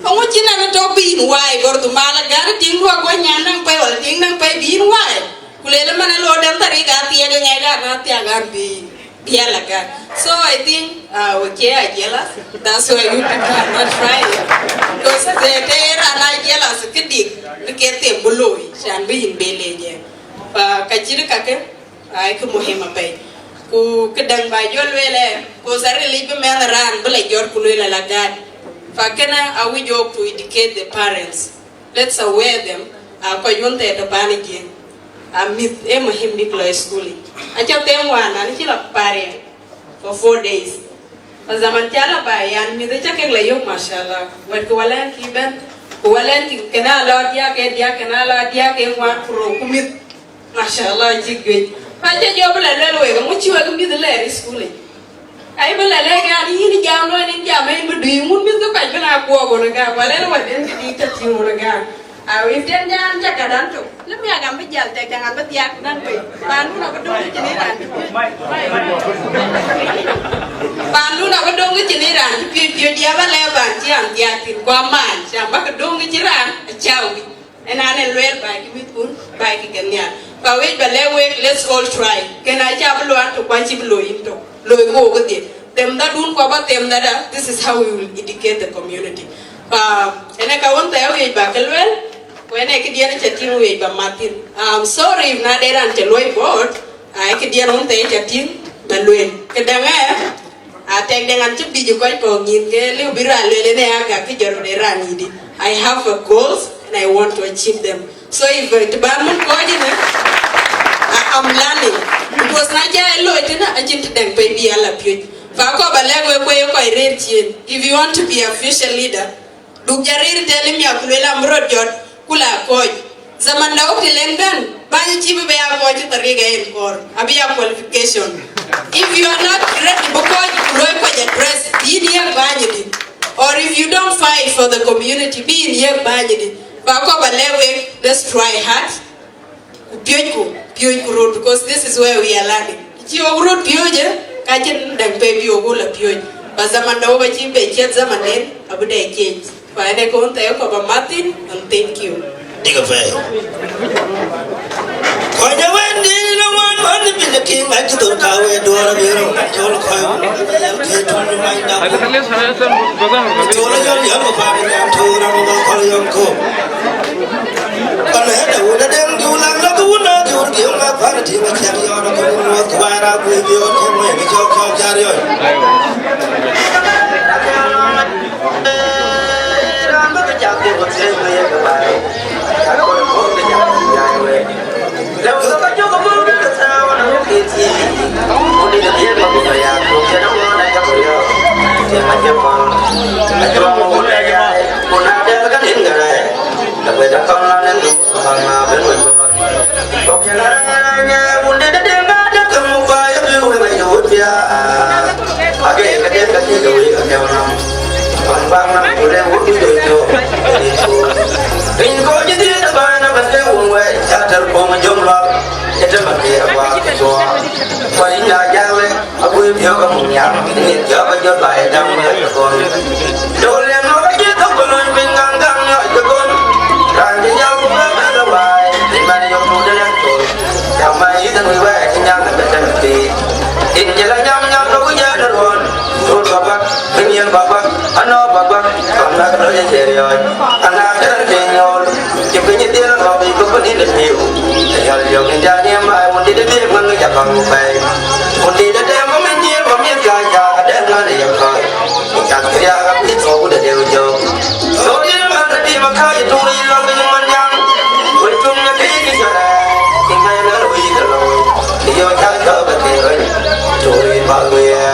Ka ngu ci na na to bin wai gor du ma lagat ting du a gua nyan nang pai wala ting nang pai bin wai. Ku lele mana lo dan tari ka tiaga ngai ga na tiagan bi. Bi a lagat. So I think, uh, okay, I jealous. That's why you people are not trying. Because they, they are not jealous. Kedik, dikete buloi. Shan bi in bele je. Pa kacir kake, ai ke muhim apai. Ku kedang ba jol wele, ku sari li pe men ran, bele jor ku lele lagat. Pa kena, I will joke to educate the parents. Let's aware them. A ko yun te te bani jin. A mit e muhim bik lo school. A ca tem wan, ani ci la pare for four days. Pa zaman ca la ba yan mit e ca kek la yok, mashallah. Wat ku walen ki ben. Ku walen ki kena lo dia ke dia kena lo dia ke wan kuro ku mit. Mashallah, ci gwej. Pa ca jo bela lel wega, mu ci wega mit ler school. Ai bela lel ga ni ni jam lo ni jam en bedu mun mit ko kaj bela ko go na ga. Wala lo waden ki di ta ti mo na ga. A wi den jan ca ka dan to. Lem ya ga mi jal te ka ngan ba diak nan pe. Pandu na bedung ci ni ran. Pandu na bedung ci ni ran. Pi pi dia ba le ban ci an diak tin ko man. Ca ba ka dung ci ran. Ca wi. Ena ne lwel bai ki mit kun, bai ki kenya. Ka wej ba le wek, let's all try. Kena ca bi luan to, kwa ci bi lo yin to. Lo ko ko de. Tem da dun kwa ba tem da da. This is how we will educate the community. Ka ena ka won ta wej ba ka lwel. Ko ena ki diana ca tin wej ba matin. I'm sorry if na de ran ca lwel board. Ai ki diana won ta ca tin ba lwel. Kedang eh. A tek deng an ci biji koj ko ngin ke liu bira lele ne aga ki jor de rani di. I have a goals and I want to achieve them. So if uh, ti ban mun koj ne, I, I'm learning. Because na ja lo tina a jin ti deng pe bi ala pioj. Fa ko ba le we ko ko rer chin. If you want to be a future leader, duk jarir te lim ya kulwe la mrod jot kula koj. Zaman da wok ti leng dan, banyi ci bi be a koj tariga en kor. Abi a qualification. If you are not ready, because kulwe koj address, bi ni ya banyi di. Or if you don't fight for the community, bi ni ya banyi di. Ba ko ba le wek, let's try hard. Ku pioj ku, pioj ku rot, because this is where we are learning. Ci wok rot pioj e, ka ci dang pe bi wok la pioj. Ba zaman da wok ba ci be ci zaman den, abu de change. Ba ne ko ta ko ba Martin, and thank you. Diga fe. Ko ja wen di no wan wan di bin ki ma ci tor ka we do ra bi ro. Jol ko. Ke tu ni mai da. Jol jol ya ko ba ni tu ra mo ko yon ko. Abu pio ka mung yang, ni pio ka jot bai dang ni ka kon. Dol yang lo ka jit ka kon, pin ngang gang ni ka kon. Ran di yang ko ba ka bai, pin ban yong tu de yang kon. Yang mai yi dang wi wai, pin yang ka dang ti. In je la nyam nyam lo ku ja na ron. Ron ba ba, pin yang ba ba, ano ba ba, kan na ka lo je je ri oi. Kan na ka dang ti nyol. Ci piny i dyel rwök i kop ni ni piu. Yal yök i jani ma wun di di di wun ni jakang pai. Wun di di di ma mi ni ma mi ka ja ka de na ni ya ka. Ka kria ka pi to ku de de jo. So di ma ka di ma ka i tu i lo ni man yang. Wun tum na ki ki sa. Ki ma na ru i ka lo. Yo ka ka ba ke ro. Tu i ba ru ya.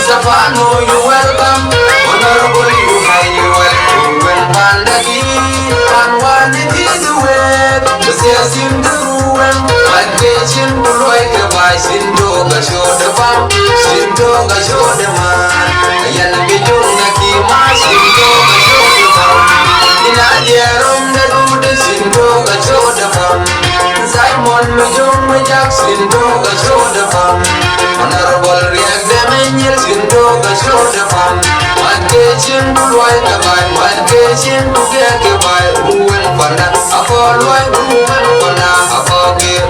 Stefano, you welcome. Honorable, you highly welcome. When Pandaki, Panwan, it is the way. Siasin the ruin, Mad Kitchen, Buloy, Kabai, Sindo, Gasho, the Bam, Sindo, Gasho, the Man. Ayan, Bijung, Nakima, Sindo, Gasho, the Bam. Ina, Jerum, the Dude, Sindo, Gasho, the Bam. Simon Mijung Mijak, Sindo Gasho the Bam. Honorable Riek Deng Manyel, Sindo Gasho the Bam. Mad Kitchen Buloy Kabai, Mad Kitchen Bukeke Bai, Ruwen Panda, Apo Luai, Ruwen Panda, Apo Gir.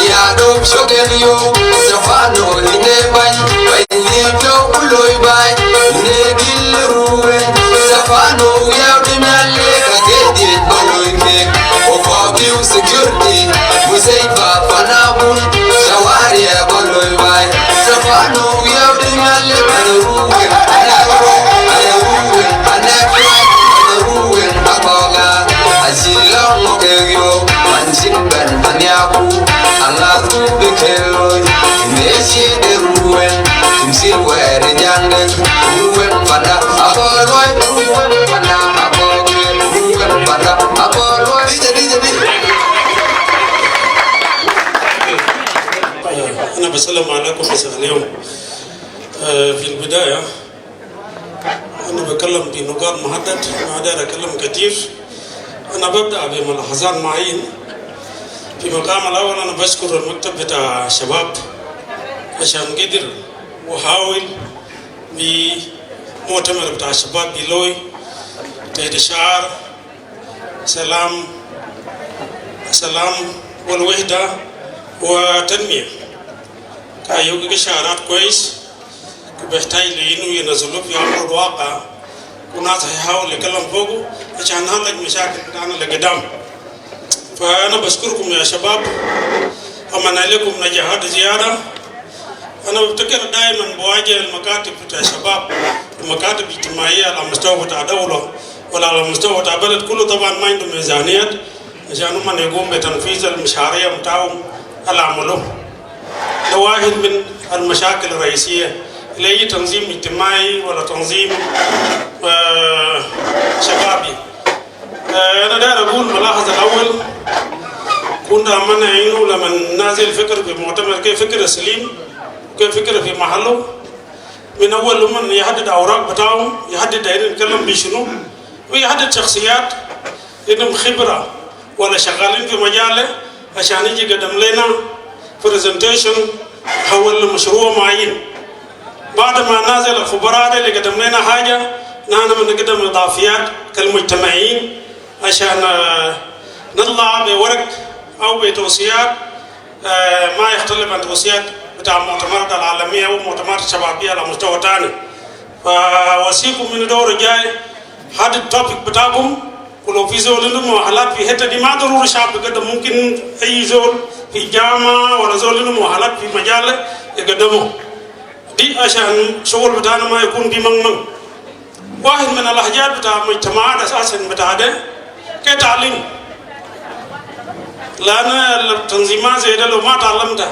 Ya dop shogen yo, Stefano ine bany, bany ni pio kuloi bany, ine gil ruwe. Stefano ya di male ka ke di baloi ke. O ko biu security, musei ba panabun, shawari ya baloi bany. Stefano ya di male ka ruwe, ana ruwe, ana ruwe, ana ruwe, ana ruwe, akoga. Asilong mo ke yo, mansin ban panyaku, anga ku be ke loi. Neshi de ruwen, kimsil were jangde, ruwen pada, akoloi, ruwen pada, akoloi, ruwen pada, akoloi. Dije, dije, dije. أنا بسلم عليكم مساء اليوم. آه، في البداية، أنا بتكلم بنقاط محدد، ما أقدر أتكلم كتير. أنا ببدأ بملاحظات معين. في مقام الأول، أنا بشكر المكتب بتاع الشباب عشان قدر وحاول بمؤتمر بتاع الشباب بلوي تحت شعار سلام، سلام والوحدة والتنمية. كان يوقع شعارات كويس، وبيحتاج لإنه ينزلوه في أمر الواقع، والناس هيحاول يتكلم فوقه عشان نعالج مشاكل بتاعنا لقدام. فأنا بشكركم يا شباب، أتمنى لكم نجاحات زيادة. أنا بفتكر دائمًا بواجه المكاتب بتاع الشباب، المكاتب الاجتماعية على مستوى بتاع دولة ولا على مستوى بتاع بلد كله، طبعًا ما عندهم ميزانيات عشان هم يقوم بتنفيذ المشاريع بتاعهم اللي عملوه. ده واحد من المشاكل الرئيسية لأي تنظيم اجتماعي ولا تنظيم، آه، شبابي. آه، أنا داير أقول ملاحظة الأول، كنت أتمنى إنه لما ننزل فكر في مؤتمر، كيف فكرة سليم، كيف فكرة في محله، من أول لمن يحدد أوراق بتاعهم، يحدد دايرين نتكلم بشنو، ويحدد شخصيات عندهم خبرة ولا شغالين في مجال ده عشان يجي يقدم لنا presentation حول مشروع معين. بعد ما ننزل الخبراء ده اللي قدم لنا حاجة، نحن بنقدم إضافيات كالمجتمعين عشان، آه، نطلع بورق أو بتوصيات، آه، ما يختلف عن توصيات بتاع المؤتمرات العالمية أو مؤتمرات شبابية على مستوى تاني. فأوصيكم من الدور الجاي، حدد topic بتاعكم، ولو في زول عنده مؤهلات في الحتة دي، ما ضروري شاب يقدم، ممكن أي زول في جامعة ولا زول عنده مؤهلات في مجال يقدمه. دي عشان شغل بتاعنا ما يكون بمنمن. واحد من الحاجات بتاع مجتمعات أساسًا بتاع ده كتعليم. لأن التنظيمات زي ده لو ما تعلمت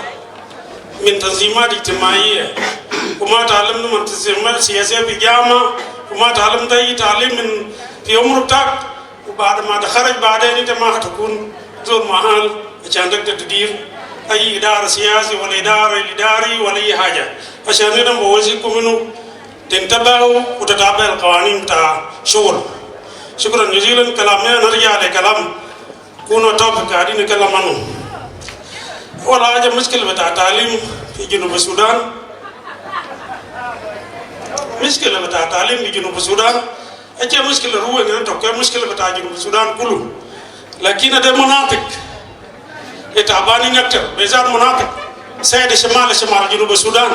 من تنظيمات اجتماعية، وما تعلمت من تنظيمات سياسية في جامعة، وما تعلمت أي تعليم من في عمر بتاعك، وبعد ما تخرج بعدين انت ما حتكون زول مؤهل عشان تقدر تدير أي إدارة سياسي ولا إدارة إداري ولا أي حاجة. عشان كده بوصيكم إنه تنتبهوا وتتابعوا القوانين بتاع شغل. شكرًا جزيلًا. كلامي نرجع لكلام كنا topic قاعدين نتكلم عنه. أول حاجة مشكلة بتاع تعليم في جنوب السودان. مشكلة بتاع تعليم في جنوب السودان. Ace mushkila Ruweng ene, to ke mushkila bita Junub Sudan kulu. Lakin ade مناطق e tabanin aktar, بالذات مناطق زي شمال، شمال جنوب السودان.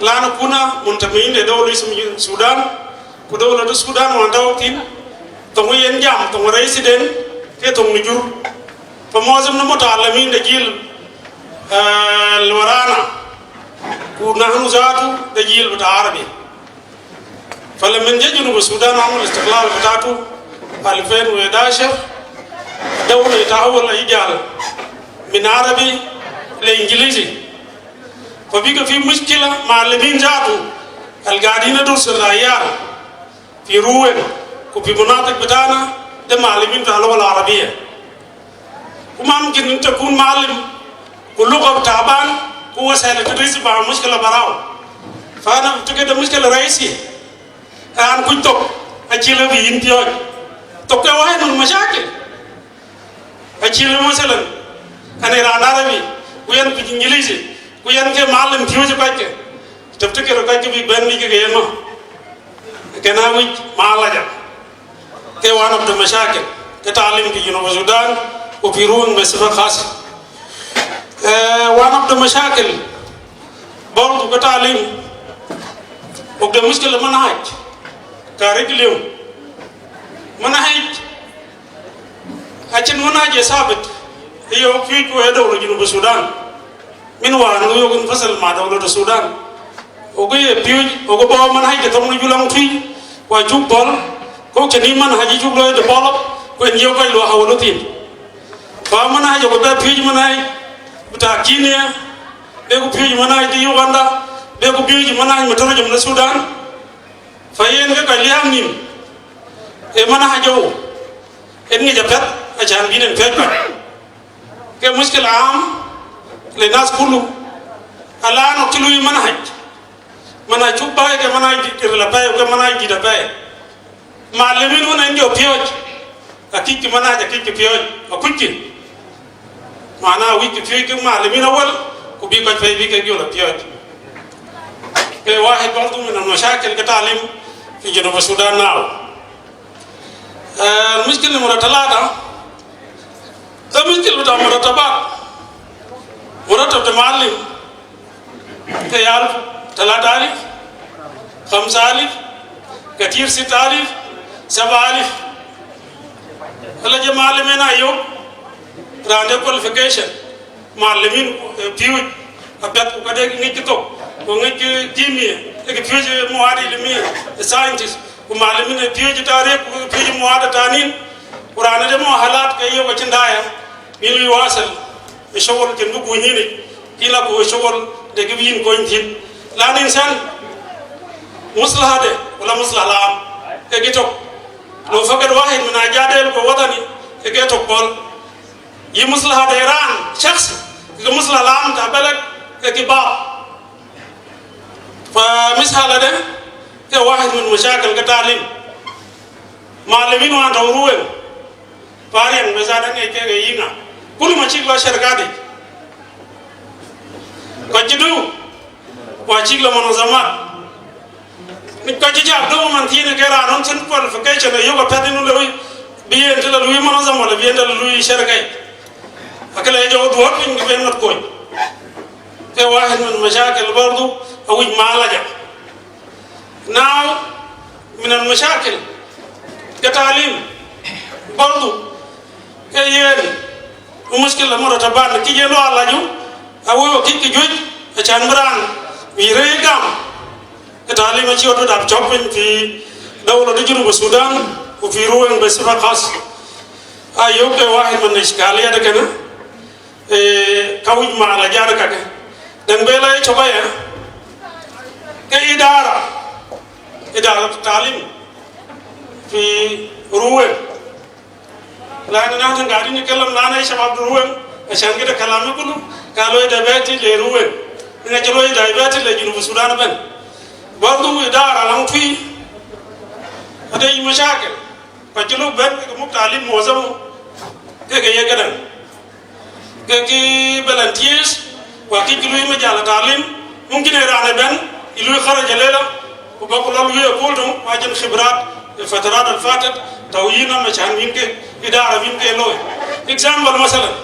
لأن كنا منتمين لدولة اسمها السودان، ودولة السودان وانتو تين، تونغ ينجام، تونغ رئيس دين، كي تونغ نجور. فمعظمنا متعلمين ده جيل، آه، الورانا، ونحن ذاته ده جيل بتاع عربي. فلما جا جنوب السودان عمل استقلال بتاعته ألفين وحداشر، دولة يتحول يجعل من عربي لإنجليزي. فبقى في مشكلة، معلمين ذاته القاعدين يدرسوا العيال Fi Ruweng, ku fi manatik bitana, de malimin ta lugha al-Arabia. Ku mumkin inta kun malim, ku lugha taban, ku wasal tadris ba mushkila barau. Fa ana aftakir de mushkila raisi. An kuj tok, achi le bi inta yau. Tok ke wahid min mashakil. Achi le masalan, ana iran Arabi, ku yan kuj English, ku yan ke malim fiuj kake. Taftakir kake bi ben mi ke yema. Kena wahid malaja. Ke one of the mashakil. Ke talim fi Junub Sudan, u fi Ruweng be sifa khas. Eh, one of the mashakil. Bardu ke talim. Uk de mushkila manhaj. Curriculum. Manhaj. Achi manhaj sabit. Iyo fiuj ku e dawla Junub Sudan. Min wa nu yo kun fasal ma dawla Sudan. Ogu ye fiuj, ogu bo manhaj de tong ni julang tui. Wa chuk bol. Ko cheni manhaj chuk lo de bol. Ko en yo kai lo hawlu tin. Fa manhaj ogu be fiuj manhaj. Bita Kenya. Be ku fiuj manhaj de Uganda. Be ku fiuj manhaj matarjam na Sudan. Fa yen ke ka liang nim. E manhaj o. En ngi japet, achan binen pet. Ke mushkil am, le nas kulu. Ala no kilu manhaj. Manhaj chubai ke manhaj di, ke la bai, ke manhaj di da bai. Malimin un en jo fiuj. Akiki manhaj, akiki fiuj. Akuki. Mana wiki fiuj ke malimin awal, ku bi ka fai bi ke jo la fiuj. Ke wahid bardu min al-mashakil ke talim fi Junub Sudan now. Eh, mushkila number talata, da mushkila bita muratabat. Muratab ta malim, ke yal talata alif, khamsa alif, katir sitta alif, saba alif. Ala je malim ena yo, rande qualification. Malimin, eh, fiuj, abet ku kade ngi kito, ku ngi kimiya, e ke fiuj mawad ilmiya, scientist, ku malimin fiuj tarikh, ku fiuj mawad tanin, Qur'an de muahalat ke yo ka chindaya, milu wasal, e shogol ke ndu ku nyini, kila ku shogol de ke bin ko intin. Lan insan, muslaha de, wala muslaha lam, e kito. Lo fakad wahid min ajadel ko watani, e kito bol. Yi muslaha de ran shakhsi, ki muslaha lam ta beled, ki bab. Fa misala de, ke wahid min mashakil ke talim. Malimin wan ta Ruweng. Fariang mesa da nge ke yinga. Kulu ma chikla sharkati. Ka jidu, wa chikla munazamat. Ni ka jijab do man tine ke ran on sin qualification yo ka pati nu lui, bi en tala lui manazama wala bi en tala lui sharkai. Akala jo duwat ni ben mat koi. Ke wahid min mashakil bardu, awij malaja. Now, min al mashakil, ke talim, bardu, ke yen, mushkila muratabat, ki yen lo alaju, awo ki ki juj, achan bran, wi re gam. Ke talim achi otu dap chopin fi dawla de Junub Sudan, u fi Ruweng be sifa khas. Ayo ke wahid min ishkaliya de kena, eh, kawij malaja de kake. Dan bela e chobaya, ke idara, idara talim, fi Ruweng. Lana nahnu gaidin nitkallam, lana shabab Ruweng, ashan kede kalam kulu, kalo ida beti le Ruweng. Ina jalo ida beti le Junub Sudan ben. Bardu idara lam fi, ada mashakil. Fa julu ben ke muk talim muazamu. Ke ke ye gadan. Ke ki volunteers, wa ki ki lui majal talim, mumkin e rana ben, i lui kharaja lela, u ba kula lui e kultum, wa jen khibrat, e fatarat al fatat, tawina machan min ke, idara min ke loy. Example, masalan,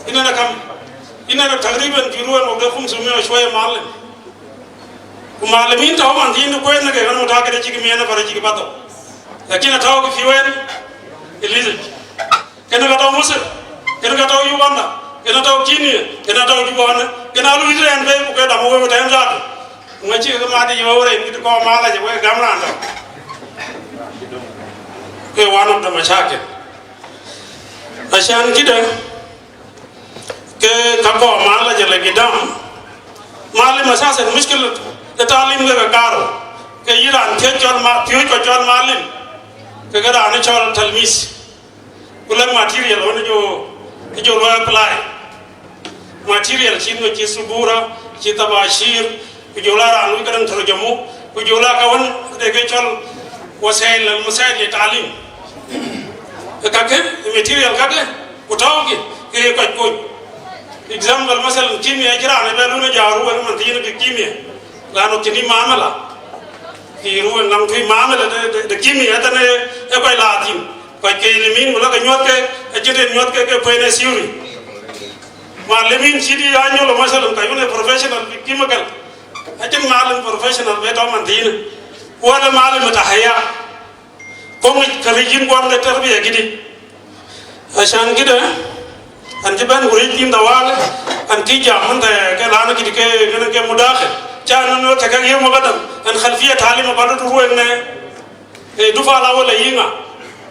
inana kam, inana takriban fi Ruweng ma de khumsumiya wa shwaya muallim. U muallimin ta man din ko na ke kan mutakid jiki mena fara jiki bato. Lakin atawa ki fi wen, ilizaj. Kena ka tau Misir, kena ka tau Uganda, kena tau Kenya, kena tau Uganda, kena lu idre en be ku ke da mo we ten zatu. Nga chi ka ma di yo re ni ko malaja we gamra anda. Ke one of the mashakil. Ashan kida, ke ka ko malaja le gidam. Malim asasan mushkil de talim de ka karo. Ke i ran thiec col ma-, thiec ko col malim. Ke, ke ran col talmis. Ku leng material won jo, jo lo apply. Material cin ko ci subura, ci tabashir, ku jula ran wi ka dang tarjamu, ku jula ka won de ke col wasail, wasail li talim. Ka ke, material ka ke, ku tau ki, ke ko ko. Example, masalan, kimia, ci ran be lu na jaru, wala man tin ke kimia. Lano kini mamala. Ki ruwen nang tui mamala de, de, de kimia, tane, e ko latin. Ko ke limin, wala ka nyuat ke, e ci de nyuat ke, ke pwene siuri. Malimin sidi anyo lo masalan ka yune professional chemical. Akin malim professional be to man dina. Wala malim ta haya. Kong ka rijin kwan de tarbiya gidi. Ashan gidi. An jiban guri tin dawal. An ki jaman ta ke lana gidi ke ngana ke mudakhil. Chan no ta ka yema gadam. An khalfiya talima badu ruwen ne. E dufa la wala yinga.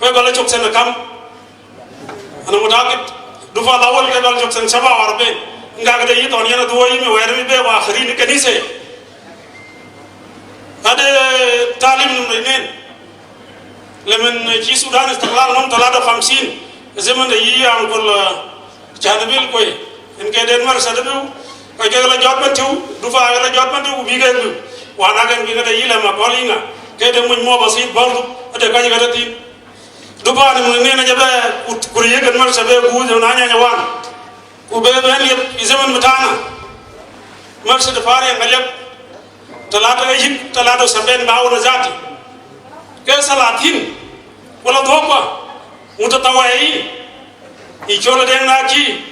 Ko gala chok sen kam. Ana mutakid, dufa lawal ke bal jok sen saba warbe. Nga kede yi ton yana duwa yi mi wayar mi be wa akhirin kanise. Ade talim num renen. Lemen ci Sudan istiqlal num talata wa khamsin. Zaman de yi ankol, eh, Chanabil koi. En ke den mar sa de bu. Ka ke la jot ban tiu, dufa la jot ban tiu, bi ke bu. Wana kan bi ke de yi la ma kolinga. Ke de mun mo basit bardu. Ade ka ke de tin. Dupa ni mun nena jabe kut-, kuriye kan mar sabe bu je nanya nyawan. Ku be ben yep izeman matana. Mar sa dafari yang yep. Talata ga yik, talata saben bawo na zati. Ke salatin. Wala dopa. Mutatawai. I chola deng na ki.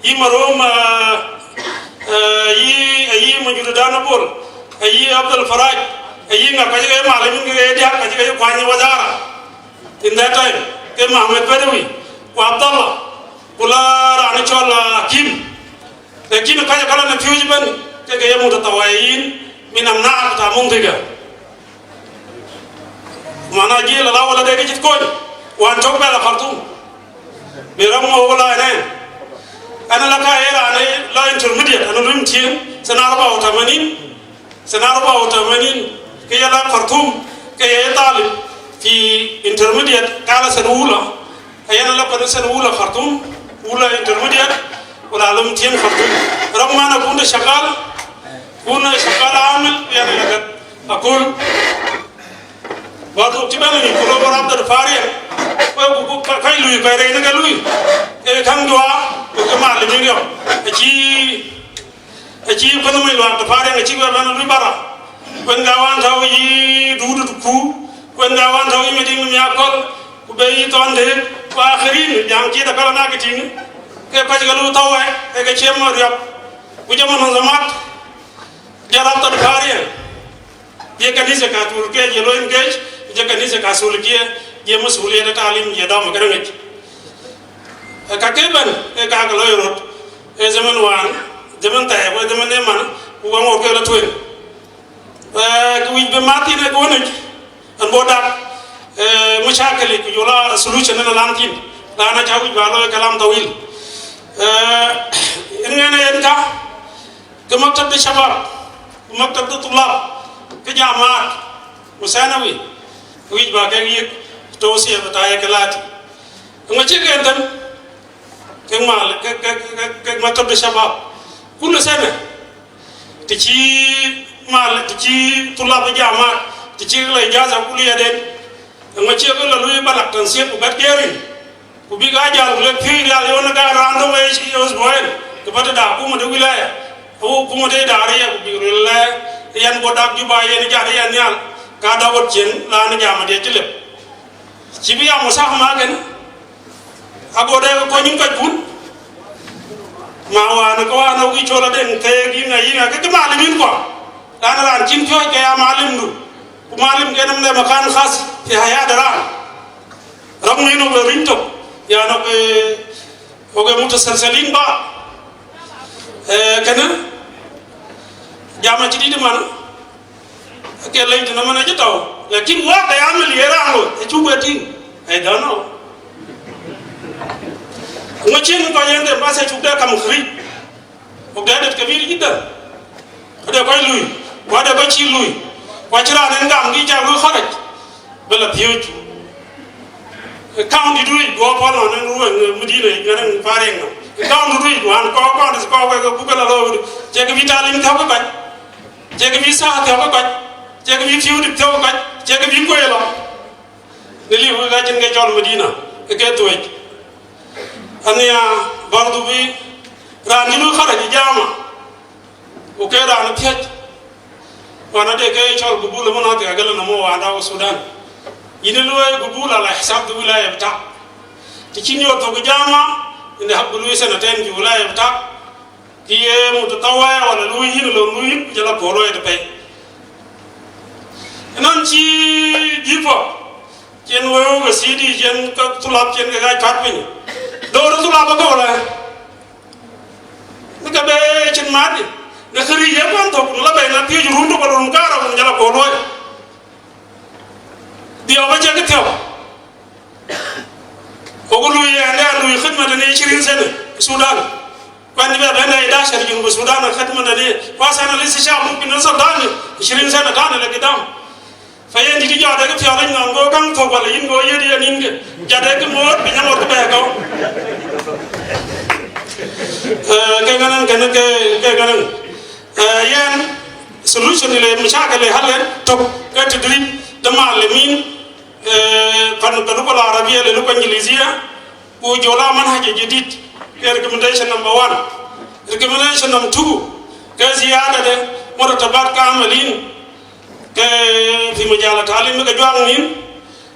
Yi Marom, eh, eh, yi, yi Majudu Danabol, yi Abdul Faraj, yi nga kaji kaji malamin kaji dia, kaji kaji kwani wazara. In that time, ke Mohammed Badawi, ku Abdallah, kula rani chola Hakim. Lakin kaji kala na fiuji ban, ke ke mutatawaiyin, min amna ta muntiga. Mana ji la la wala de ke jit kony. Wan chok bela Khartoum. Bera mo wala ne. Ana la ka era ne la intermediate, ana rim tien, sana arba wa tamanin. Sana arba wa tamanin. Ke ya la Khartoum. Ke ya talib. Fi intermediate, kala sana ula. Ayana la kanu sana ula Khartoum. Ula intermediate. Wala lum tien Khartoum. Ram mana kunta shagal. Kuna shagal amil. Yana la kat. Akul. Bardu ci bena ni kulo barab da fariya. Ko ku, ku, ka, kai lui, kai rei na ka lui. E kan dua, ko ke mal ni yo. Aci, aci ko na mai luar da fariya, aci ko bena lui bara. Ko nga wan tawi dudu ku, ko nga wan tawi meding mi akol, ku be yi tonde, ko akhirin, yang ci da kala na kitin. Ke ko ga lu tawi, e ke cem mo riap. Ku jama na zamat, jarab da fariya. Je kanisa Katolike, je lo engage, je kanisa Katolike, je masuliya da talim, je dama kerengej. E ka ke ban, e ka ka lo yorot, e zaman wan, zaman ta, e zaman ne man, u wang o ke la tuen. E, ku wij be mati ne ko ne, an bodak, e, mushakil ku yola solution na lantin, lana ja wij ba lo kalam tawil. E, en ngene en ka, Ke maktab da shabab, ke maktab da tulab, ke jamaat, wa sanawi, wij ba ke yik tawsiya bata ya ke lati. Nga ci ke enten, ke mal, ke, ke, ke, ke maktab da shabab. Kullu sana, ti ci mal, ti ci tulab jamaat, ti ci la ijaza kulliya den. Nga ci ke la lui balak tansiyat ku gat kerin. Ku bi ga jal ku le phi riyal yo na ga rando we ci yo usbuain. Ke bata da kuma de wilaya. O kuma de da re ya ku bi rila. Yan bodak Juba yan ja yan yal. Ka da wot cen la na jama de ci lep. Ci bi ya musah ma ken. Ago de ko nyin ka pun. Ma wa na ko wa na wi chola de ke gi na yi na ke ma le min ko. Lana ran cin pio ke ya malim du. Ku malim ke nam ne makan khas fi haya da ran. Ragmu inu be rinto. Ya no be, o be mutasalsalin ba. E, kana? Jama jadid mana? Ke lai tu na mana jatau. Lakin wa ka ya mal yera ngo. E chu betin. I don't know. Ngo cin ko yende ba se chu da kam khri. Wa gadat kabir jiddan. Kada koy lui, wa da koy ci lui. Kwa ci ran en gam ki ca lu kharaj. Bela pioj. County du wei, go pal non en rueng, eh, Medina, ngareng Pariang no. County du wei, wan ko, ko, ko, ko, ko, bukala lo. Cek bi talim tau ko. Cek bi sa tau ko. Cek bi pioj tau ko. Cek bi ko lo. Ni liu ka cin ke col Medina. Ke tuej. Ania, bardu bi, ran ni lu kharaj jama. Oke, ran pioj. Wana de ke col gubul mo na te agala na mo wanda Sudan. Ini lu e gubul ala hisab du wilaya bita. Ti cin yo to jama, inde hab lu e sena ten ju wilaya bita. Ki e mutatawa wala lu yin lo lu yin jala kolo e de pe. Nan ci jipo. Cin weu ga sidi, cin ka tulap, cin ka gai kat pin. Dor tulap ko la. Ni ka be cin madi. Na kari ye kon to, la be na pioj run to, run kara, run jala kolo. Di oba cek tiaw. Ogu lui ande lui khidma de ne ishirin sene Sudan. Kwani be benda idashar Junub Sudan khidma de ne. Kwa sana lisi sha mumkin na Sudan ishirin sene tane le gidam. Fa yen di di jade ke tiaw le ngan go kang to wala yin go ye di yin ke. Jade ke mot, pinya mot ke be ko. Eh, ke ganan, ke, ke, ke ganan. Eh, yen solution le mashakil le hal to ke tadrib de muallimin. Eh, kan, kan lugha al-Arabia le lugha Ingilizia, u jola manhaj jadid, ke recommendation number one. Recommendation number two, ke ziyada de muratabat ka amilin, ke fi majal talim ke juang nin,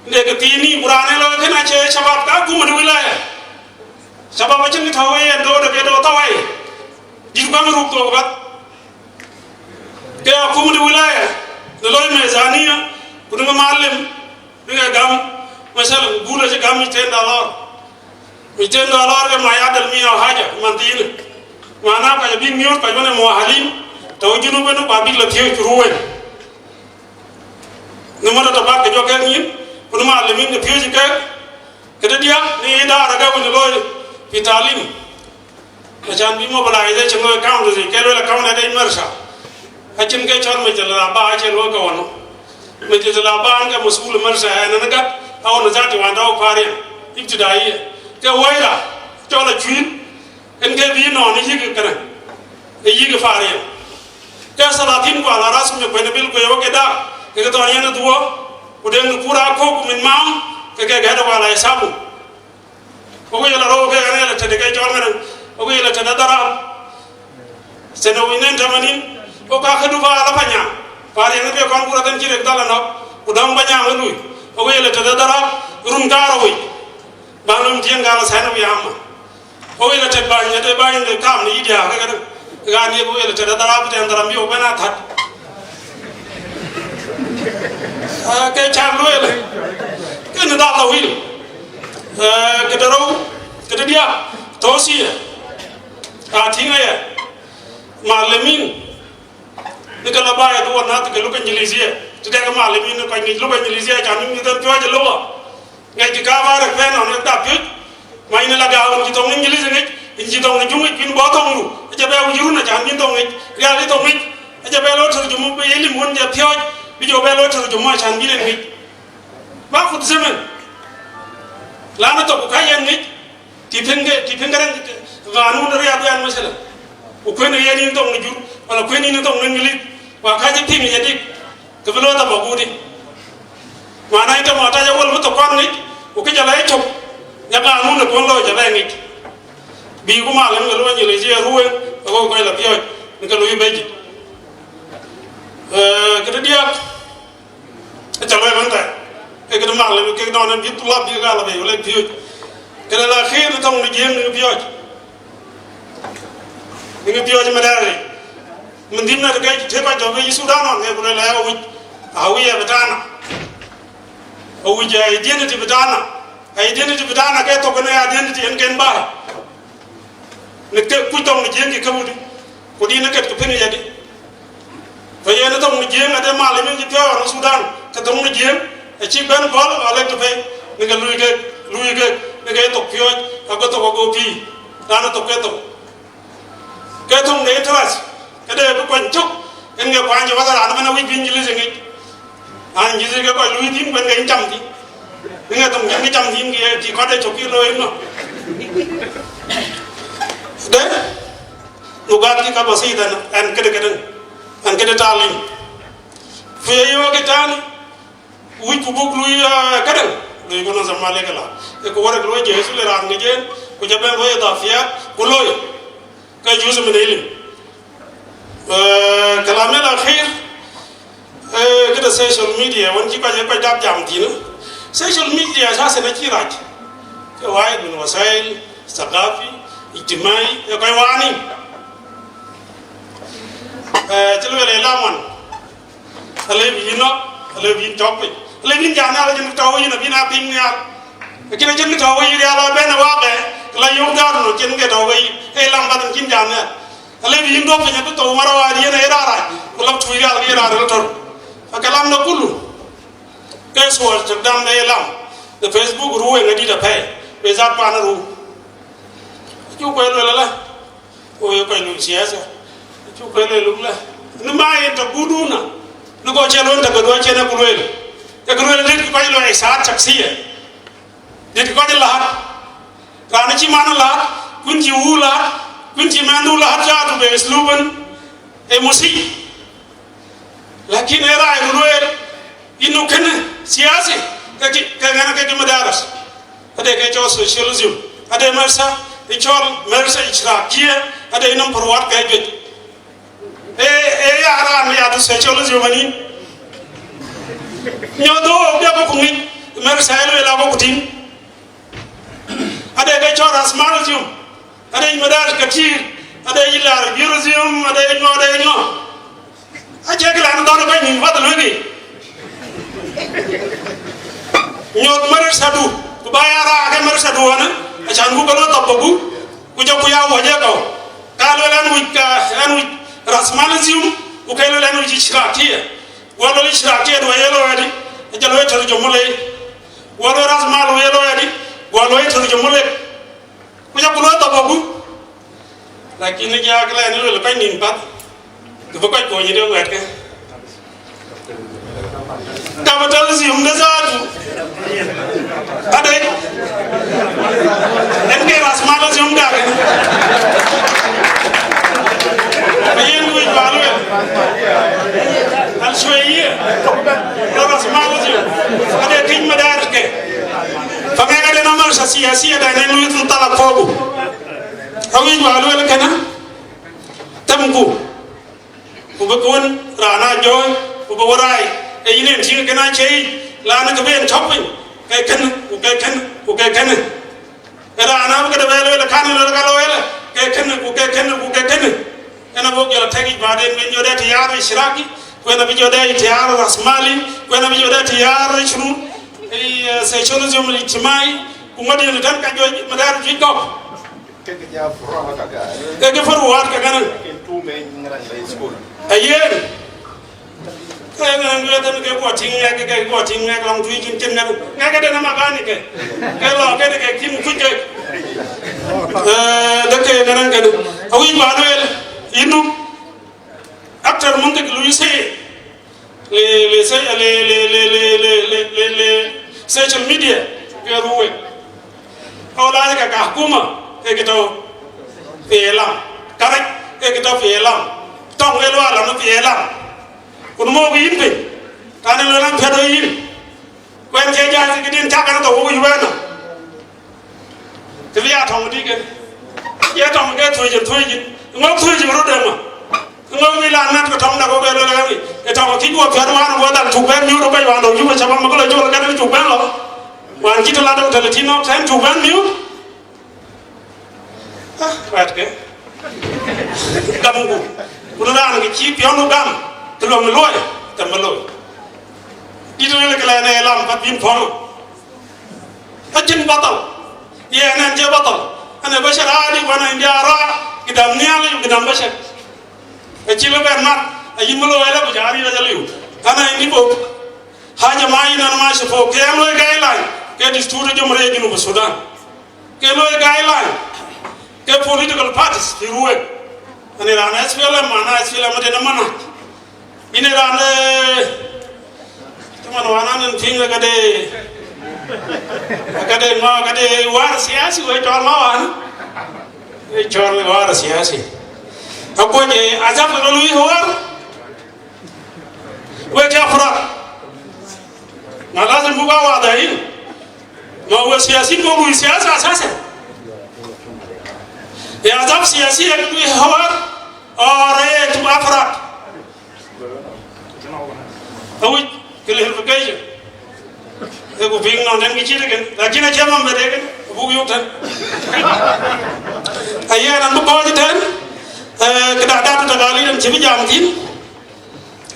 de ke tini Qur'an lo ke na che shabab ka kuma de wilaya. Shabab cin ke tawai do de ke do tawai. Di kuma ruk to bat. Ke akuma de wilaya, de lo mezania, kudunga muallim, Bi ga gam, masalan, bula ci gam miten dollar. Miten dollar ke ma yadal mia haja, man tini. Mana ka bi miot ka jone muahhalin, to junu benu ka bi la pioj ruwen. Ni muratabat ke jo ke ngin, kunu muallimin ke pioj ke, ke dia, ni idara ga wani lo fi talim. Ashan bi mobilization lo county, ke lo la county de madrasa. Acin ke chon majlis al aba, acin lo ka wano. Majlis al aba an ke masul madrasa ya na nagat, au na zati wanda au farian. Ibtidaiya. Ke waira, chola chuin, en ke bi no ni yigi kana. E yigi farian. Ke salatin ko ala ras me ko ne bil ko yo ke da, ke to yana duwa, ko den pura ko min ma, ke ke ga da wala isabu. Ogu yela ro ke gane la tede ke jol ngane. Ogu yela tede dara. Sene winen tamanin. Ogu ka khadu ba la panya. Pare ne be kon kura den jire dala no. Udang banya ngului. Ogu yela tede dara. Run garo wi. Banum tien gala sene wi amma. Ogu yela tede banya de banya de kam ni idia ke gane. Gani ogu yela tede dara bi ten dara mi obena that. Ah, ke char luel. Ke ni da tawil. Eh, ke daro, ke dia, tawsiya. Ah, tinga ya. Muallimin. Ni ka la ba ya duwa na ke lugha Ingilizia. Ti de ke muallimin ni ka lugha Ingilizia, cha ni mi ta tuwa je lugha. Ngai ki ka ba re pe na ne ta pi. Ma ina la ga un ji tong English ngai, in ji tong ni jung ngai pin bo tong lu. Aja be u juru na chan bin tong ngai, ya li tong ngai. Aja be lo tarjuma be ilim won ja pioj, bi jo be lo tarjuma chan bin ngai. Ma khud zaman. Lana to ko kayan ngai, ti penge, ti penge ran ganun Riyad yan masala. U kwen yan in tong ni juru, wala kwen in tong ni ngilit. Wa ka ji pin ya dik. Ke bi lo ta ba gudi. Mana ita ma ta ja wal mu to kwan ngi, u ke ja la ito. Ya ba mu ne kon lo ja ba ngi. Bi ku ma len lo ni le je ruwe, ko ko la pioj, ni ka lo yi beji. Eh, ke dia. Ita lo man ta. Ke ke ma len ke no ne bi tu la bi ga la be le pioj. Ke la khir tong ni je ni pioj. Ni ngi pioj madari. Min dimna de kai te ba jo be Sudan on ngi kule la ya wit. Awi ya betana. Awi ya identity betana. Identity betana ke to kene identity en ken ba. Ni ke ku tong ni jengi ke mudi. Ku di ni ke ke pini ya di. Fa yen tong ni jeng ade muallimin ji pio wan Sudan, ke tong ni jeng, e ci ben bol a lek to pe, ni ke lui ke, lui ke, ni ke to pio, a ko to ko pi, dan to ke to. Ke tong ni interest, ke de ko kwan chuk, en ke kwan ji wa ra na wi bin ji li ngi. An Jesus ke koy lui thin, kwen ke in cham thin. Ni nge tong jin ke cham thin, ki, ki kode chok ki loi no. De, nugat ki kabasidan, an kede kede, an kede talim. Fe yo ke tan, wich ku buk lui, ah, kede, lui kono sa male kala. E ko wara lui Jesus le ran nge jen, ku jabe lui da fia, ku lui. Ka Jesus min ilim. Eh, kalam el akhir, eh, kede social media, wan ki koy, koy dap jam thin. Social media sa se na ki raj. Ke wahid min wasail, saqafi, ijtimai, e koy wani. Eh, chil wele laman. Ale bi nok, ale bi tok pe. Ale bi jana, ale jin tok yi na bi na ping ya. Kina jin tok yi ya la ben wa be. La yu dar no jin ke tok yi. E lam ba jin jana. Ale bi dok pe to mara wa di na era ra. Ko lam tu ya era ra tor. Fa kalam na kulu. Ke sual tok dam na lam. The Facebook ruwe ngadi da pe. Be zat pa na ru. Ju ko la la. Ko ye koy lum siasa. Chu koy lum la. Ni ma yen ta guduna. Ni ko chelo ta gudua chena kulwel. Ta kulwel dit koy lo e saat shaksiya. Dit koy lahat. Rani chi mana lahat. Kun chi u lahat. Kun chi mandu lahat jatu be isluban. E musi. Lakin era e kulwel. Inu kene siyasi. Ke ki, ke ngana ke ki madaris. Ade ke chol socialism. Ade marsa, i chol marsa ishrakiya. Ade inam parwat ke jwet. E, e ya ara ni adu socialism ani. Nyodo, ya ko kungi. Marsa elo ela ko kutin. Ade ke chol rasmalism. Ade i madaris katir. Ade i lar birism. Ade i nyo, ade i nyo. A che ki lan don ko ni wat lo ni. Nyot mare sadu. Ku ba ya ra ke mare sadu ana. A chan ku ko to ko ku. Ku ja ku ya wa ja ko. Ka lo lan wi ka, lan wi rasmalism. Ku ka lo lan wi ishrakiya. Wa lo ishrakiya do ya lo ya di. A ja lo ya tor jo mole. Wa lo rasmal ya lo ya di. Wa lo ya tor jo mole. Ku ja ku lo to ko ku. Lakin ni ja kala ni lo kai nin pat. Ku ba kai ko ni de wet ke. Capitalism da zatu. Ade. En ke rasmalism da ke. Ayen ku ba lo. Al shwaiya. Rasmalism. Ade kin madar ke. Fa me ga de na marsa siyasiya da ne lu tun tala ko ku. Awi ba lo kana. Tamku. Ku ba kun rana joy, ku ba warai. E ine ti ke na chei, la na ke ben chopin. Ke ken, ku ke ken, ku ke ken. E rana ke da bel bel kan lo ka lo ele. Ke ken, ku ke ken, ku ke ken. Ena bo ke la tegi ba den ben jode tiyar ishiraki. Ku ena bi jode tiyar rasmali. Ku ena bi jode tiyar shunu. E, eh, socialism ijtimai. Ku ma den dan ka joy madar jikop. Ke ke ja furo ka ga. Ke ke furo wat ka gana. Ke tu me ngara high school. Ayen. Ke ngara ngue tan ke ko ting ke, ke ko ting ke long tui kin kin na. Nge ke de na ma gani ke. Ke lo ke de ke kim ku ke. Eh, de ke ngara ke. Awi Manuel inu. After mun ke lu ise. Le, le, se, le, le social media, ke ruwe. Au la ka ka kuma, ke kito fi ilam. Kare, ke kito fi ilam. Tong e lo ala no fi ilam. Kun mo wi pe. Kane lo lan pe do yin. Kwen ke ja ke din ta kan to wi wena. Ke bia tong di ke. Ye tong ke tuji, tuji. Ngo tuji ro de ma. Ngo mi la nat ko tong da ko ke lo la ni. E tong ki ko pe ma ngo da tu ben mi ro ba wa do ju ma cha ba ma ko lo ju ka ni tu ben lo. Wan ki to la do ta ti no ten tu ben mi. Ah, rat ke. Gam ku. Ku ran ki chi pion gam. Ke lo mi lo. Ke ma lo. Di to le ke la ne lam pa bin pon. Ajin batal. Ye nan je batal. Ana bashar adi wa ana indi ara. Gidam niyal, gidam bashar. Achi lo ben mat. Ayin mulo wala bujari la jaliu. Ana indi bo. Haja ma ina ma shi fo. Ke lo guideline. Ke disturi Jamhuriya Junub Sudan. Ke lo guideline. Ke political parties. Iruwe. Ani rana S P L M, ana S P L M de na mana. Ine rana, eh, Kaman wanan en ting ka de, ka de ma, ka de war siasi, we chol ma wan. We chol war siasi. Akweny e Azab ka lui hawar. We chafra. Ma lazim buga wada in. Ma we siasi ko lui siasa asasa. E Azab siasi e lui hawar. Or e tu afrad. Awi, clarification. E ku ping no den ki chiri ken. Lakin a chama mbede ken. Bu yu ten. Aya nan bu ko ten. Eh, keda datu ta gali dan chibi jam tin.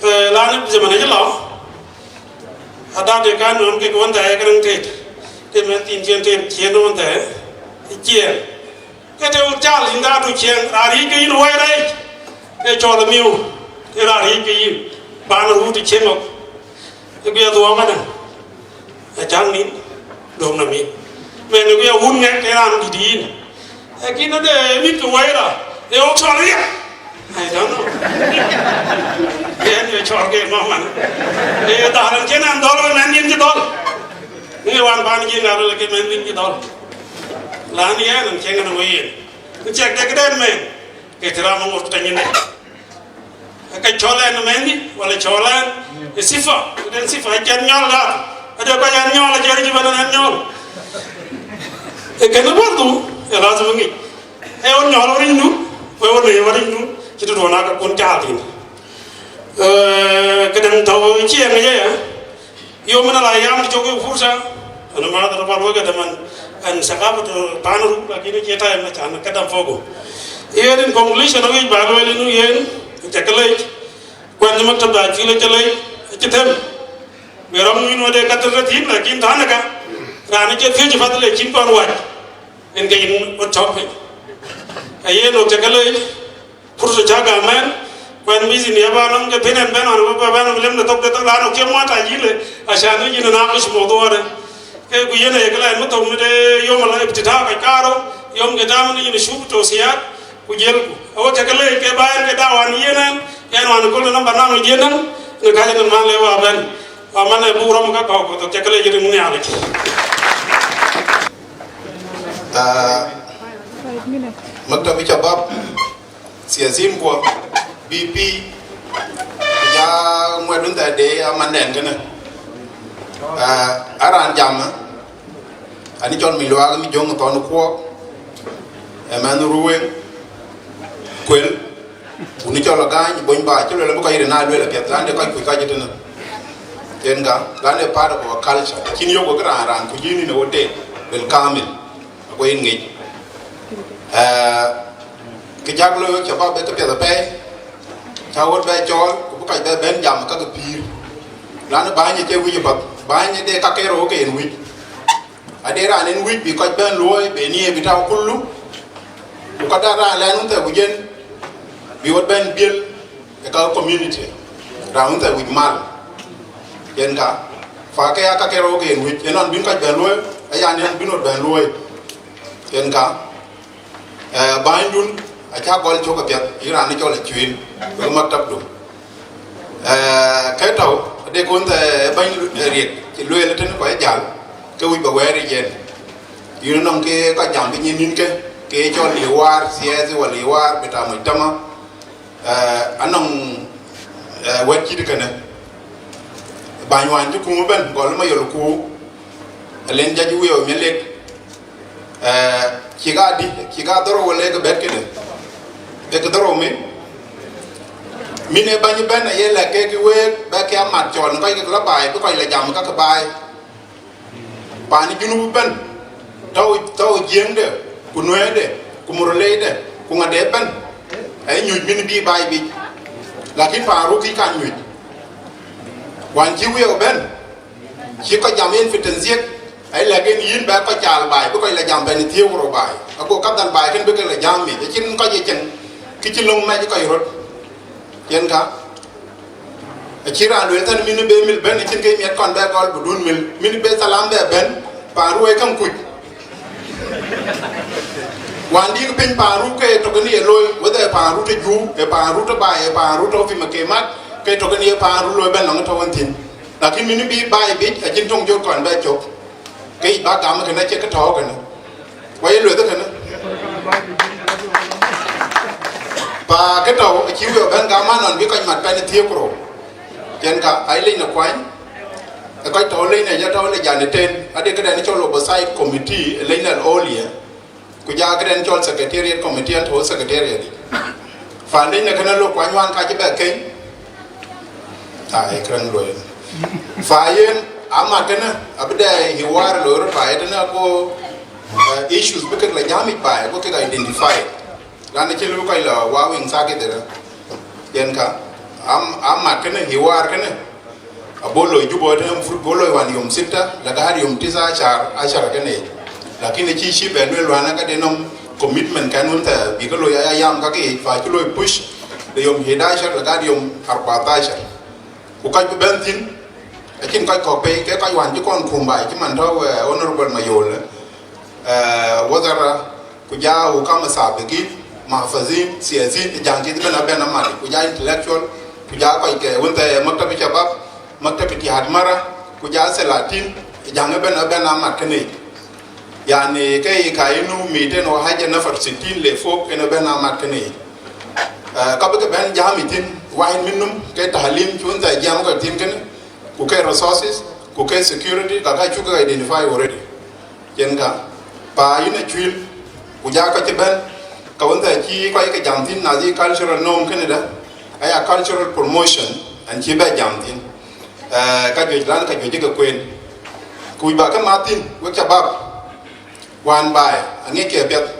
Eh, lani zaman aja lao. Ada de kan non ke kon ta e kan tet. Te men tin chen tet chen non ta. Chen. Kete u chal inda tu chieng, ra ri ke in wai rai. E chol miu, e ra ri ke in. Ban ru tu chieng ok. E bia duang ana. E chang nin, dong na min. Men e bia un ngek e ran di din. E kin de mit ke wai ra. E ok chol ri. I don't know. E ni chol ke mo man. E da ran chen an dol men nin ke dol. Ni wan ban kin na le ke men nin ke dol. Lan yen an chieng na wai yen. Ku chek de keden men. Ke tira mo ngot tangin de. Ka cholen men di, wala cholen. E sifa, den sifa, e chen nyol da. Ade ka yen nyol, chen ji bana yen nyol. E ken bordu, e lazim ngi. E on nyol warin nu, e on le warin nu. Chitu dona ka kun chal din. Eh, keden tau chieng ye. Yom min al ayam di choki fursa, ana ma da ba loga da man, an sakafat panaru, lakin e cheta em na chan ka dam fogo. Yen in conclusion, wi ba lo le nu yen, te kalai, kwan ni maktab da chile kalai, chitem. Meram ni no de katar tin, lakin tana ka, rana che fi fat le chin kon wai. En ke in o chok. Ayen o te kalai, Fursa cha gamen, kwen bizi ni aba nam ke penen ben wan ba ben lem na tok de tok lano ke mo ta yile, ashan ni yine na kish mawdu de. Ke ku yene ke la mo tok mi de yom al iftitah ka karo, yom ke dam ni yine shuf tawsiyat, ku jel ku. Awo ke le ke ba en ke da wan yene, en wan ko na ba nam yene, ni ka yene ma le wa ben. Wa mane bu ram ka ko ko to ke le yine mun ya le. Ah, Maktab Shabab, siyasin kwa, B P, ja ngwedun ta de a manden kene. Ah, aran jama, ani chon mi lwa mi jong ton kwa, e man ruwen, kwel, uni chon la gany, bon ba, chon la ko ire na lwe la piat, lande ko ku ka jitena. Ken ga, lande part of our culture. Kin yo ko ran ran, ku jini ne wote, bil kamil. Ago in ngi. Eh, ki jag lo shabab be ka pia da pe. Cha wot be chol, ku bu ka be ben jam ka ka pir. Lan ba ni che wi ba, ba ni de ka ke ro ke in wi. Ade ran in wi bi ka ben lo be ni e bi ta kullu. Ku ka da ran lan un te wi jen. Bi wot ben bil e ka community. Ran un te wi mal. Yen ka. Fa ke ya ka ke ro ke in wi. Yen on bin ka ben lo, e ya ni bin wot ben lo. Yen ka, eh, bany dun, a cha gol chok a piat, i ran ni chol a chuin, ko maktab du. Eh, ke tau, de kun te bany, eh, riek, ki lwe le ten ko e jal, ke wi ba weri jen. Yu nong ke ka jam bi nyin ke, ke chol li war, siasi wa li war, bita mujtama. Eh, anong, eh, wet chidi kene. Bany wan ti kumu ben, gol ma yol ku. Len jaji wiyo mi lek. Eh, chiga di, chiga doro wale ke bet kene. Ek doro mi. Mine bany ben, ye lek ke ki wek, be ke amat chon, ko ke la bai, ko le jam ka ke bai. Pani Junub ben, tau, tau Jieng de, ku Nuer de, ku Murle de, ku nga de ben. Ai nyuj min bi bai bi. Lakin pan Ruk i kan nyuj. Wan chi wiyo ben. Chi ko jam yen fiten ziek. Ai lakin yin ba ko chal bai, bi ko la jam ben thiu ro bai. Ago ka dal bai ken bi ko la jam mi. Chin ko je cheng. Ki chi long ma ji ko rot. Yen ka. A chi ran lwel tan min be mil ben, chin ke miet kon be gol budun mil. Min be salam be ben, pan ruwe kam kuj. Wan di pin pan ru ke to ni e loy, whether pan ru te ju, e pan ru te ba, e pan ru to fi makemat, ke to ni e pan ru loy ben long to wan tin. Lakin mi ni bi bai bi, a chin tong jur kon ba chok. Ke ba gam kene che ke to kene. Wa ye lwe de kene. Pa ke to, a chi wi ben gam anon bi ko mat pa ni thie kro. Chen ka, ai le na kwany. E ko to le na ya to le jan ten. A de ke da ni cholo oversight committee, le na olie. Ku ja ke den chol secretariat committee and whole secretariat. Fa ni ne kene lo kwany wan ka chi ba ken. Ai, kren lo. Fa yen, ama kene, abde hiwar lo ro fa yen na ko, eh, issues bi ke la jami pa, ko ke identify. Lana chi lo ko la wawing sa ke dera. Yen ka, am, ama kene, hiwar kene. Abo lo Juba te mfrut bo lo wan yom sita, lagad yom tisa ashar, ashar kene. Lakini chi shi ben lo wana ka de nom commitment kan un ta, bi ko lo ya, ya yam ka ke, fa chi lo push, de yom hidashar, lagad yom arbatashar. Ku ka ben tin, lakin ka ko pe, ke ka wan chi kon kumbai, chi man to, eh, Honorable Mayol. Eh, wazara, ku ja hukama sabikin, mahfazin, siyasin, jang ki ben a ben a mali, ku ja intellectual, ku ja ko ke, wanta maktab shabab, maktab ittihad mara, ku ja salatin, jang ben a ben a mat kene. Yani, ke ka inu miten wa haja nafar sittin le fok, ina ben a mat kene. Eh, ka bi ke ben jam itin, wahid minnum, ke tahlim, chun ta jam ko tin kene, ku ke resources, ku ke security, ka ka chu ka identify already. Chen ka, pa ina chwil, ku ja ka chi ben, ka wanta chi ko ke jam tin na di cultural norm kene da, aya cultural promotion, and chi ba jam tin. Eh, ka jwe lan ka jwe ka kwen. Ku ba ka matin, wa shabab, wan bai, ange ke piat.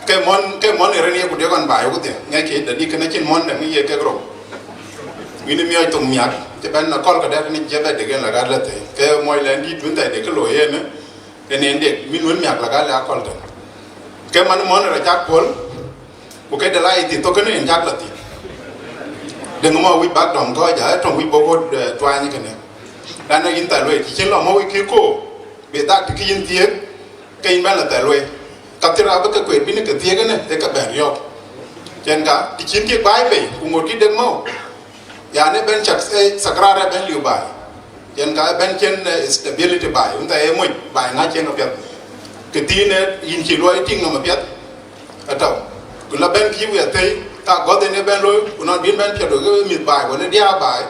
Ke mon, ke mon ren ye ku de wan bai, ku de, nge ke da di kene chin mon da nge ye ke gro. Wini mi oi tung miak, te ben na kol ka da ni je ba de gen la ga la te. Ke mo le ndi tun ta de ke lo ye ne. Ene ndek, min wen miak la ga le akol te. Ke man mon ra chak pol, ku ke de la iti to kene en chak la ti. De mo wi bak dong ko ja, tong wi bo ko, eh, twani kene. Lana yin ta lwe, ti chin lo mo wi ki ko, be dak ti ki yin tiek, ke yin ben la ta lwe. Ka ti ra be ke kwe, bi ni ke tiek ne, e ka ben yok. Chen ka, ti chin tiek bai be, ku ngot ki de mo. Yani ben chak, eh, sakra ra ben liu bai. Yen ka ben chen, eh, stability bai. Unta e moj bai nga chen apiat. Ke tine yin chi luai ting nga apiat. Ataw. Ku la ben ki wi atei, ka gode ne ben lo, ku na bin ben piat do ke mi bai, wala dia bai.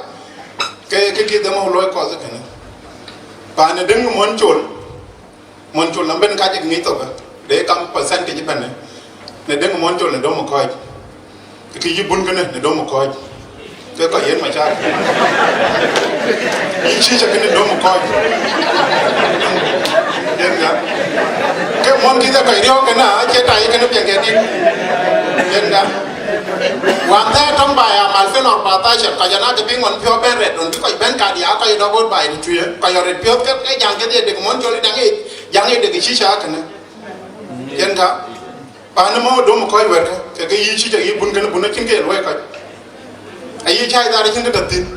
Ke, ke ki demo lo ko ze kene. Pa ne deng mon chol. Mon chol na ben ka jik ngi to ba. De kam percentage ba ne. Ne deng mon chol ne dom ko. Ki yi bun kene ne dom ko. Ke ko yen ma cha. Yi chi cha kene dom ko. Yen ga. Ke mon ki da ko rio kene, che ta yi kene pian ke di. Yen ga. Wan the tong bai a mal fen or pata cha ka jana ke bing on pio ben red on ko ben ka dia ko do bot bai tu ye. Ko yo red pio ke ke jang ke de de mon chol dang e. Jang e de ki shisha kene. Yen ka. Pa ne mo dom ko wer ka. Ke ke yi shisha yi bun kene bun chin ke lo ka. A yi chai da chin ke tatin.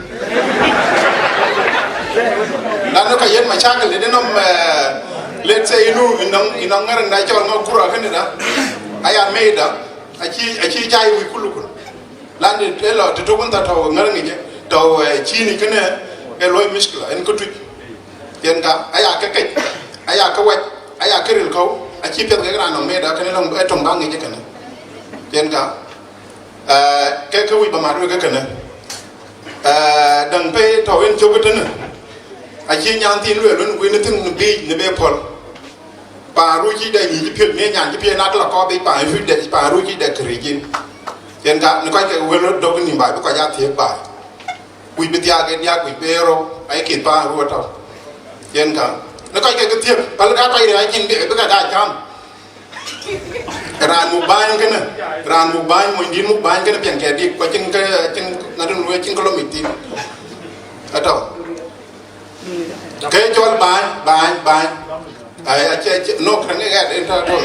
Dan ka yen ma cha ke le de nom, eh, let's say inu inong, inong ngar na chol mo kura kene da. Aya me da. A chi, a chi chai wi kulu kulu. Landi te lo, te to kun ta to ngar ngi je. To, eh, chini kene, e lo miskla, en ko tuj. Yen ka, aya ke kech, aya ke wach, aya ke ril kau, a chi piat ke ran nong me da kene long, e tong bang ngi je kene. Yen ka, eh, ke ke wi ba ma du ke kene. Eh, dang pe to en chok tene. A chi nyan tin lwe lun wi ne tin bi ne be pol. Pa ru chi de ni ji piet me nyan ji piet na kla ko bi pa ru de, pa ru chi de kri jin. Yen ka, ne ko ke welo dog ni ba, bi ko ja thiek ba. Wi bi tiag ke diag, wi bi ro, ai ki pa ru to. Yen ka. Ne ko ke ke thiek, pal ka ko ri ai kin bi, bi ka da cham. Ran mu bany kene, ran mu bany, mu din mu bany kene pian ke di, ko chin ke, chin na dun we chin kilometer. Ato. Ke chol bany, bany, bany. Ai, a che, che, no, kran nge ga, enta to.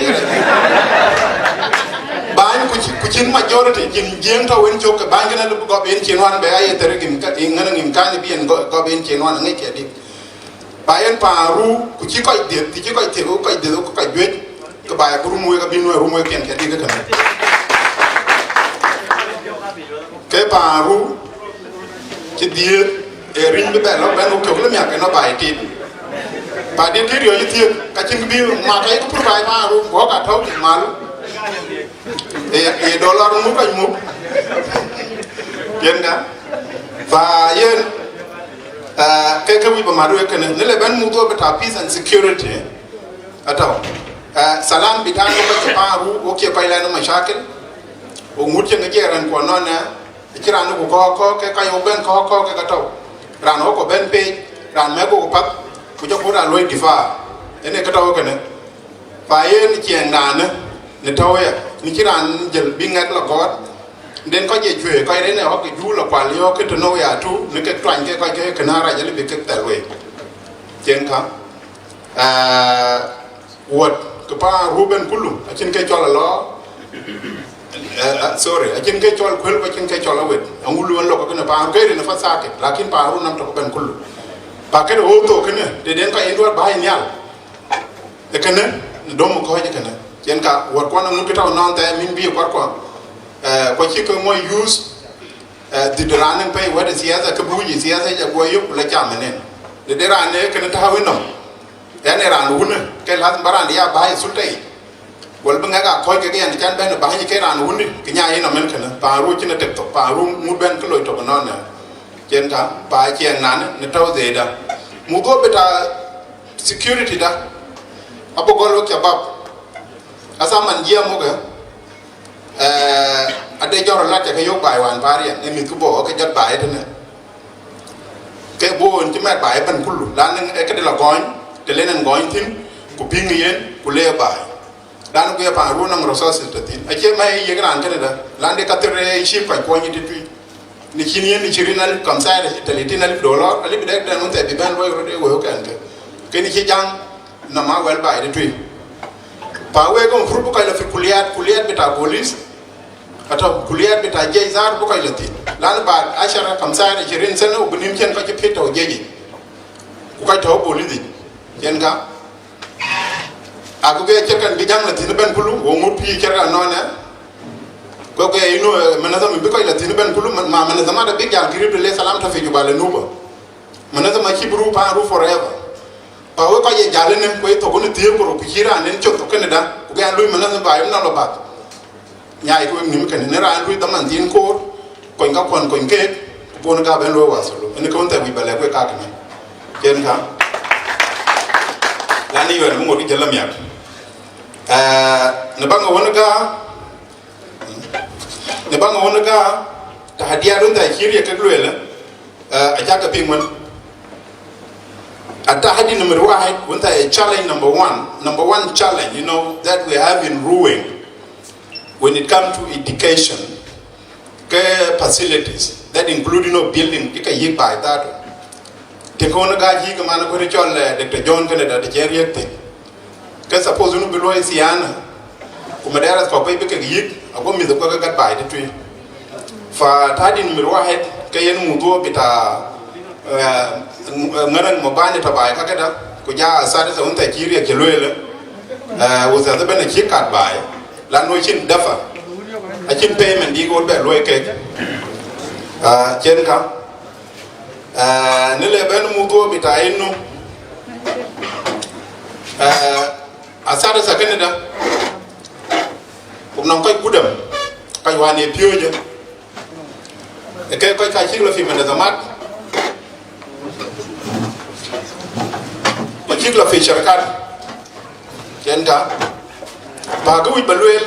Bany ku chi, ku chin majority, chin jeng to wen chok ke bany kene lu go ben chin wan be ai tere gim ka, ngana ngim ka ni bien go, go ben chin wan nge ke di. Ba en pa ru, ku chi ko de, ti chi ko te, ko de, ko ka jwe, ke ba ru mu ka bin ru mu pian ke di ke kan. Ke pa ru, chi di, E ring bi bɛ lɔ bɛn wok cok lɛ miak kɛ nɔ bai tit. Pa dit tit riɔ ji thiek ka cin ki bi ma ka yi ki pur bai paru wok a tau ti malu. E, e dollar mu ka mu. Yen ka. Pa yen, eh, kɛ kɛ wi ba maru kɛ ne. Ni lɛ bɛn mu do bɛ ta peace and security. Atau. Eh, salam bi ta no ka paru wok ye ka ila no mashakil. Wok mut ye nge jeran ko nɔ ne. Ci ran ku kɔkɔ kɛ ka yɔk bɛn kɔkɔ kɛ ka tɔw. Ran ɔ kɔ bɛn pec, ran mɛ ku path, ku jɛ ku ran luɔi difa. Ɛn ɛ ka tɔw kɛnɛ. Pa yɛn ciɛŋ naan ni tɔw yɛ, ni ci ran jɛl bi ŋɛk lɔ gɔɔt. Den kɔc jɛ cuɛ, kɔc ren ɛ ɣɔk kɛ juu lɔ kual yɔk kɛ tɛ nɔw ya tu, ni kɛ tuany kɛ kɔc kɛ kɛ na rac jɛl bi kɛ thɛl wee. Ciɛŋ ka. Aa, wuɔt kɛ paŋ Ruben kulu, acin kɛ cɔl alɔ. Eh, eh, sorry, acin kɛ cɔl kuel, acin kɛ cɔl awet. Aŋulu an lɔk kɛ ne paŋ kɛ rin fa sakit, lakin paŋ ru nam tɔk ben kulu. Pa kɛ de oto kɛ ne, de den ka indwar ba nyal. E kɛ ne, dom ko je kɛ ne. Yen ka wuɔt kɔn aŋu kɛ taw nɔn tɛ min bi kɔr kɔn. Eh, kɔ ci kɛ ŋɔ use, eh, di de ran pɛ wɛ de siasa kɛ buji siasa ja go yuk la cham ne. De de ran ne kɛ ne tawi nom. Ɛn ɛ raan wuni kɛ lath ba raan ya ba̱a̱c sulta i̱. Wal bi ŋɛk a kɔc kɛ kɛ yɛn can bɛn ba̱a̱c kɛ raan wuni kɛ nya in amɛn kɛnɛ pa̱a̱n ruɔc ci nɛ tɛk thok pa̱a̱n ruɔc ŋut bɛn kä loc tɔk nɔn nɛ. Cɛn ka pa̱a̱c ciɛŋ nan ni tɔw dhee da. Mu dhuɔp bi ta security da. A bi gɔl wek ca bap. A thaman jiɛɛm wek ɛ. Eh, a dee jɔr lat ca kɛ yok ba̱a̱c wan pa̱a̱r yɛn ɛ mi̱th kä bok ɛ kɛ jɔt ba̱a̱c ɛ tɛnɛ. Kɛ bo̱o̱n ci mɛt ba ɛ bɛn kulu lan ɛ kɛ di la gɔny te len ɛn gɔny thin ku pi̱ŋ yen ku lɛ ba. Lan ku yɛ pa̱a̱n ruɔ̱n naŋ resources te thin a cie mɛ yek raan kɛn da lan di ka thir ɛ ci pa̱ny kuɔny ti tui. Ni cin yen ni ci rin alip kam sa te li tin alip dollar alip dek den wun te bi bɛn wek rot ɛ wek kɛn kɛ kɛ ni ci jaŋ. Na ma wɛl ba ɛ di tui. Pa wek ɛ mfuru bu kɔc la fi kuliyat kuliyat bita police. Ata kuliyat bita jei zar bu kɔc la thin lan baad ashara kamsa ishirin sana u binim cen kɔc ci pit tɔw jei. Ku kɔc tɔw polisi cen ka. Aku ke cerkan bi jaŋ la thin ben kulu wo ŋut pi cerkan nɔnɛ. Ko ke inu, eh, manazama bi kɔc la thin ben kulu ma manazama da bi jal kirib le salam ta fi Juba le nuba. Manazama ci bru pa ru forever. Pa we kɔc ye jal ne ko ye thok ne thiek kuro ku ci ran ne cok thok kene da ku ke an lui manazama ba yum na lo bat. Nyai ku wek nim kene ne ran lui daman thin kor kony ka kwan kony kek ku bon ka ben lo wasulu ne ko ta wi bale ku ka kene. Ken ka. Lani yo ne mo ki jala miak. Eh, ne banga wona ka Ne banga wona ka tahadiyat wanta ciri ya kek luela. A caka ping man. A tahadi number wahid wanta a challenge number one. Number one challenge, you know, that we have in Ruweng when it comes to education, ke facilities, that include, you know, building, ika yik by that. Te ko na ga ji ka mana ko ri chol, eh, Doctor John Kennedy da te chen riek te. Ke suppose nu bi luoi siana. Ku madaras ko pe bi ke yik, ago mi ko ka gat bai te tui. Fa tahadi number wahid ke yen mudu bita, eh, ngarang mabani ta bai ka keda. Ku ja asatisa wanta ciri ke luela. Eh, wasa da bana ci kat bai. Lanu cin dafa. A cin payment di ko be luoi ke. Ah, cen ka. Ah, ni le ben mudu bita inu. Ah, asatisa kene da. Kum nan kɔc gudam. Kɔc wane pioja. Ke kɔc ka cik la fi manazamat. Kɔc cik la fi shirkat. Ken ka. Ba ga wich ba luel.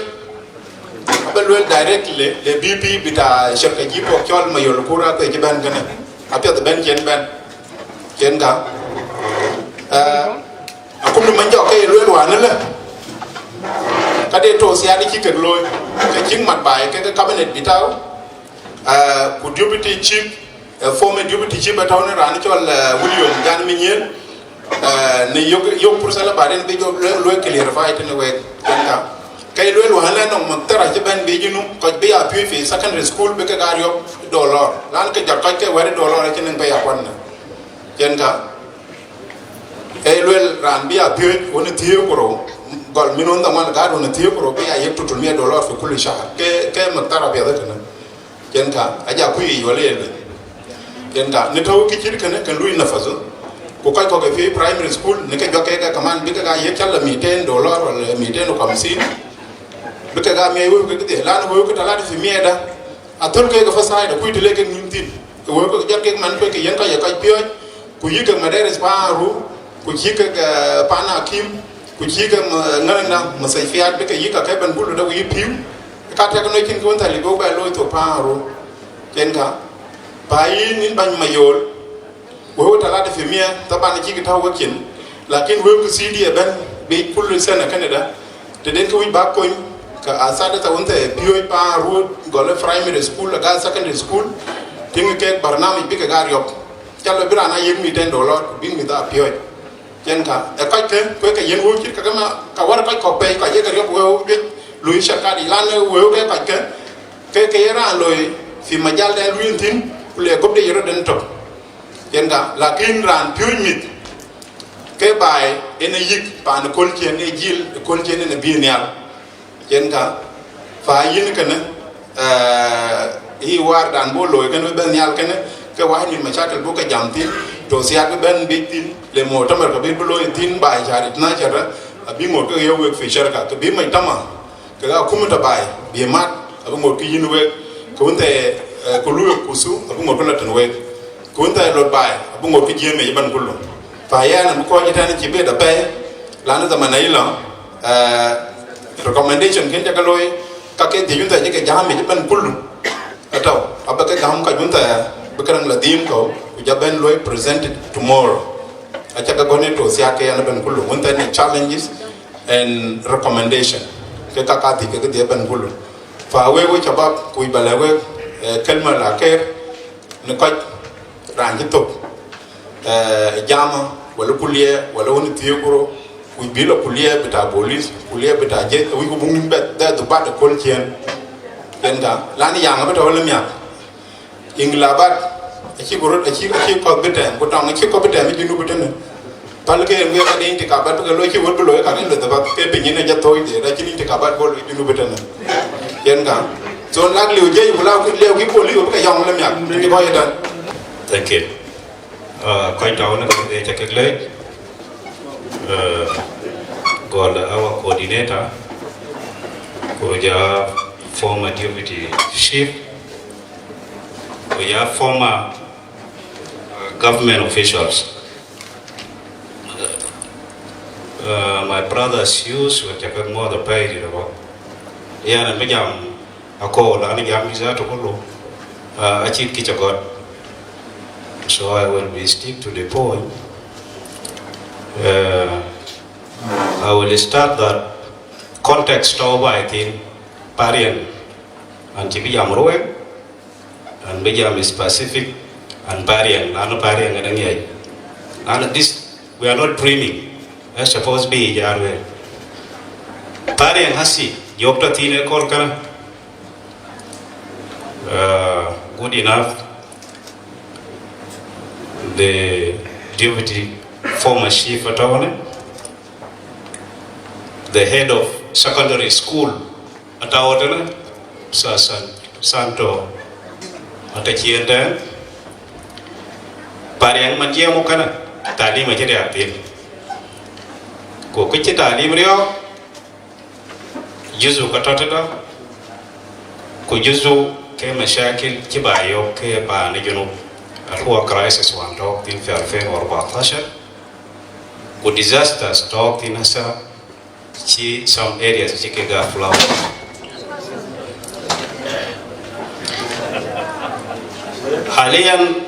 Ba luel directly le V P bita shirka ji pok chol ma yol kura ko jiban kana. Apia ben chen ben. Ken ka. Eh, akum ni manjo ke luel wana la. Ka de to siani ki ke loy. Ke cik mat bai ke cabinet bitaw. Ah, ku deputy chief, eh, former deputy chief attorney ran chol, eh, William Jan Minyin, eh, ne yok, yok pursa la baden bi jo lo, lo clarify te ne wek, ken ka. Kay lo lo hala no mo tara je ben bi jinu, ko bi a pi fi secondary school bi ke gar yok dollar. Lan ke jar ko ke wari dollar ke ne bi a kwan na. Ken ka. E luel ran bi a piöc woni thieu kuro, gol min won da man gad woni thieu kuro bi a yek tutul mia dollar fi kulli shahar. Ke, ke maktara bi a dhakana. Ken ka, aja kuyi wala yelbe. Ken ka, ni tau ki cir kene, ken lui nafasu. Ku koj ko ke pie primary school, ni ke jwa ke ka kaman, bi ke ka ye chala miten dollar, wala miten u kamsin. Bi ke ka mie weu ke de, lan weu ke talata fi mia da. Athol ke ka fasai da, ku itile ke ngim tin. Ke weu ke jar ke man ke ke yen ka ye ka pie. Ku yi ke madaris pa ru, ku yi ke, eh, pa na kim, ku yi ke ma-, ngarang na, mustashfiyat bi ke yi ka ke ban bulu da wi piu. Ka te ka no kin kun tali go ba lo to pa ru. Ken ka. Pa yi nin ban mayol. Weu talata fi mia, taban ki ki tau wakin. Lakin weu ki C D A ban, bi kullu sana Canada. Te den ki wich ba kony, ka asada ta wanta pio pa road, gole primary school, ga secondary school. Tin ke barnamij bi ke ga riop. Chalo bira na yek mi ten dollar, bin mi da pio. Ken ka, e koj ke, kwe ke yen weu chir ka kama, ka war koj ko pe, ka ye ka riop weu, lui shakadi, lan weu ke koj ke. Ke ke yera loi, fi majal den lui tin, kule gop de yero den top. Ken ka, lakin ran piuj mit. Ke bai, ene yik, pan kol chien, e jil, kol chien, ene bi nial. Ken ka, fa yin kene, eh, i war dan bo loi, kene ben nial kene, ke wah ni mashakil bo ke jam tin, to siat ke ben bi tin, le mo tamar ke bi bo loi tin, bai chari tna chara, abi mo ke yo wek fi sharka, ke bi mai tama. Ke ga kuma ta bai, bi mat, abu ngot ki yin wek, ke wunta, eh, kulu wek kusu, abu ngot kula tan wek. Ke wunta lot bai, abu ngot ki jeme iban kulu. Fa ya na ko ni tan ki be da bai, lana zaman ila, eh, recommendation ken ta kaloi, ka ke di yunta ke jame iban kulu. Ataw, aba ke gam ka wunta, bekerang la dim ko, ku jaben loi presented tomorrow. Acha ka gone to siake ya na ban kulu, wunta ni challenges, and recommendation. Ke ka kati ke ke dia ban bulu. Fa we we chabab kui bala we, eh, kelma la ker, ni koj ranji tok. Eh, jama, wala kuliya, wala wani tiyo kuro, kui bila kuliya bita bolis, kuliya bita je, wi ku bungin bet, da du bada kol chien. Ken ka, lani yanga bita wala miak. Ingilabat, achi gurut, achi, achi kop bitem, kutong, achi kop bitem, achi nu bitem. Pal ke ngwe ka ding tikabat, ke lo chi wot lo ka ni lo dabat, ke pinyin aja toi de, achi ding tikabat bol, achi nu bitem. Yen ka. So, lag liu je, bula, liu ki bol, liu ka yong le miak, ki boy dan. Thank you. Uh, koi tau na ka de chakek le. Uh, gol our coordinator, kuja former deputy chief, we are former, uh, government officials. Uh, my brothers, yous, we chakak mo da pai di rabo. Yana mi jam ako la ni jam iza to kulu. Uh, achit ki chagot. So I will be stick to the point. Uh, I will start that context of, I think, Pariang and Chibi Jamroe. And bi jam specific and Pariang, lano Pariang ngadang yai. Lano this, we are not dreaming. That's supposed to be Jarwe. Pariang hasi, yokta tine kol kana. Uh, good enough. The deputy former chief attorney, the head of secondary school, atawatana, sa san, santo, ata chienten, Pariang man jia mo kana, talim aja de apil. Ko kichi talim rio, juzu ka totata, ko juzu ke mashakil chibayo ke pa ni junub. Al huwa crisis wan tok tin fi alfin wa arbaatashar. Ko disasters tok tin hasa, chi some areas chi ke ga flood. Haliyan,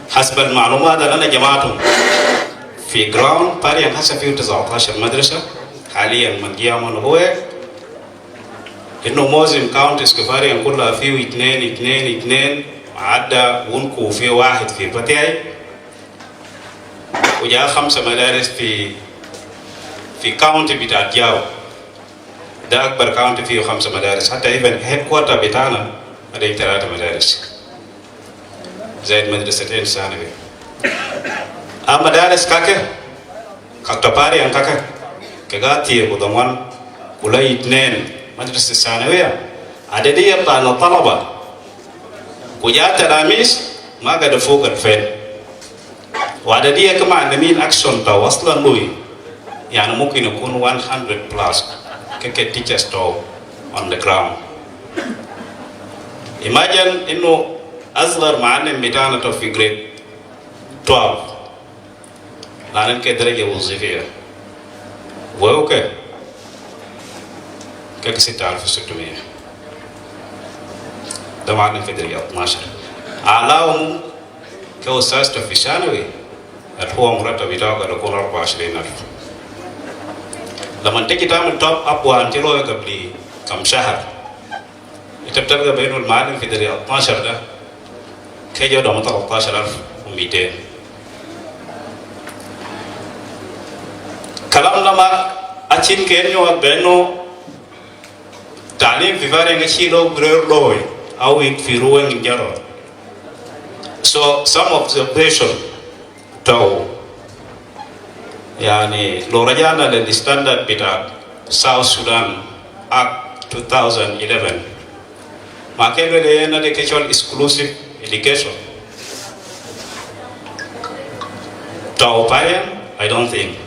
hasbal maalumat al ana jamatum fi ground, Pariang hasa fiu tisatashar madrasa. Haliyan man jia man huwa, innu mozim counties ke Pariang kulla fiu itnen, itnen, itnen, ma adda unku fiu wahid fi Patiai. Wa ja khamsa madaris fi, fi county bita Jau. Da akbar county fiu khamsa madaris. Hatta even headquarter bitana, ada talata madaris. Zaid madrasatain sanawi. Amma madaris kake, kak ta Pariang kake, ke ga tie ku daman, kula itnen, madrasa sanawiya. Adadiya ta na talaba. Ku ja talamis, Ma gada fog alfin. Wa da di e kman na min action ta waslan lui. Yani mumkin yakun one hundred plus. Ke, ke teachers ta on the ground. Imagine innu asghar muallim bitana ta fi grade twelve. Lakin ke daraja wazifiya. Wewe ke. Ke, ke sitta alf u sittumia. Da muallim fi daraja itnashar. Alahum ke ustaz ta fi sanawi. Al huwa murattab bitau gad yakun arba wa ishrin alf. Laman tiji tamul top up wa anta lo gabli kam shahar. Ita bi talga benu al muallim fi daraja itnashar da. Ke jo da ma talatashar alf u miten. Kalam da ma achin ke nyo benu talim fi Fariang achi lo grer loi. Au ik fi ruweng jaro. So some of the observation tau. Yani, lo rajana lil standard bita South Sudan Act two thousand eleven. Ma ke lo de na de ke chol exclusive education. Tau Fariang, I don't think.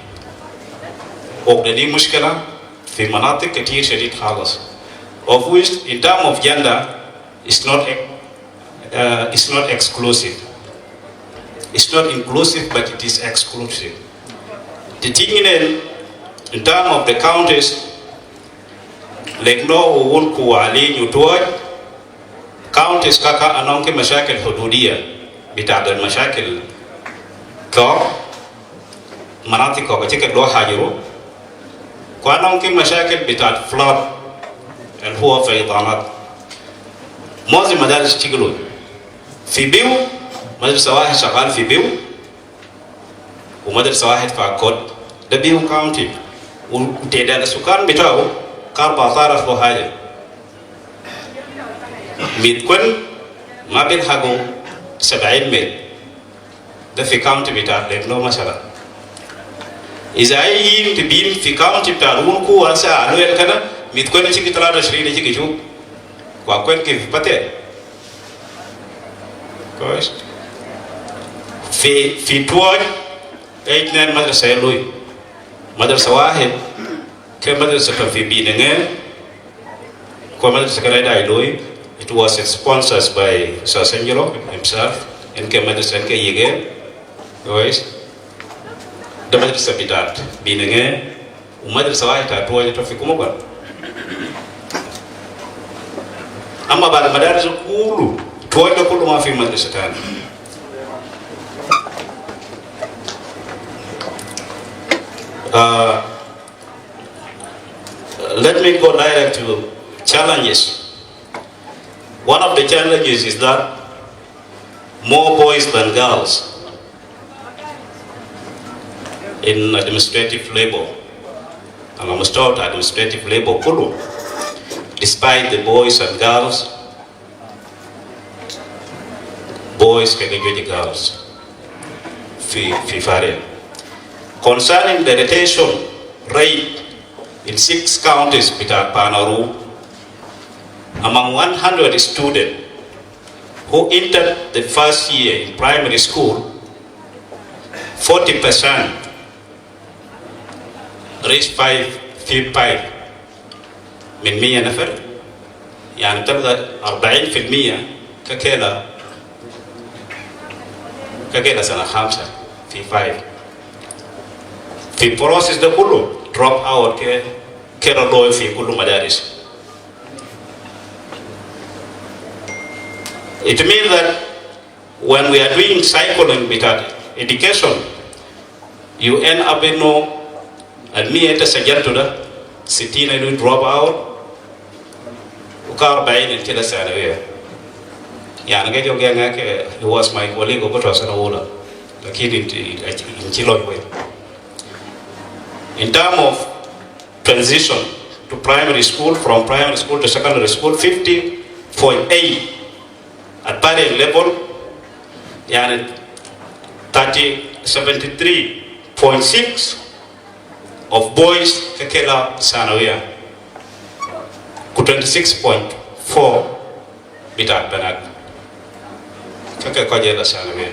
Wo de di mushkila fi manatik ketir shadid khalas. Of which, in term of gender, it's not, uh, it's not exclusive. It's not inclusive, but it is exclusive. The thing in, in term of the counties, like no, wun ku wali nyutwaj, counties kaka anong ki mashakil hududiya, bita de mashakil ko, manatik ko, ko chike do hajiru, ko anong ki mashakil bita flood, al huwa faydanat. Muazzam madaris shigulu fi Biu, madrasa wahid shagal fi Biu, u madrasa wahid fi Akot, da Biu County, u, u tedad sukan bitau, ka arba alaf wa haja. Mitkun ma bilhagu sabin mil. Da fi county bita Lek Nor mashalan. Iza ai yim tibin fi county bita Wunku wasa Anuel kana, mitkun chiki talata wa ishrin chiki chu. Kwa kwen ki fi Pate. Kwes. Fi, fi Twaj, itnen madrasa lui. Madrasa wahid, ke madrasa ta fi Binenge, ko madrasa ke raida iloi, it was sponsored by Ustaz Angelo himself, en ke madrasa en ke yige, guys. Da madrasa bitat Binenge, u madrasa wahid ta Twaj ta fi Kumoban. Amma baqi madaris kulu, Twaj kulu ma fi madrasa tani. Uh, Let me go direct to challenges. One of the challenges is that more boys than girls in administrative labor. Ala mustawa administrative labor kulu. Despite the boys and girls, boys ke ke girls fi, fi Fariang. Concerning the retention rate in six counties bita Panaru, among one hundred students who entered the first year in primary school, forty percent reach five, fi five min mia nafar, yani talga arbain fil mia ke kela, ke kela sana khamsa fi five. Fi process da kulu, drop out ke, kela lo fi kulu madaris. It means that when we are doing cycling with that education, you end up innu al mia ita sajjaltu da, sittin innu drop out, u ka arbain innu keda sanawiya. Yani ke jo geng ke, he was my colleague, ogo ta sana ula. Lakin inti, inti lo we. In term of transition to primary school, from primary school to secondary school, fifty point eight at Pariang level, yani thirty, seventy-three point six of boys ke kela sanawiya, ku twenty-six point four bita banat. Kaka kwa jela sana me.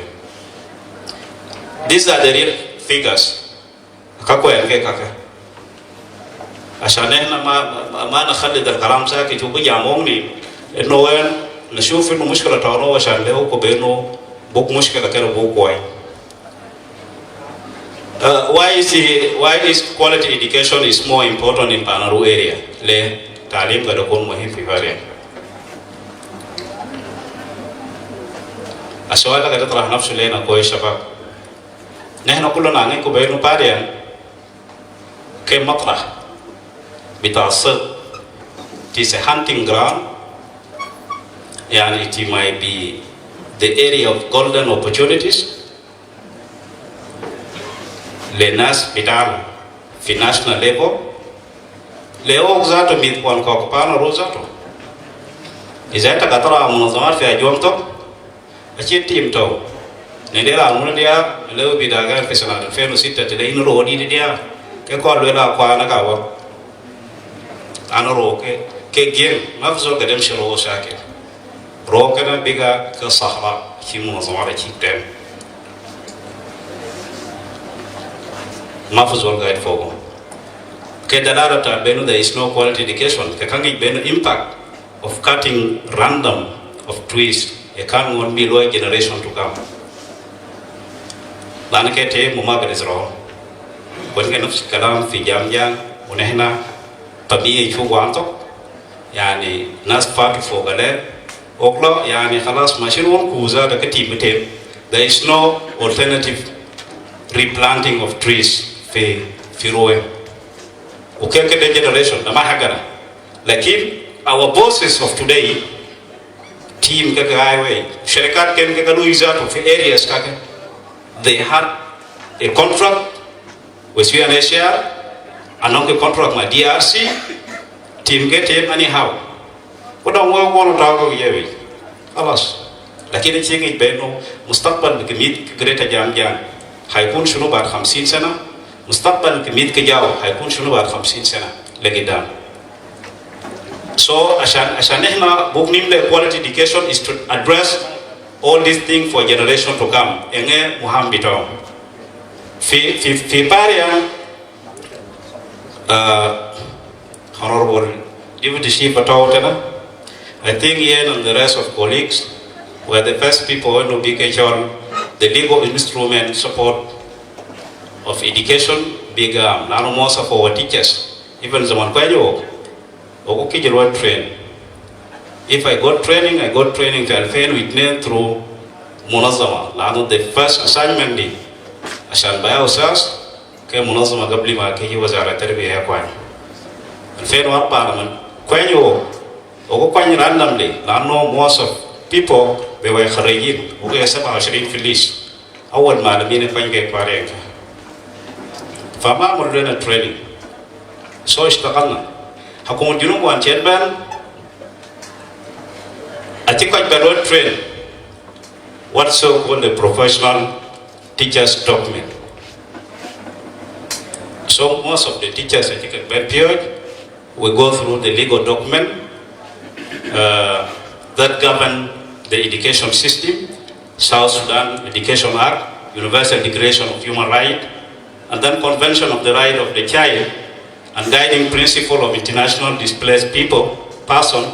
These are the real figures. Ka kwen ke kaka. Ashan ihna ma, ma, ma nakhali dal kalam sa ke chubu jamong ni. Innu wen, nashuf innu mushkila tano, ashan leo ko beno, buk mushkila kero buk kwai. Uh, why is he, why is quality education is more important in Panaruu area? Le, talim gada kun muhim fi Pariang. Aswal gada tarah nafsu lena kwais shabab. Nihna kullu nangin ku benu Pariang ke matrah bita sid. It is a hunting ground. Yani, it might be the area of golden opportunities. Le nas bitana fi national level. Le ok zato mit kwan ko Panaruu zato. Iza ita katara munazamat fi ajwam to. Achi team to. Nende la muna dia, le bi daga fi sana alfen u sitta tile inu ro di dia. Ke ko le la kwa na kawa. Anu ro ke, ke gem, ma fi zol gadem shi ro shakil. Ro kena biga ke sahra, shi munazamat da shi tem. Ma fi zol gaid fogo. Ke dalala ta benu there is no quality education. Ke kan benu impact of cutting random of trees. E kan won't be low generation to come. Lana ke te mu ma bere zro. Kwen ke nafs kalam fi Jamjang, u nihna, tabiya ichu wanto. Yani, nas fatu fog ale. Oklo, yani, khalas, mashin won kuza da kati mite. There is no alternative replanting of trees fi, fi Roe. U ke ke de generation, da ma hagana. Lakin, our bosses of today, team ke highway, sharikat ke ke lu izatu fi areas kake. They had a contract with U N H C R, anong ke contract ma D R C, team ke team anyhow. Kuda ngwe ngwe tago yewi. Khalas. Lakini chingi beno, mustaqbal bi kemit Greater Jamjang. Haikun shunu baad khamsin sana, mustaqbal bi kemit ke jao, haikun shunu baad khamsin sana. Le gidam. So, ashan, ashan ihna buk nimle quality education is to address all these things for generation to come. Enge muham bitao. Fi, fi, fi Pariang, uh, Honorable Deputy Chief Attorney, I think Ian and the rest of colleagues were the first people to be on the legal instrument support of education big, um, now most of our teachers, even zaman kwenyu, oku kijilwa train. If I got training, I got training fi alfen u itnen through munazama. Lanu the first assignment di, ashan baya usas, ke munazama gabli ma ke wazara tarbiya ya kwany. Alfen u arba na man, kwenyu, oku kwany randomly, lanu most of people, they were kharijin, oku saba wa ishirin fi list. Awal malamin e kwany ke Pariang. Fama amulu lena training. So ishtagalna. Hakuma Junub wan chairman, ati kwany belo train what so called the professional teachers document. So most of the teachers ati kwany belo period, we go through the legal document, uh, that govern the education system, South Sudan Education Act, Universal Declaration of Human Rights, and then Convention of the Right of the Child, and Guiding Principle of International Displaced People, Person,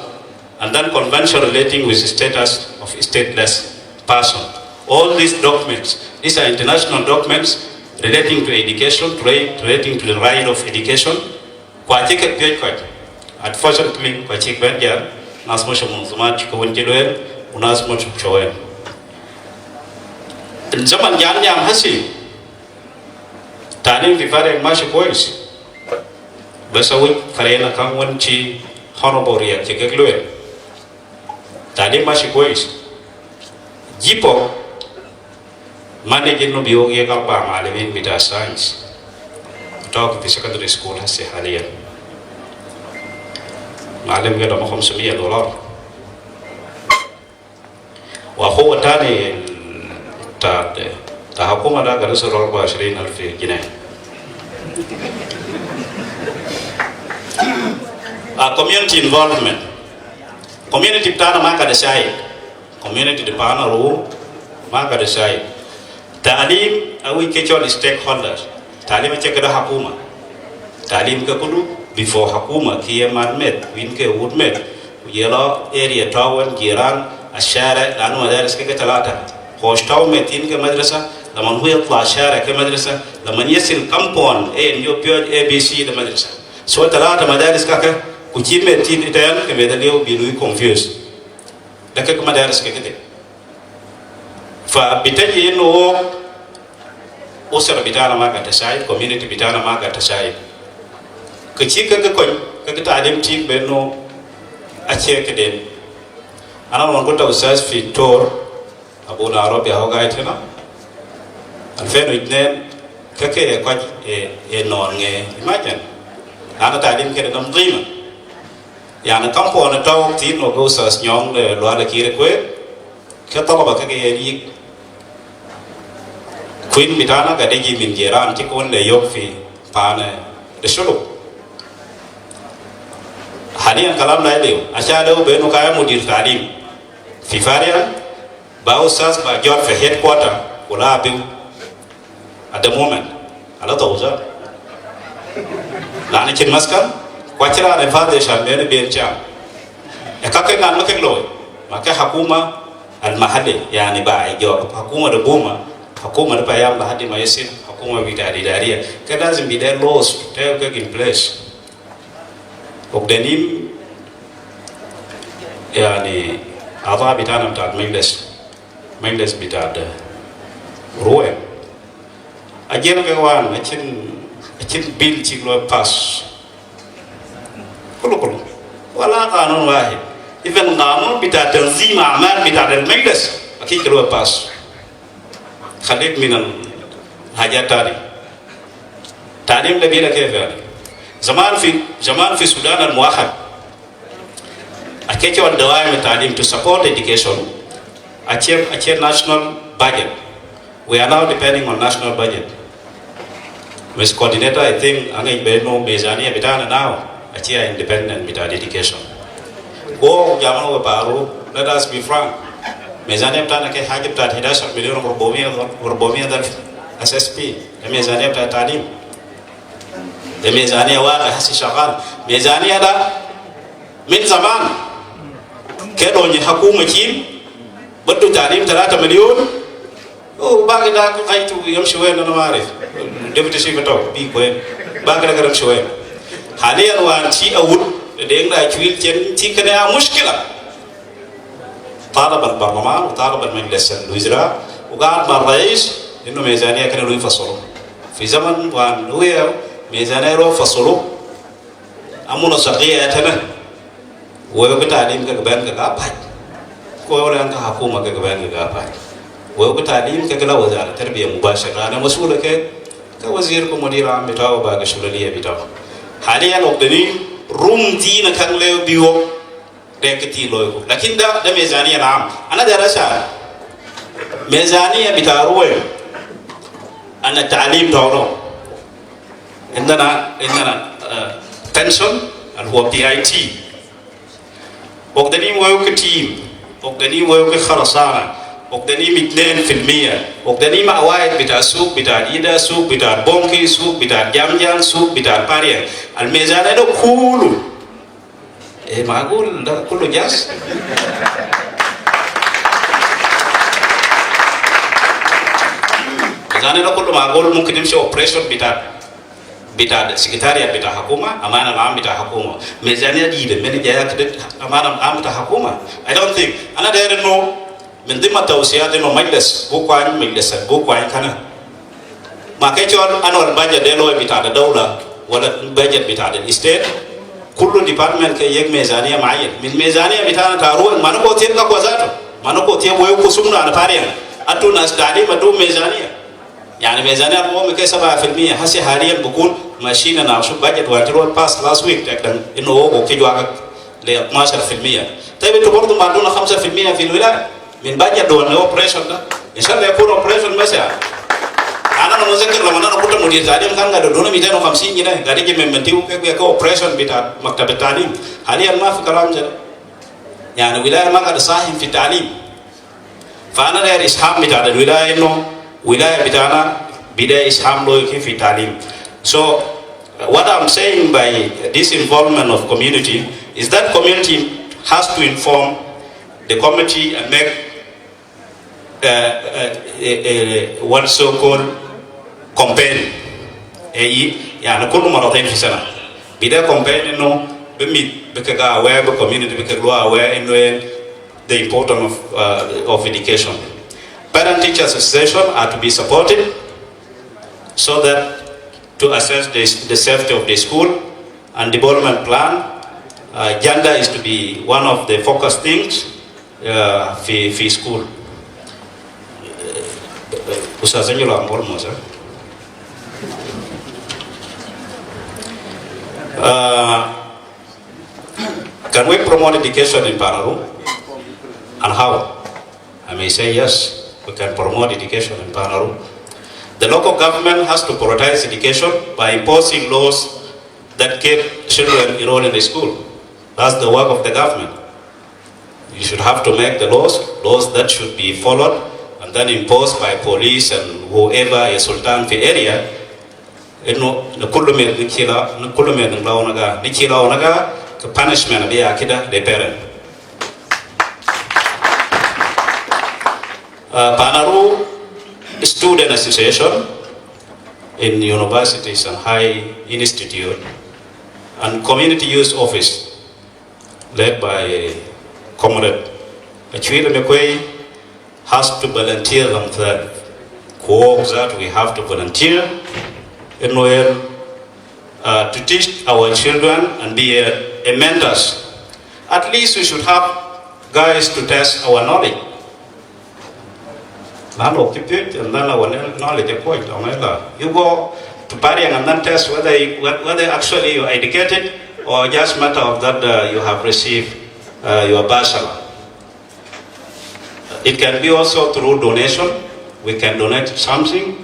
and then Convention relating with status of stateless person. All these documents, these are international documents relating to education, rela-, relating to the right of education. Kwa chike pia kwa. Unfortunately, kwa chike ben ya, nas mo shamun zuma chiko wen jilwel, unas mo chuk chawen. Zaman jan ya hasi, talim fi Pariang mashi kwes. Bas awi farena kan wan chi honorable ya chike lwel. Talim mashi kwes. Jipo, manage innu biwogi arba malamin bita science. Talk fi secondary school hasi haliyan. Malim ke da ma khamsumia dolar. Wa akhuwa tani ta, ta hakuma da gada sulu arba wa ishirin alf jine. Ah, community involvement. Community bitana ma gada shai. Community di Panaruu, Ma ka decide. Talim, a wi ke chol stakeholders. Talim a chekda hakuma. Talim ke kulu, before hakuma, ki e mar met, win ke wut met. Yelo area town, jiran, ashara, lanu madaris ke ke talata. Hosh town met in ke madrasa, laman hu yatla ashara ke madrasa, laman yasil compound, e nyo pio A B C de madrasa. So talata madaris kaka, kuchi met in itayan, ke medalio bilu confused. Da ke madaris ke kete. Fa bitaji inu usra bitana ma ga decide, community bitana ma ga decide. Ke chi ke ke kony, ke ke talim chi beno a che ke den. Ana wan kuta usas fi tor, abu na Arabi ho gai tena. Alfen witnen, ke ke e koj e, e non nge, imagine. Ana talim ke nam dima. Yani kam pona tau tin no go usas nyong le lwa le kire kwe. Ke talaba ke ke yik. Queen bitana ga deji min jiran ti kon le yok fi pane de shulu. Haliyan kalam na leo. Asha leo beno kaya mudir talim. Fi Farian, ba usas ba jor fi headquarter, kula abiu. At the moment, ala tauza. Lani chin maskan, kwachira ne fadhi shan bene bien cham. E kake ngan ma ke loy, ma ke hakuma al mahalli, yani ba e jor, hakuma de buma, hakuma de payam lahadi ma yasil, hakuma bita idariya. Ke lazim bi de laws, te ke in place. Ogdanim, yani, a'dha bitana bita majlis, majlis bita de. Ruwe. Ajel ke wan, achin, achin bill chik lo pass. Kulu kulu. Wala qanun wahid. Even qanun bita tanzim a'mal bita al majlis. Aki kulu pass. Khalid min al hajat tani. Talim da bila kef yani. Zaman fi, zaman fi Sudan al muwahhad. Akeche wal dawaim talim to support education. Achieve, achieve national budget. We are now depending on national budget. Miss Coordinator, I think, ange beno mezania bitana now. Achieve independent bita education. Go jaman we paru, let us be frank. Mezania bitana ke haja bita hidashar million wa rubumiya, wa rubumiya alf S S P. Mezania bita talim. De mezania waqi hasi shagal. Mezania da min zaman. Ke lo nyi hakuma chin. Badu talim talata million. O baqi da gaitu yamshi wen ana ma arif. Deputy chief to bi kwen. Baqi da yamshi wen. Haliyan wan chi awud. De da chwil chen chi kana mushkila. Talab al barlaman, talab al majlis al wizra, wa qal ma rais, inu mezania kana lo yafasulu. Fi zaman wan uwe mezania lo yafasulu. Amuna saqiya tana. Wewe ke talim ke ban ke kapai. Wewe ke hakuma ke ban ke kapai. Wewe ke talim ke la wazara tarbiya mubashir. Ana masul ke, ke wazir ko mudir am bitau ba ke shulaliya bitau. Haliyan ogdanim room dina kan le biwo. De kiti loy ko. Lakin da, da mezania al am. Ana dara sha. Mezania bita ruwe. Ana talim tawlo. Indana, indana, eh, pension, al huwa P I T. Ogdanim wewe ke tim. Ogdanim wewe ke kharasana. Ogdanim itnen fil miya. Ogdanim awaid bita suk, bita dida suk, bita bonki suk, bita jamjang suk, bita parian. Al mezania do kulu. Eh, magul, da kulu jas. Mezania da kulu magul, mumkin imshi operation bita, bita secretariat bita hakuma, amana al am bita hakuma. Mezania di de, mene jaya kede amana al am bita hakuma. I don't think. Ana dere no, Min dimma tawsiyat inu majlis, bu kwany majlis, bu kwany kana. Ma ke chol annual budget de lo bita da dawla, wala budget bita da state. Kullu department ke yek mezania muayyan. Min mezania bita na taru, manu ko tiyan ka kwa zato. Manu ko tiyan wewe kusum na parian. Atu nas talim, atu mezania. Yani mezania al mi ke saba fil miya, hasi haliyan bukun, mashina na shuf budget wa tiro pass last week, takdan inu wo ke jwa le itnashar fil miya. Tayyib, intu bardu ma aduna khamsa fil miya fil wilaya. Min budget do ne operation da. Inshallah yakun operation masi. Ana na mutazakir lamma ana kunta mudir talim kan ga dona miten wa khamsin jine. Gade ji min menti ke, ke operation bita maktab talim. Haliyan ma fi kalam jada. Yani wilaya ma gade sahim fi talim. Fa ana der isham bita de wilaya, innu wilaya bitana bida isham lo ki fi talim. So, uh, what I'm saying by this involvement of community is that community has to inform the committee and make, uh, uh, a, a, what so-called campaign. E, yani, kullu marratain fi sana. Bida campaign innu bimit bikega aware, bi community bikega aware innu the importance of, uh, of education. Parent Teachers Association are to be supported so that to assess the, the safety of the school and development plan. Uh, gender is to be one of the focus things, uh, fi, fi school. Ustaz Angelo, I'm almost, eh? Uh, can we promote education in Panadero? And how? I may say yes, we can promote education in Panadero. The local government has to prioritize education by imposing laws that keep children enrolled in the school. That's the work of the government. You should have to make the laws, laws that should be followed and then imposed by police and whoever, a sultan fi area. Innu na kullu me nikila, na kullu me ninglau naga, nikila naga, ka punishment biya kida the parent. Uh, Panadero Student Association in universities and high institute and community youth office led by Comrade Achwila Mekwei has to volunteer themselves. Kuwok that we have to volunteer. Innu, uh, to teach our children and be a, a mentors. At least we should have guys to test our knowledge. Lanu kipit, and then our knowledge is quite, you go to Pariang and then test whether you, whether actually you are educated or just matter of that, uh, you have received, uh, your bachelor. It can be also through donation. We can donate something,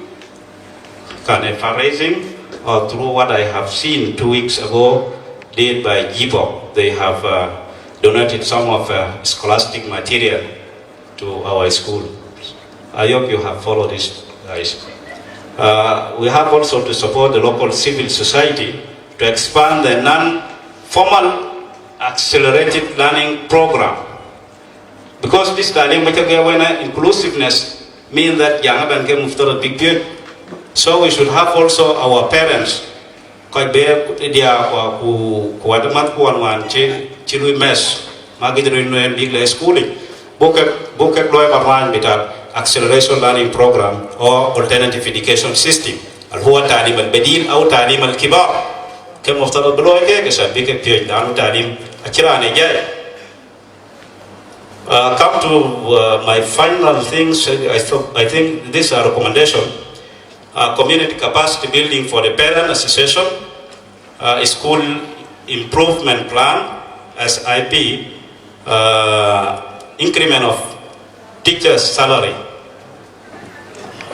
can a fundraising, or through what I have seen two weeks ago did by Jibo. They have, uh, donated some of, uh, scholastic material to our school. I hope you have followed this, guys. Uh, we have also to support the local civil society to expand the non-formal accelerated learning program. Because this talim, which again, when inclusiveness mean that young men can move to the big field. So we should have also our parents, koi be dia kwa ku, ku wadamat ku wan wan chi, chi lui mes, ma gidru inu en big le schooling. Buke, buke loe barnamij bita acceleration learning program or alternative education system. Al huwa talim al badil au talim al kibar. Ke muftada bloe ke, ke sabbi ke piyo dan talim akira ne jai. Uh, come to, uh, my final things. I, thought, I think these are recommendation. Uh, community capacity building for the parent association, uh, school improvement plan, S I P, uh, increment of teachers' salary.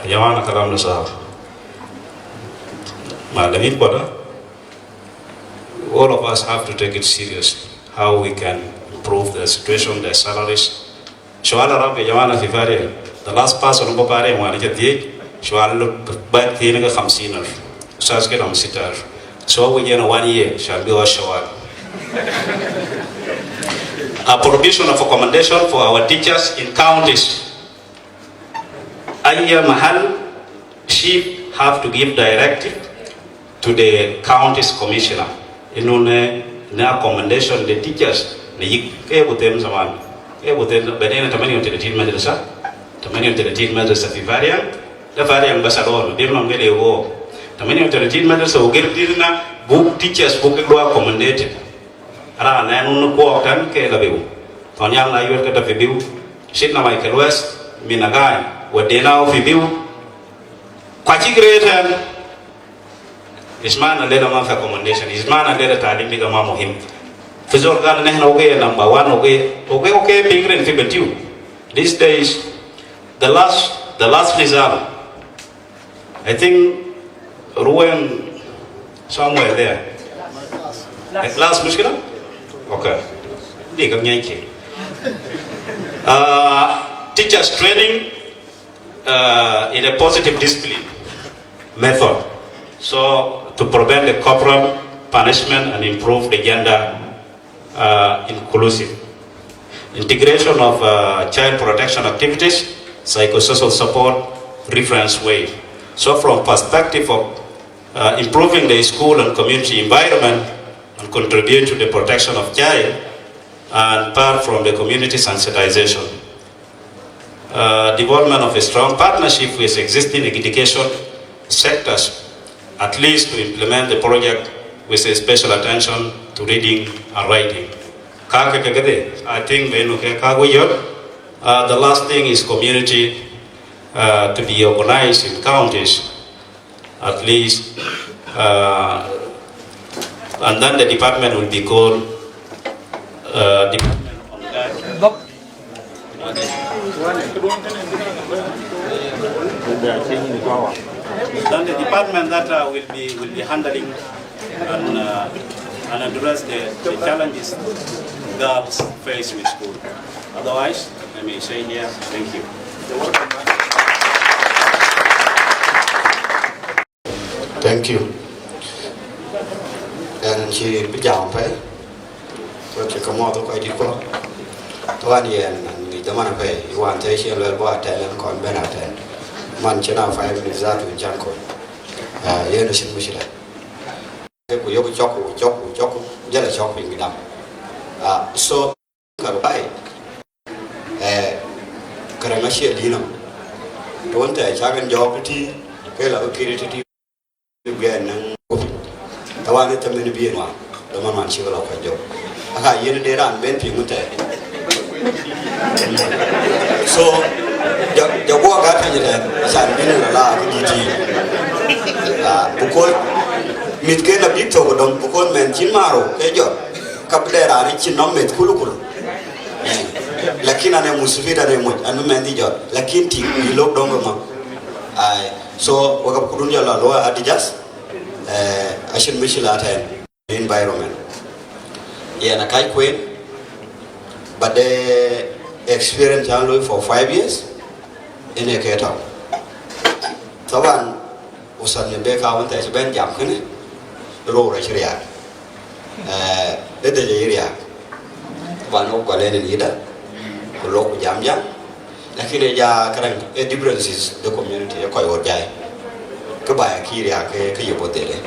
Ya jamaa, kalam na sahab. Malamin kwada. All of us have to take it serious, how we can improve the situation, the salaries. Sual Arab ya jamaa fi Pariang. The last person who Pariang wani jadi, sual bat tiene ka khamsin alf. Ustaz ke nam sitar. So we, you know, one year shall be our sual. A provision of accommodation for our teachers in counties. Ayya mahal, chief have to give directive to the county's commissioner. Inu ne, ne accommodation the teachers ne yik ke butem zaman. Ke butem, badena tamani wa talatin madrasa. Tamani wa talatin madrasa fi Pariang. Da Pariang bas alone, dem nam gele wo. Tamani wa talatin madrasa, wo gele dirna, buk teachers, buk ke lo accommodated. Ara na nu nu ko tan ke la biu. Tonyang na yur ke ta fi biu. Sit na Michael West, mina gai, wadena fi biu. Kwa chi greater. Ismana lela ma fi accommodation. Ismana lela talim biga ma muhim. Fi zol gal nehna okay number one, okay, okay, okay, bigrin fi betiu. These days, the last, the last result, I think Ruweng somewhere there. Last mushkila? Okay. Di kam nyanyi. Uh, Teachers training uh, in a positive discipline method. So, to prevent the corporal punishment and improve the gender uh, inclusive. Integration of uh, child protection activities, psychosocial support, reference way. So, from perspective of uh, improving the school and community environment and contribute to the protection of child and part from the community sensitization. Uh, development of a strong partnership with existing education sectors, at least to implement the project with a special attention to reading and writing. Ka ke ke de, I think benu ke ka gu yot. Uh, the last thing is community uh, to be organized in counties at least, uh, and then the department will be called uh, department on that. Then the department that uh, will be will be handling and uh, and address the, the challenges girls face in school. Otherwise, let me say here, thank you. Thank you. Yan ci bi jam pay. Ko ci ko mo ko di ko. To an yan ni da man pay. I wan te ci lo ba ten kon ben a ten. Man ci na five minutes that we can ko. Ah, yan ci mu ci da. Ku yo ku chok ku chok ku chok. Jala chok pin gidam. Ah, so ka bai. Eh, kara nga shia dina. Tuan te chagan jok ti ke la kiri ti. Gen nang. Tawan te men bi no. Da man man shi la ka jok. Aka yen de ran ben pi mute. So, ja ja go ga ta ni de. San bin la la ku di ti. Ah, bu ko mit ke na bi to ko dom bu ko men chin maro ke jo. Ka bidera ni chin nom met kulu kulu. Eh, lakin ane musufid ane moj, ane mendi jot. Lakin ti, i lok dong ma. Ai, so, waka kudun jala lo adijas. Eh, ashin mishi la ten environment. Yan a kai kwen, but the experience yan lo for five years, ene ke tau. Taban, usan ne be ka wanta ci ben jam kene, ro ra ci riak. Eh, de de ci riak. Ban o gole ne nida. Ku lo ku jam jam. Lakin e ja karang e differences the community e ko yo jai. Ke ba ki riak ke ke yo bo de le.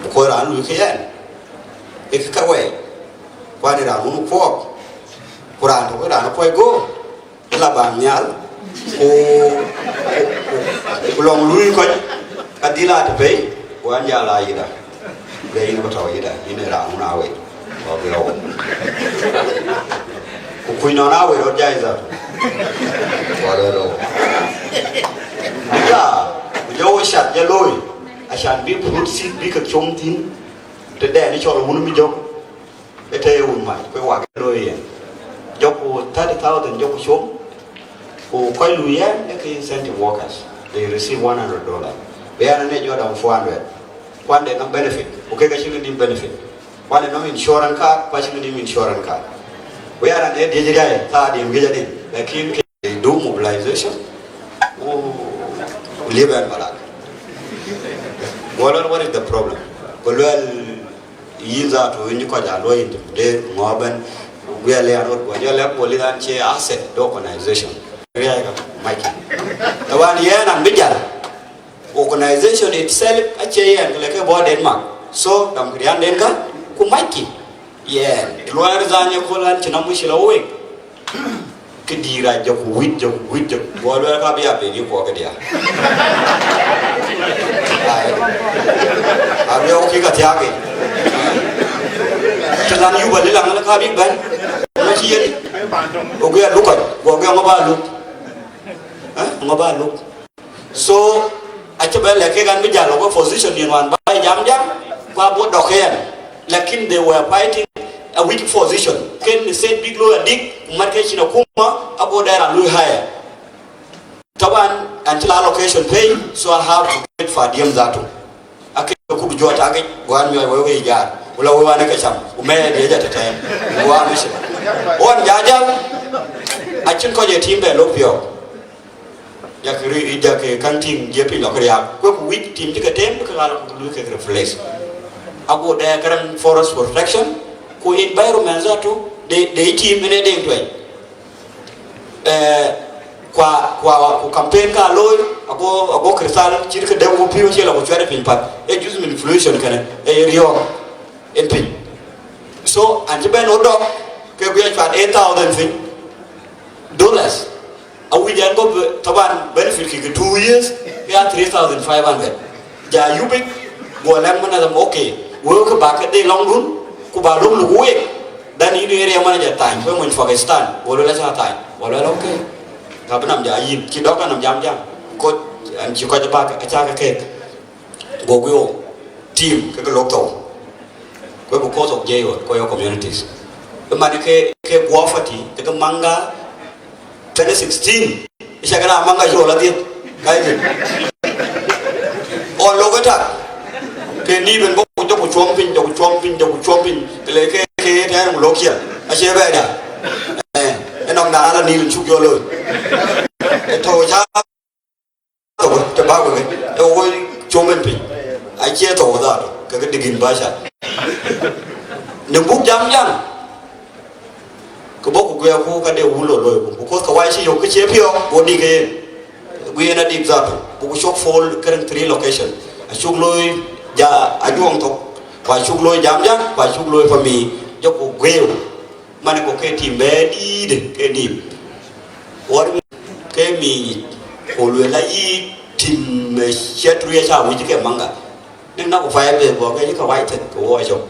Ko ran lu ke yan. E ke ka we. Kwa ni ran mu ko. Ku ran to ran ko go. Ila bang nyal, ku, ku, ku long lui ko, ka dila te pei, wan jala ida. Be ina bata ida, ina ra una we. Wa be o. Ku kuino na we ro jai za. Wa be ro. Ya, ku jo shat ya loi. Ashan bi fruit seed bi ka chom tin. Te de ni chol wunu mi jok. Ete un mai, kwe wa lo yen. Joku thirty thousand joku shom. Ku koi lu yen, eke incentive workers. They receive one hundred dollars. Be ana ne joda four hundred. Kwande no benefit. Uke ka shini dim benefit. Kwande no insurance card, kwa shini dim insurance card. We are an edi jai, ta dim gija dim. Lakin ke do mobilization. Oh, live and balak. Well, what is the problem? Well, Yin za to yin ko ja lo yin de ngo ben. Gwe le an wot gwe le ko le dan che asset do organization. Ria ka Mike. Tawan yen an bijal. Organization itself a che yen le ke bo Denmark. So dam krian den ka ku Mike. Yen. Lo ar za ne ko lan china mushila we. Ke dira jok wit jok wit jok. Gol wel ka bia be gi ko ke dia. Ai. Abia o ki ka tia ke. Ke lan yu ba li lang ka bi ban. Mo ci yen. O ge lu ko. Go ge ngo ba lu. Ha? Ngo ba lu. So, ache ba leke kan bi jalo ko position ni wan ba jam jam, ba bo doken. Lakin they were fighting a weak position. Ken ni said big lo adik, marke china kuma, abo dera lui higher. Taban, until allocation pay, so I have to wait for them that too. Ake kudu jota ake gwan mi wa we jar. Ula we wane kacham. Ume de ja tete. Gwan mi shi. On jaja. Achin ko je team de lok pio. Jak ri, jak kang team je piny lok riak. Kwe ku wich team je ka tem ka gal ku lu ke replace. Ago de karang forest protection ku environment zatu de, de team ne de twe. Eh, kwa, kwa, ku campaign ka loi, ago, ago kristal, chir ke de ku pio chela ku chwere piny pat. E just manipulation kene, e rio, en piny. So, an je ben odok, ke gu ya chwat eight thousand piny dollars. A wich an go be, taban benefit ki, ki two years, ya three thousand five hundred. Ja yubik, go lang mana dam, okay. Wewe ke ba ke de long dun, ku ba long lu we. Dan inu area manager time, kwe mo Pakistan, go lo la cha time, go lo la okay. Ka benam ja yin, ki dok nam jam jam. Ko, an chi ko ja ba ka, cha ka ke. Go gwe o team ke, ke lok to. Kwe because of jail, ko yo communities. Ke mane ke, ke guafati, ke, ke manga twenty sixteen. Isha kana manga yo la dit. Kai dit. O lo ke ta. Ke ni ben bo ku to ku chom pin, to ku chom pin, to ku chom pin. Ke le ke, ke te lo kia. Ashe ba da. Eh, e nong da la ni chuk yo lo. E to cha to, te ba we, e wo chom en pin. Ai che to da, ke ke digin ba sha. Ne bu jam jam. Ke bo ku gwe ku ka de wu lo lo ku. Because ka wai shi yo ke che pio, bo di ke. Gwe na di zatu. Bu ku shok fall keren three location. A shok lo ja, a juang to. Kwa shok lo jam jam, kwa shok lo family. Jo ku gwe. Mane ko ke team be di de, ke di. Wor ke mi ko lwe la i team, eh, shetru ya cha wich ke manga. Ning na ko five be bo ke ka wai te ko wo jo.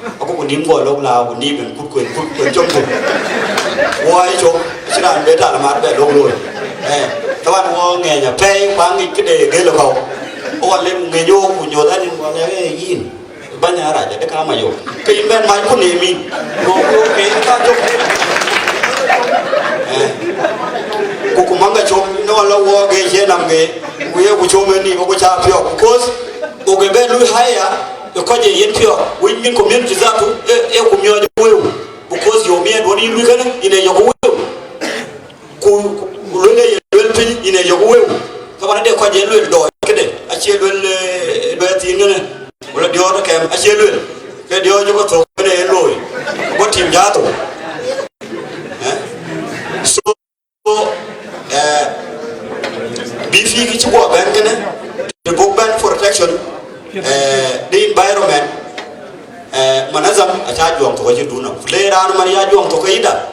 Ako ko nim ko lok la ko ni ben kut ko kut ko jom ko. Wo jo, sira be ta la mar be lok lo. Eh, tawan wo nge nya pe kwa ngi ke de ge lo ko. O le nge yo ku nyo da ni wo le yin. Banya raja de kama yo. Ke imben mai ku ne mi. Go go ke ka jo. Eh. Ku ku manga chom no la wo ge je nam ge. Ku ye ku chom ni ko cha pio. Because o ge be lu haya. E ko je yen pio. Wi min community zatu. E, e ku mio je wi. Because yo mi e do ni lu kana ine yo ku wi. Ku, ku lwel ye lwel piny ine yoku weu. Ka wan ade ko je lwel do kede. Ache lwel, eh, lwel tin ngene. Wala dio to kem, ache lwel. Ke dio jo ko to ne loi. Ko tim ja to. Eh? So, eh, bi fi ki chuko ben kene. The book ben protection. Eh, the environment. Eh, manazam, acha juang to ko je duna. Le ran man ya juang to ko ida.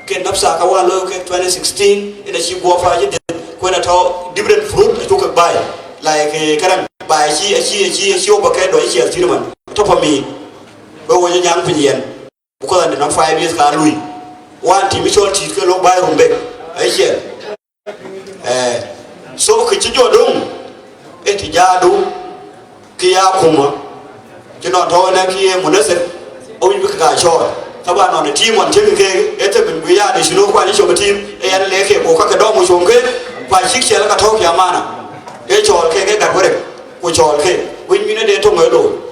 Ke nafsa ka wa lo ke twenty sixteen, ina shi guafa ji de, ko na to different fruit to ke bai. Like, eh, karan bai shi, shi, shi, shi o ba ke do shi a cinnamon. To for me. Ko wo nyang pin yen. Ko da na five years ka lui. Wan ti mi short ti ke lo bai rumbe. Ai shi. Eh, so ki ci jodung, e ti jadu, ki ya kuma, ki no to na ki e munasir, o yi ka shor. Taba no ne ti mon ce ke, e te bin ya de shino kwa ni shoga ti, e yan le ke ko ka ke do mu shonge, kwa shik shela ka to ki amana. E chol ke ke ga gore, ko chol ke, win mi ne de to mo do.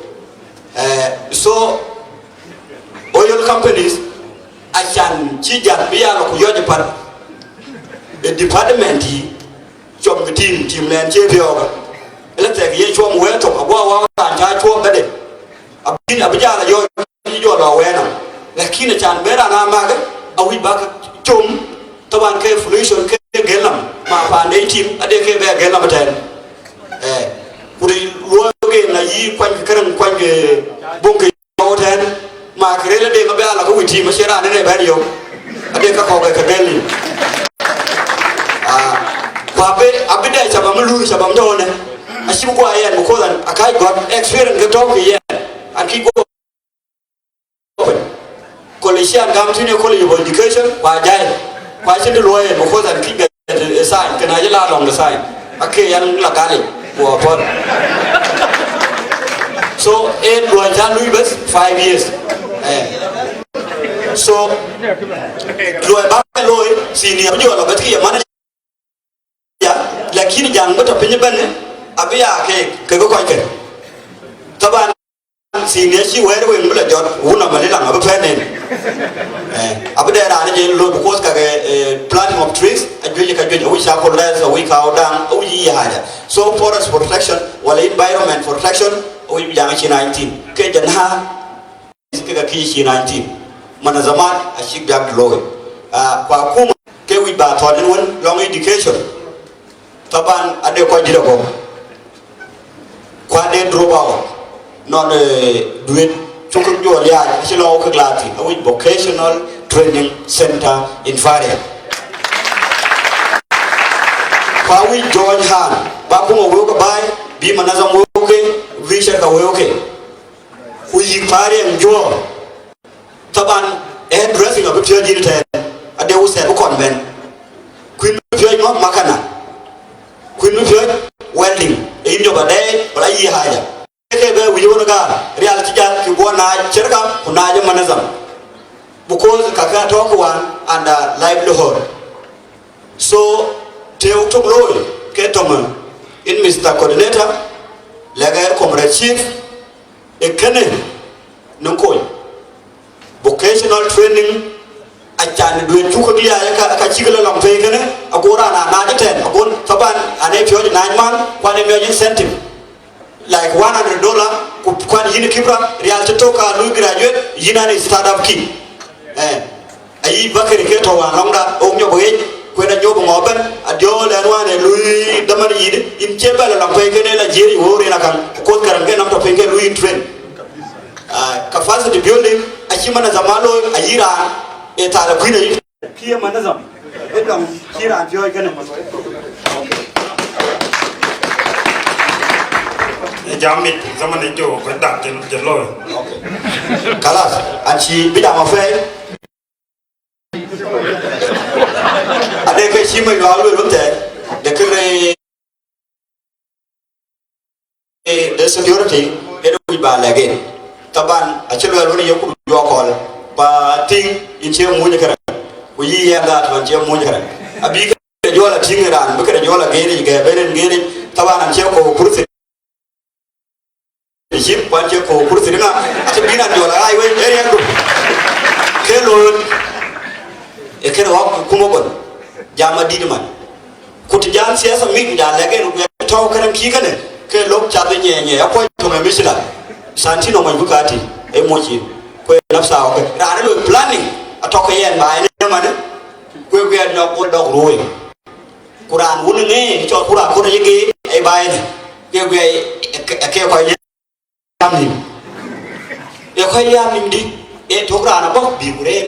Eh, so, oil companies, a chan ci jat bi ya lo ku yoj pat. E department yi, chom ki team, team len ce pioga. Ele tek ye chom we to, a gwa wa kan cha chom bede. Abin, abin ja la yoj, ni jo la wena. Lakini chan bera na mage, a wi bak chom, taban ke solution ke gelam. Ma pa ne team, ade ke be gelam ten. Eh, kuri luo ke na yi kwan ke keren kwan ke bung ke yo ten. Ma kere le de ka be ala ko witi ma shera ne ne be yo. Ade ka ko ke ka geli. Ah, kwa be, abi de chaba mulu, chaba mtone. Ashi kwa yen, because an, akai got experience ke talk yen. An ki go College ya gam tine College of Education, kwa jai. Kwa shi di lawyer, because an ki get, eh, sign, kena je la long sign. Ake yan la gali, kwa pon. So, e lawyer ja lui bes five years. Eh. So, lawyer ba lawyer, senior, jo la bet ki ya manager. Ya, lakini jang bata pinye bane, abi ya ke, ke ko ke. Taban, Senior chi wer weng bla jot, wun a mali lang, a bi pen nen. Eh, a bi dera ni jen lo, because kage, eh, planting of trees, a jwe ka jwe, a wi sa ko les, a wi ka odang, a wi ya haja. So forest protection, wala environment protection, a wi jang chi nineteen. Ke jan ha, ke ka ki chi nineteen. Mana zaman, a chi biag lo. Ah, kwa kuma, ke wi ba thon wen, long education. Taban, a de kwa jira ko. Kwa de drop out. Non, eh, duet, chukuk jual ya, si lo ke glati. A wi vocational training center in Fare. Kwa wi join hand. Ba kuma weu ka bai, bi manazam weu ke, wi shar ka weu ke. Wi Fare ang jual. Taban, eh, dressing a bi pio jini ten. A de use bu kon ben. Kwin bi pio ngo makana. Kwin bi pio welding. E inyo ba de, wala yi haja. Ke be wi yo ga, real tija, ki bo na cherka, ku na je manazam. Because ka ka talk one and, uh, livelihood. So, te u tok loi, ke tong, in Mister Coordinator, lege Comrade Chief, e kene, nung koi. Vocational training, a chan dwe chuka glia ya ka, ka chikala long pe kene, a gora na, na di ten, a gon, taban, a ne pio nine month, kwa ne mio incentive. Like one hundred dollar, ku, kwan yin kibra, real te toka, lui graduate, yin ani startup ki. Eh. Ayi bakari ke to wa nongda, ong nyobo e, kwena nyobo ngoben, a dio le nwa ne lui, daman yidi, in cheba la lampe kene la jiri wori na kan, kot karan ke nam to pe ke lui train. Ah, capacity building, a chimana zamalo, a yira, e tala kwina yi. Kiye manazam. E dong, kira an fioi kene. E jam mit, zaman e jo, ko dak jen, jen lo. Kalas, an chi bida ma fe. Ade ke chi ma yo alu runte. De ke re E, e security, e do ba lege. Taban, a chilo ya luni yoku yo kol. Ba ting, in che mu ni kara. Ku yi ya da, taban che mu ni kara. Abi ke jola ting ran, bi ke jola geri, ge benen geri. Taban, an che ko kursi. Jip, kwan che ko kursi na. A che bina jola, ai we, eri ya ku. Ke lo, e ke ro, kuma bon. Jama di man. Kuti jan siasa mi ku jan lege nu ku ya to kene ki kene. Ke lok cha de nye nye. Akwa to me misila. Santino mo bukati. E mo chi. Kwe napsa o ke. Rani lo planning. A to ke yen ba ene mane. Kwe kwe no ko dok ruwe. Kuran wun nge. Cho kura ko ye ge. E ba ene. Kwe kwe e ke ko ye. Yamnim. E ko yamnim di. E to kura na bok bi kure.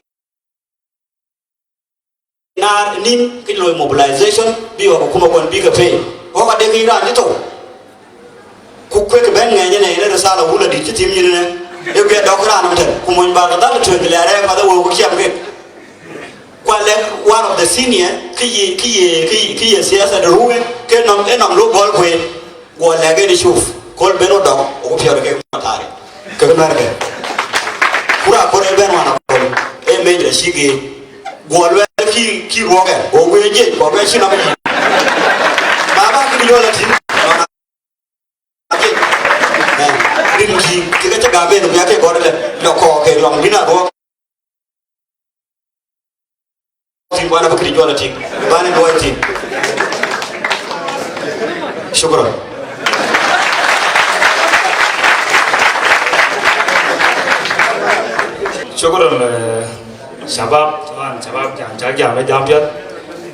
Na nim ki lo mobilization, bi wa kuma kon bi ka pay. Ko ka de ki ran to. Ku kwe ke ben nge ne ne risala wula di ti tim ne. E ke do kra no ten. Ku mo ba ka dal to de re ma da wo ku kiam ke. Kwa le one of the senior ki ye, ki ye, ki ye, ki ye siasa de ruwe ke nam, e nam lo bol kwe. Go lege ni shuf. Kol beno dong, o pio ke matari. Ke ke merke. Kura kore ben wana kol. E mejre shige. Go lwe ki, ki roge. Go gwe je, go gwe shinam. Baba ki ni yola ti. Ake. Eh, rin ki, ke ke ga ben ya ke go le. Lo ko ke long bina go. Tin bana bakri jola tin. Bana dua tin. Shukran. Shukran, eh, shabab, taban shabab jam, jam, jam, jam, jam.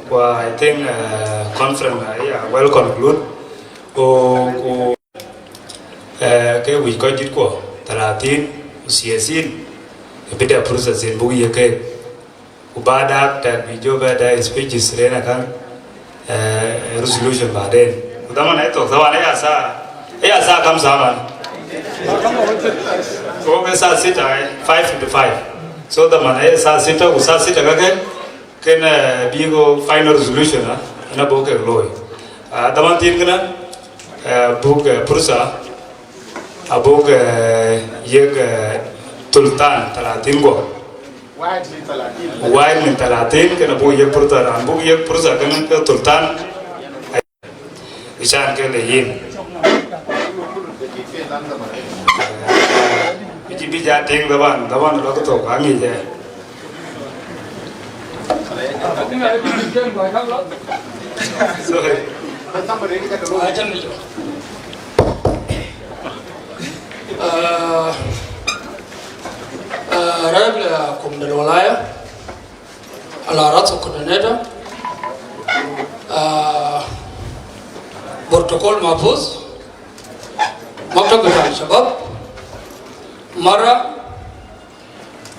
Wa, I think, eh, conference, eh, yeah, well conclude. Ko, ko, eh, ke wi ko dit ko, talatin, siasin. Bida process in bugi ke. Ku bada tek bi jo bada speeches rena kan, eh, resolution baden. Ku daman e to, daman e ya sa, e ya sa kam sa man. Ko ke sa sita, eh, five fifty-five. So daman e sa sita, ku sa sita ka ke, ken, eh, bi ko final resolution, ah, na bo ke loi. Ah, daman tin kana, eh, buk, eh, pursa, a buk, eh, yek, eh, tultan, talatin ko. Wai min talatin, kena bu yek pursa, an bu yek pursa, kena ke tultan. Isan ke le yin. Ci bi ja teng daban, daban lo ko to ka ngi je. Sorry. Ah, ah, rep la kum da lo la ya. Ala ras coordinator. Ah, protocol mahfuz. Maktab bita shabab. Mara.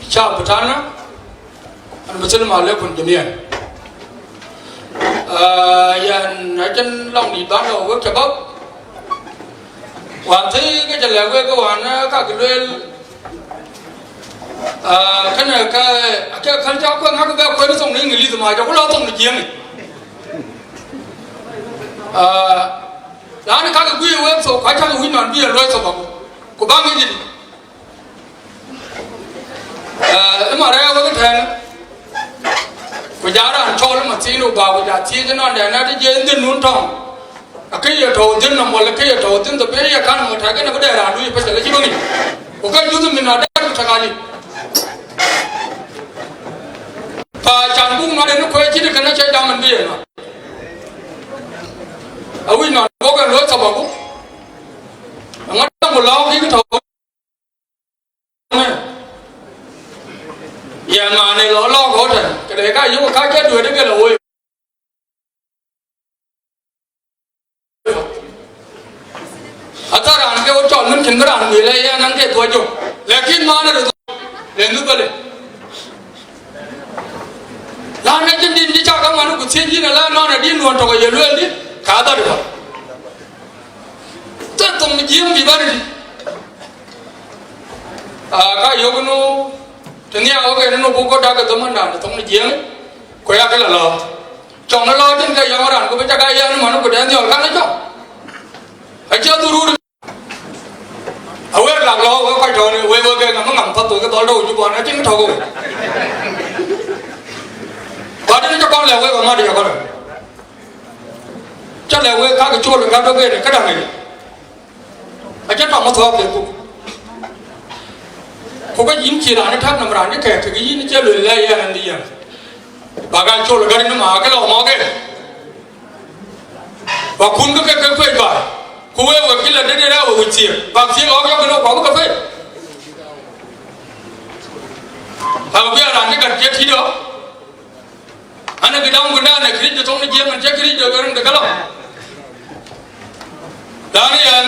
Shab bitana, ana besalim aleikum jamian. Ah, yan ajen long di bana wek shabab. Wan ti ka jale wek wan ka gilwel. Ah, kana ka, ka, ka ja ko ngak ba ko ni song ni English ma ja ko la song ni Jieng. Ah, la ni ka gui wek so ka ja wi nan bi lo so ba ko. Ko ba ngi ji. Eh, i mare wa ki ten. Ku ja ran chol ma tin u ba ku ja ti je non de na ti je ndin nun tong. A ke ye to din no mo le ke ye to din to be ye kan mo ta ke na ku de ra du ye pa se le ji bo ni. Ku ka ju du mi na da ku ta ka ni. Pa chang bu ma de ni ko ye ji de ka na che da man bi ye na. A wi na ko ka lo sa ba ku. Ngat ta mo la ki to. Ya mane lo lo ko ta. Ka de ka yu ka ke du de ke lo we. Ata ran ke o chol mun kin ran we le ya nan ke to jo. Lekin mane de le nu bale. La na jin din di cha ka manu ku tin din la no na din won to ko ye le di. Ka da de. Te tong ni Jieng bi bari di. A ka yo no. Te ni a o ke no bu ko da ka to man da tong ni Jieng. Ko ya ka la lo. Chong na lo din ka yo ran ko be ta ka ya no man ko da ni o ka na chong. A cha du ru. A we la lo we ko to ni we we ke ngam ngam pa to ke to do ju ko na tin to ko. Ba de ni cha ko le we ko ma de ko. Cha le we ka ke chol ka do ke ka da ni. A cha tong ma thok Facebook. Ko ka yin chi ran thak nam ran ke ke yin che le le ya ran di ya. Ba ka chol ka ni ma ke lo mo ke. Ba kun ke ke ke ba. Ko we we ki la de de ra we chi. Ba chi lo ka ke lo ko ka pe. Ba bi ran ke ka che ti do. Ana ki dang guna na Kirij tong ni Jieng, an cha Kirij da garin da galam. Dani an,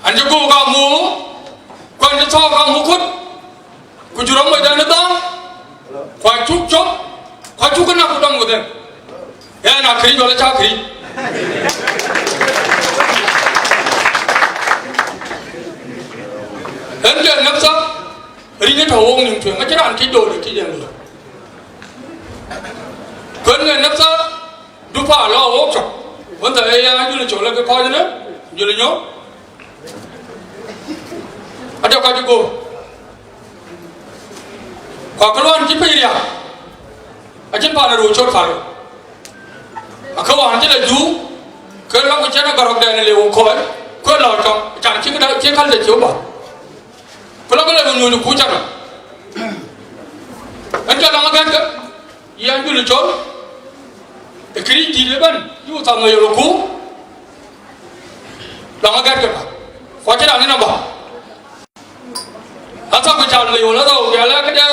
an cha gu ka mu, kwan cha tho ka mu kut, ku jurong mai da na dang, kwa chuk chop, kwa chuk na ku dang ku den. Ya na Kirij wala cha Kirij. An cha nap sa, ri ni tho wong ning twe, ma cha ran ki do de ki den. Kön nge nap sa du pa lo wok chok. Won ta e ya juli chok la ke ko jene. Juli nyo. Ada ka jugo. Kwa kalwan ji pe ya. A jin pa na ru chok pa ru. A ka wan ji la ju. Ke la ku chena garok de ne le wo ko. Ko lo chok. Chan chi ka da chi kal de chi ba. Kula kula nyu nyu ku chana. An cha long a gat ka. Yan juli chol. E Kirij di le ban. Yu ta ngi yo ku. Long a gat ka. Kwa cha ni na ba. Ata ku cha le yo la do ya la ka da.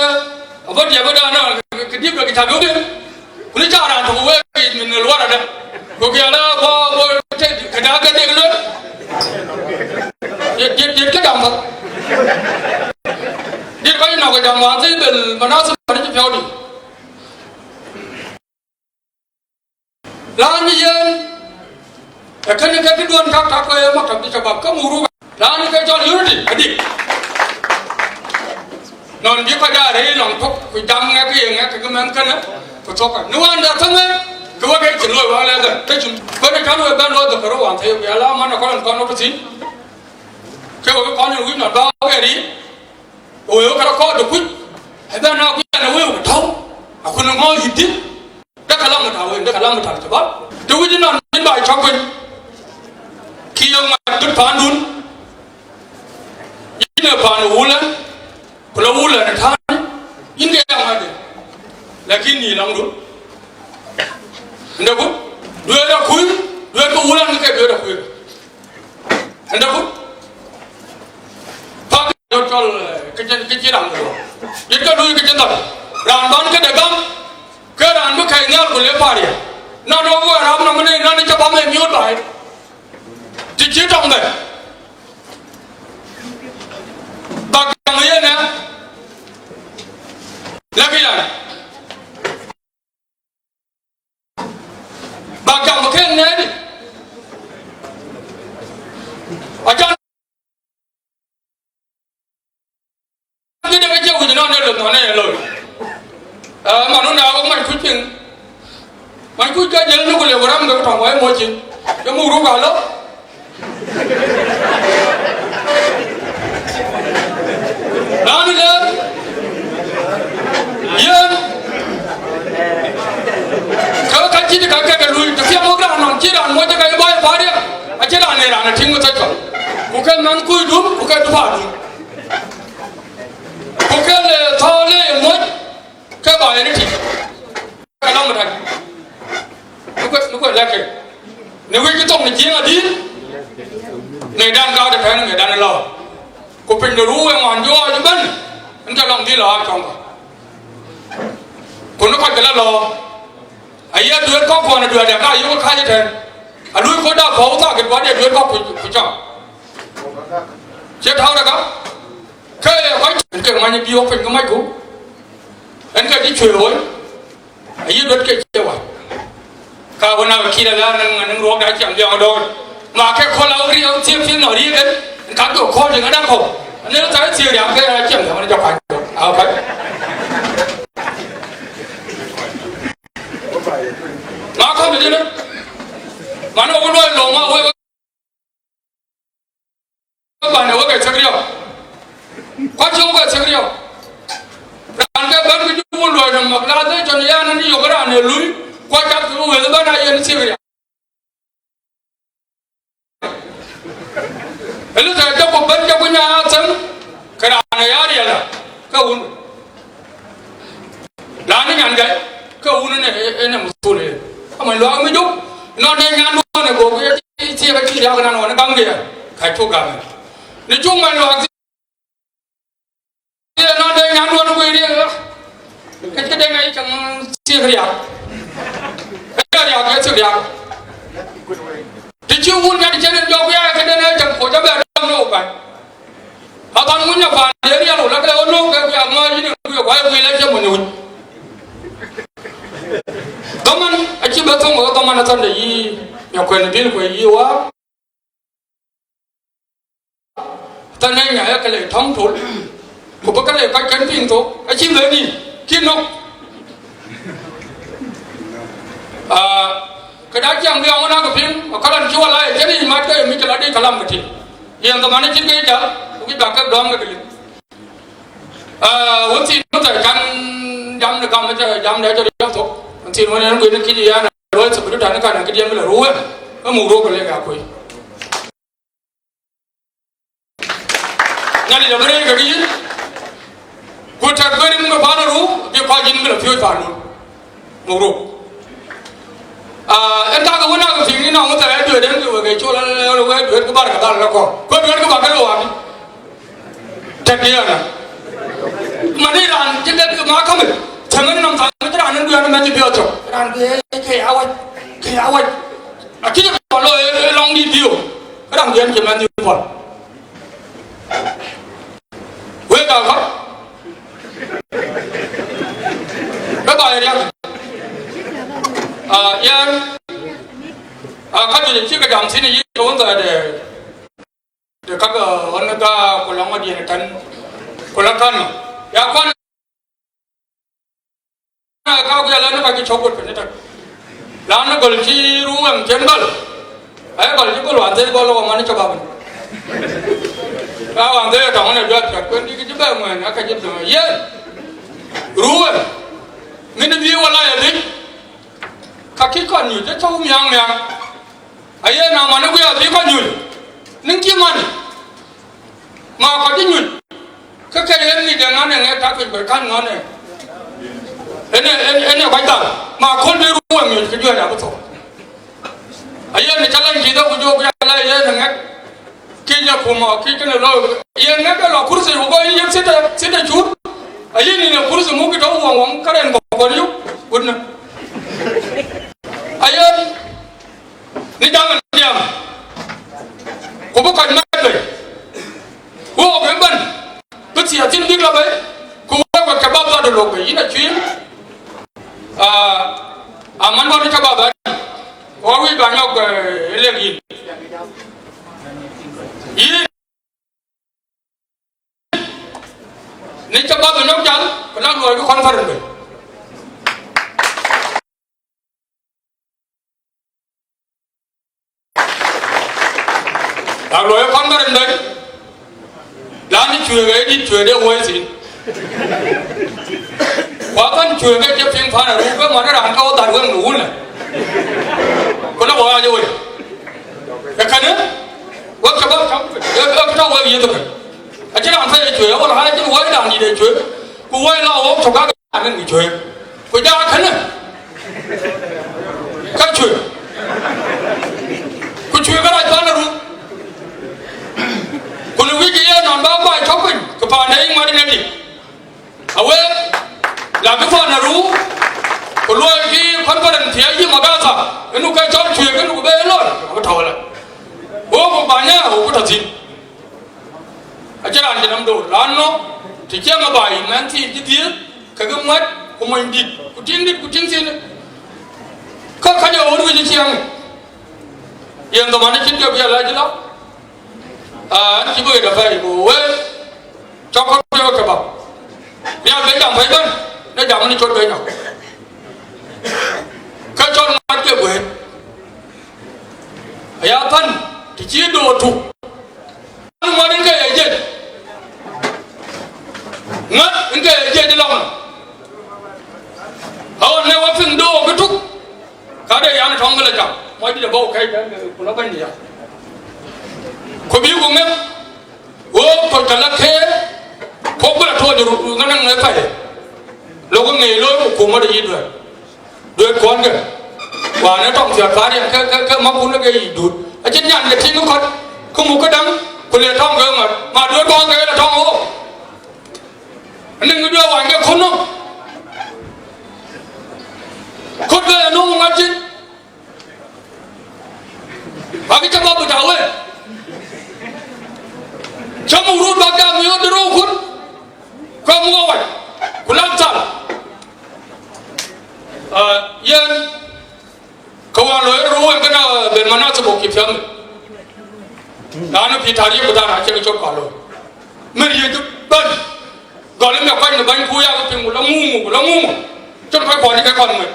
Aba dia ba da na. Ka di ba ki ta do de. Kuli cha ran to we ki min luar ada. Ko ki ala ko ko te ka da ka de lo. Ye ye ye ka dam ba. Ye ka na ka dam wa te bel manasa ba ni piao di. La ni yen. E kani ka ki duan ka ka ko ye ma ka di ka ba ka muru. Lani ke chol unity, adi. Non bi ko ja re long tok, ku jam nge ke nge ke men kana, ku tok. Ni wan da tame, ku wa ke chin lo wa le ga, ke chin. Ko ne kan wa ban lo da karo wan te ya la man ko ko no pati. Ke wa ko ne wi na da ke ri. O yo kara ko da ku. E da na ku na wi ko. A ku no mo yidi. Da kalam ta wen, da kalam ta ba. Te wiji non ni ba chok wen. Ki yong ma dut pandun. Yi Ine pan ulan, kula ulan tan, inge yang ade. Lakin ni lang du. Nda ku, duet a kui, duet ka ulan ke duet a kui. Nda ku, pak yo tol, eh, ke jen, ke jen rang du. Dit ka du ke jen tol. Ran ban ke dagang, ke ran bu kai ngal ku le pari. Na no bu ram na mene, na ni chapa me miut bai. Ti chi tong be. Ba gam ye ne. Lagi ya. Ba gam ke ne ni. Ajan. Ki de ke je wi no ne lo no ne lo. Eh, manu na ko man ku ting. Man ku ka jel nu ko le waram ga tong wai mo chi. Ke mu ru ga lo. Nani le. Yen. Ka ka chi ka ka ka lui. Te mo gra non chi ran mo ja ka ba ba ria. A chi ran ne ran ting mo ta ko. Ku ke man ku dum, ku ke du ba dum. Ku ke le tho le mo. Ke ba ye ni ti. Ka lam ta. Ni ko, ni ko la ke. Ni wi ki tong ni jing a di. Ni dan ka de kan ni dan lo. Ku pin de ru we man jo a ju ban. Nta long di lo a tong. Ku ni ko de la lo. A ye duet ko ko ni duet ka yu ka ye ten. A lui ko da ko ta ke ba de duet ko ku, ku cha. Che ta da ka. Ke ko ke ma ni bi o pin ko ma ku. En ka di chwe oi. Ayi dot ke chewa. Ka wana kira la nang nang ruok da chiang biang do. Ma ke ko la ri o ti pi no ri ke. Ka ko ko de da ko. Ne ta ti ri ke da chiang biang da ka. A ka. Ma ko de ne. Ma no lo lo ma we. Bane weke chakriyo. Kwa chong weke chakriyo. Ran ke ban ke ju wun loi na mak la de chon ya na ni yo kara ne lui. Kwa chak ke wun ban a yen chakriyo. Elu ta de ko ban de ko nya atsang. Kara ne ya ri la. Ka wun. Lani nyan gai, ke wun ne, e, e ne musul e. Ama lo mi jo. No ne nyan no ne go, e, e, e, e, e, no ne gam ge. Ka chu gam. Ni chu ma lo. E, no ne nyan no ne go ri. Ke ke de ngai chang chi ri. Ke ri ke chi ri. Ti chu wun nyan chen jo ya ke de ne chang ko ja ba no ba. Atan munya pan area lo la ke ono ke ya ma yi ne ku ya kwa ku le che mo ni. Taman a chi ba tong o taman atan de yi ya kwen bil ku yi wa. Tan ne ya ya ke le tong tol. Ku ba ke le ka ken pin to. A chi le ni ki no. Ah, ke da chiang biang na ka pin, ka lan chu la ya ni ma ke mi ke la de ka lam ke ti. Yang ka mane chin ke ja, wi ba ka dom ke kili. Ah, won tin mo ta kan jam ne kam ta jam ne ta jam to. Won tin won ne ki ya na ro sa bu ta ne kan ki ya mi la ro. Ka mu ro ko le ga koi. Na ni da bere ka ki. Ku ta bere mo pa ro, bi ko jin mi la fiu pa ro. Moro. Ah, en ta ka wona ka fing ni na mo ta e due den ke we ke chola le we due ke bar ka dal ko. Ko due ke ba ke lo wa. Ta ke ya na. Mani ran ke de ma ka me. Chaman nam ta me ran due na me bi ocho. Ran ke ke awa. Ke awa. Aki ko lo e long di dio. Ran ke ke man di ko. Wega ka. Ka ba ya. Ah, yan. Ah, ka ji chi ka jam sini yi ko da de. De ka ga wan ga ko la ma di ne tan. Ko la kan. Ya kwan. Ka ku ya la na ka ki chokot pe ne ta. La na gol chi Ruweng chen bal. Ai gol chi gol wan te gol ko mani chaba. Ka wan te ta ne jot ka kwen di ki ba mo na ka ji to. Ye. Ruweng. Min bi wala ya di. Ka ki kon yu te chau miang miang. Aye na mani ku ya di kon yu. Ning ki mani. Ma ko di nyuj. Ke ke yen ni de ngane nge ta ke be kan ngane. Ene, ene, ene bai ta. Ma ko di ruang nyuj ke jua ya betul. Ayen ni challenge kita ku jo ku ya la yen nge. Ki ja kuma, ki kene lo. Yen nge ke lo kursi ko yen sita, sita chur. Ayen ni kursi mu kita wang wang karen ko ko yu. Gudna. Ayen. Ni dang diang. Ku bu kan mat be. Wo be ban. Ku ti atin big la be. Ku wo ko ka ba ba do lo be. Ina chin. Ah, aman ba ni ka ba ba. Wo wi ba nyok be legi. Yi Ni ca ba nyok jal, ku la luai conference be. La luai conference be. La ni chwe ge di chwe de wai sin. Wa kan chwe ge je ping fan ru ge ma na ran ka o dar wen ru le. Ku la wa je wai. E kane? Wa ka ba ka. E ka ta wa ye to. A ci ran fai cuɛ, wala hana ci wai dan di de cuɛ. Ku wai la wok to ka anan ni cuɛ. Ku ja kane. Ka cuɛ. Ku cuɛ ka ra ta na ru. Ku ni wi ki ya nan ba ba to pin. Ka pa ne ma di ne di. Awe, la ki fa na ru. Ku lo ki conference ya yi magasa. Inu ka chon cuɛ ka nu be lo. Ka ta wala. Wo ku ba nya, wo ku ta tin. A ci ran ci nam dor. Lano, ti cieng a bai, man ti di di, ka gi mat, ku man dit, ku ting dit, ku ting sin. Ka ka ja won wi ci cieng. Yen da man cin ka bia la ji la. A, an ci bu da fai bu we. Choko bi ka ba. Bia be jam fai ban. Na jam ni chot be na. Ka chot mat ke bu. A ya pan, ti ci do tu. Anu ma ni ke ye je. Nga, ni ke ye je di long. Awo ne wa fin do bi tu. Ka de ya ni tong la jam. Mo di de bo kai da ku la ban ya. Ku bi ku nge. Wo ko ka la ke. Ko ku la to di ru nga na nge fa de. Lo ko nge lo ku mo de yi do. Dwe kon ke. Wa ne tong sia kari ke, ke, ke ma kun ke i dut. A cin yan ke ting kot. Ku mu ke dang. Ku le tong ke ngat. Ma dwe kon ke le tong o. Ni ngi dwe wan ke kuno. Kot ke no ngat cin. Wa ke caba bu ta we. Camu rut ba ka mi o dro kun. Ka mu wa. Ku lam tal. Ah, yen. Ka wan lo ru wen kana ben mana to ki fiam. Na no pi tari ko da na ke chop ka lo. Mer ye du ban. Gol me kwai ne ban ku ya ko pin la ngungu, la ngungu. Chop ka ko ni ka ko me.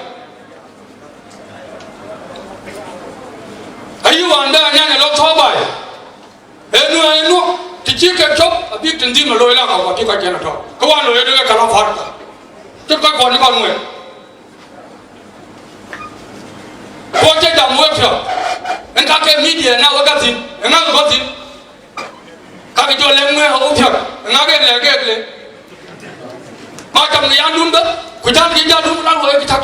Ayi wan da nya ne lo to bai. Enu, enu, ti ci ke chop, a bik tin di ma lo ila ka, wa ti ka jena to. Ka wan lo ila ka la far ka. Ti ka ko ni ka nwe. Ko te da mo pio. En ka ke media na wa ka tin, en ka ko tin. Ka ke jo le nwe ho pio. En ka ke le ke le. Ma tam ni andun ba, ku jam ki jadun la lo ki tak.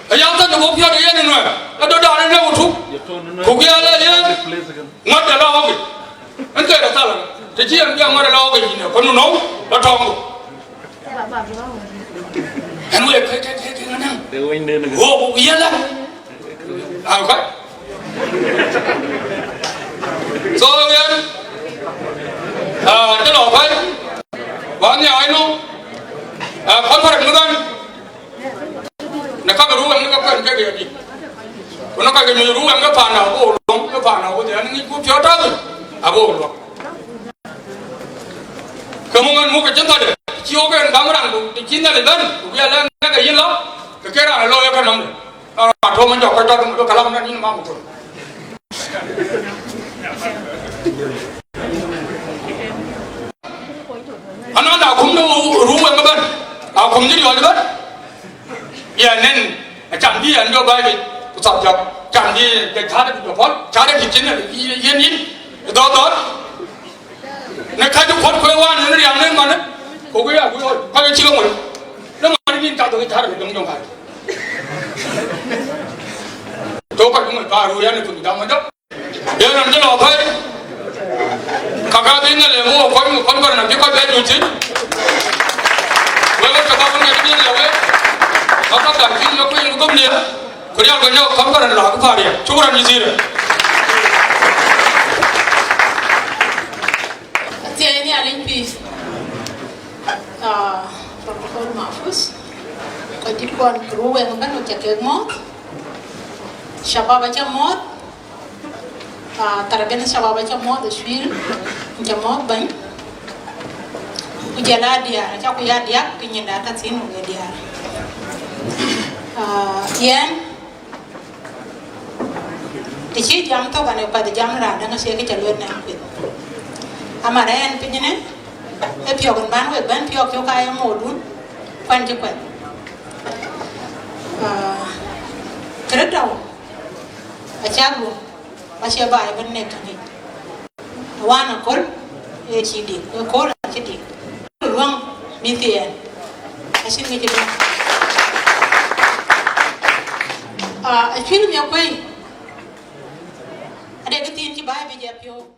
A yau ta ni bo pia de yen nwe. A do da ne ne utu. Ku ya le yen. Ngat da la ogi. En ke da ta la. Te ji en ya ngat da la ogi ne. Ko no no. La tong. En we ke ke ke ke na. De wen de ne. Wo wo ya la. Okay. So again, ah, te lo pai. Wan ya ai no. Ah, conference ni kan. Na ka ru wan ni ka kan ke di. Ko na ka ke ru wan ka pa na ko lo, ka pa na ko de ni ku pio ta. A ko lo. Ka mu ngan mu ka cin ta de. Ci o ke ngam ran ko, ti cin ta de dan. Ku ya la na ka yin lo. Ka ke ra lo ya ka nam. A, to man jo ko to dum ko kalam na ni ma ko. Ana da kum no ru wen ban. A kum ni yo ban. Ya nen, a chan bi an jo bai bi. Sa ja, kan di, de kare di pol, kare di chin, yen yin, do do. Ne ka ju pol ko wan, ne yang ne man, ko ko ya, ko ko chi ko mo. Ne man ni ka do kare di dong dong ka. To ka mo ka ru ya ne tu da mo do. Yen an jelo kai. Kaka di ngale mo ko ko ko na di ko be ju chin. Wala ka ba mo ne di ngale. Kaka ka di lo ko ko ni. Kurial ko nyo kamkaran la ko pari. Shukran jazilan. Tiaini alin pi. Ah, protocol mahfuz. Ko di kon kru we ngan ko chake mo. Shabab cha mo. Ah, tara ben shabab cha mo de shwil. Cha mo ban. Ku jela diar, cha ku ya diak, ku nyinda ta tin ku diar. Ah, yen. Ti chi jam to kane pa de jam ra dang se ke cha lwen na kwit. Amare en pin ne. E pio kun ban we ban pio kyo ka ya mo dun. Kwan ji kwan. Ah, kre dau. A cha lu. Ba che ba e ban ne ka ni. Wan a kol, e chi dik, e kol a chi dik. Luang mi ti en. A chin ngi chi dik. A, a chwil mi a kwei. A de ki tin chi bai bi je pio.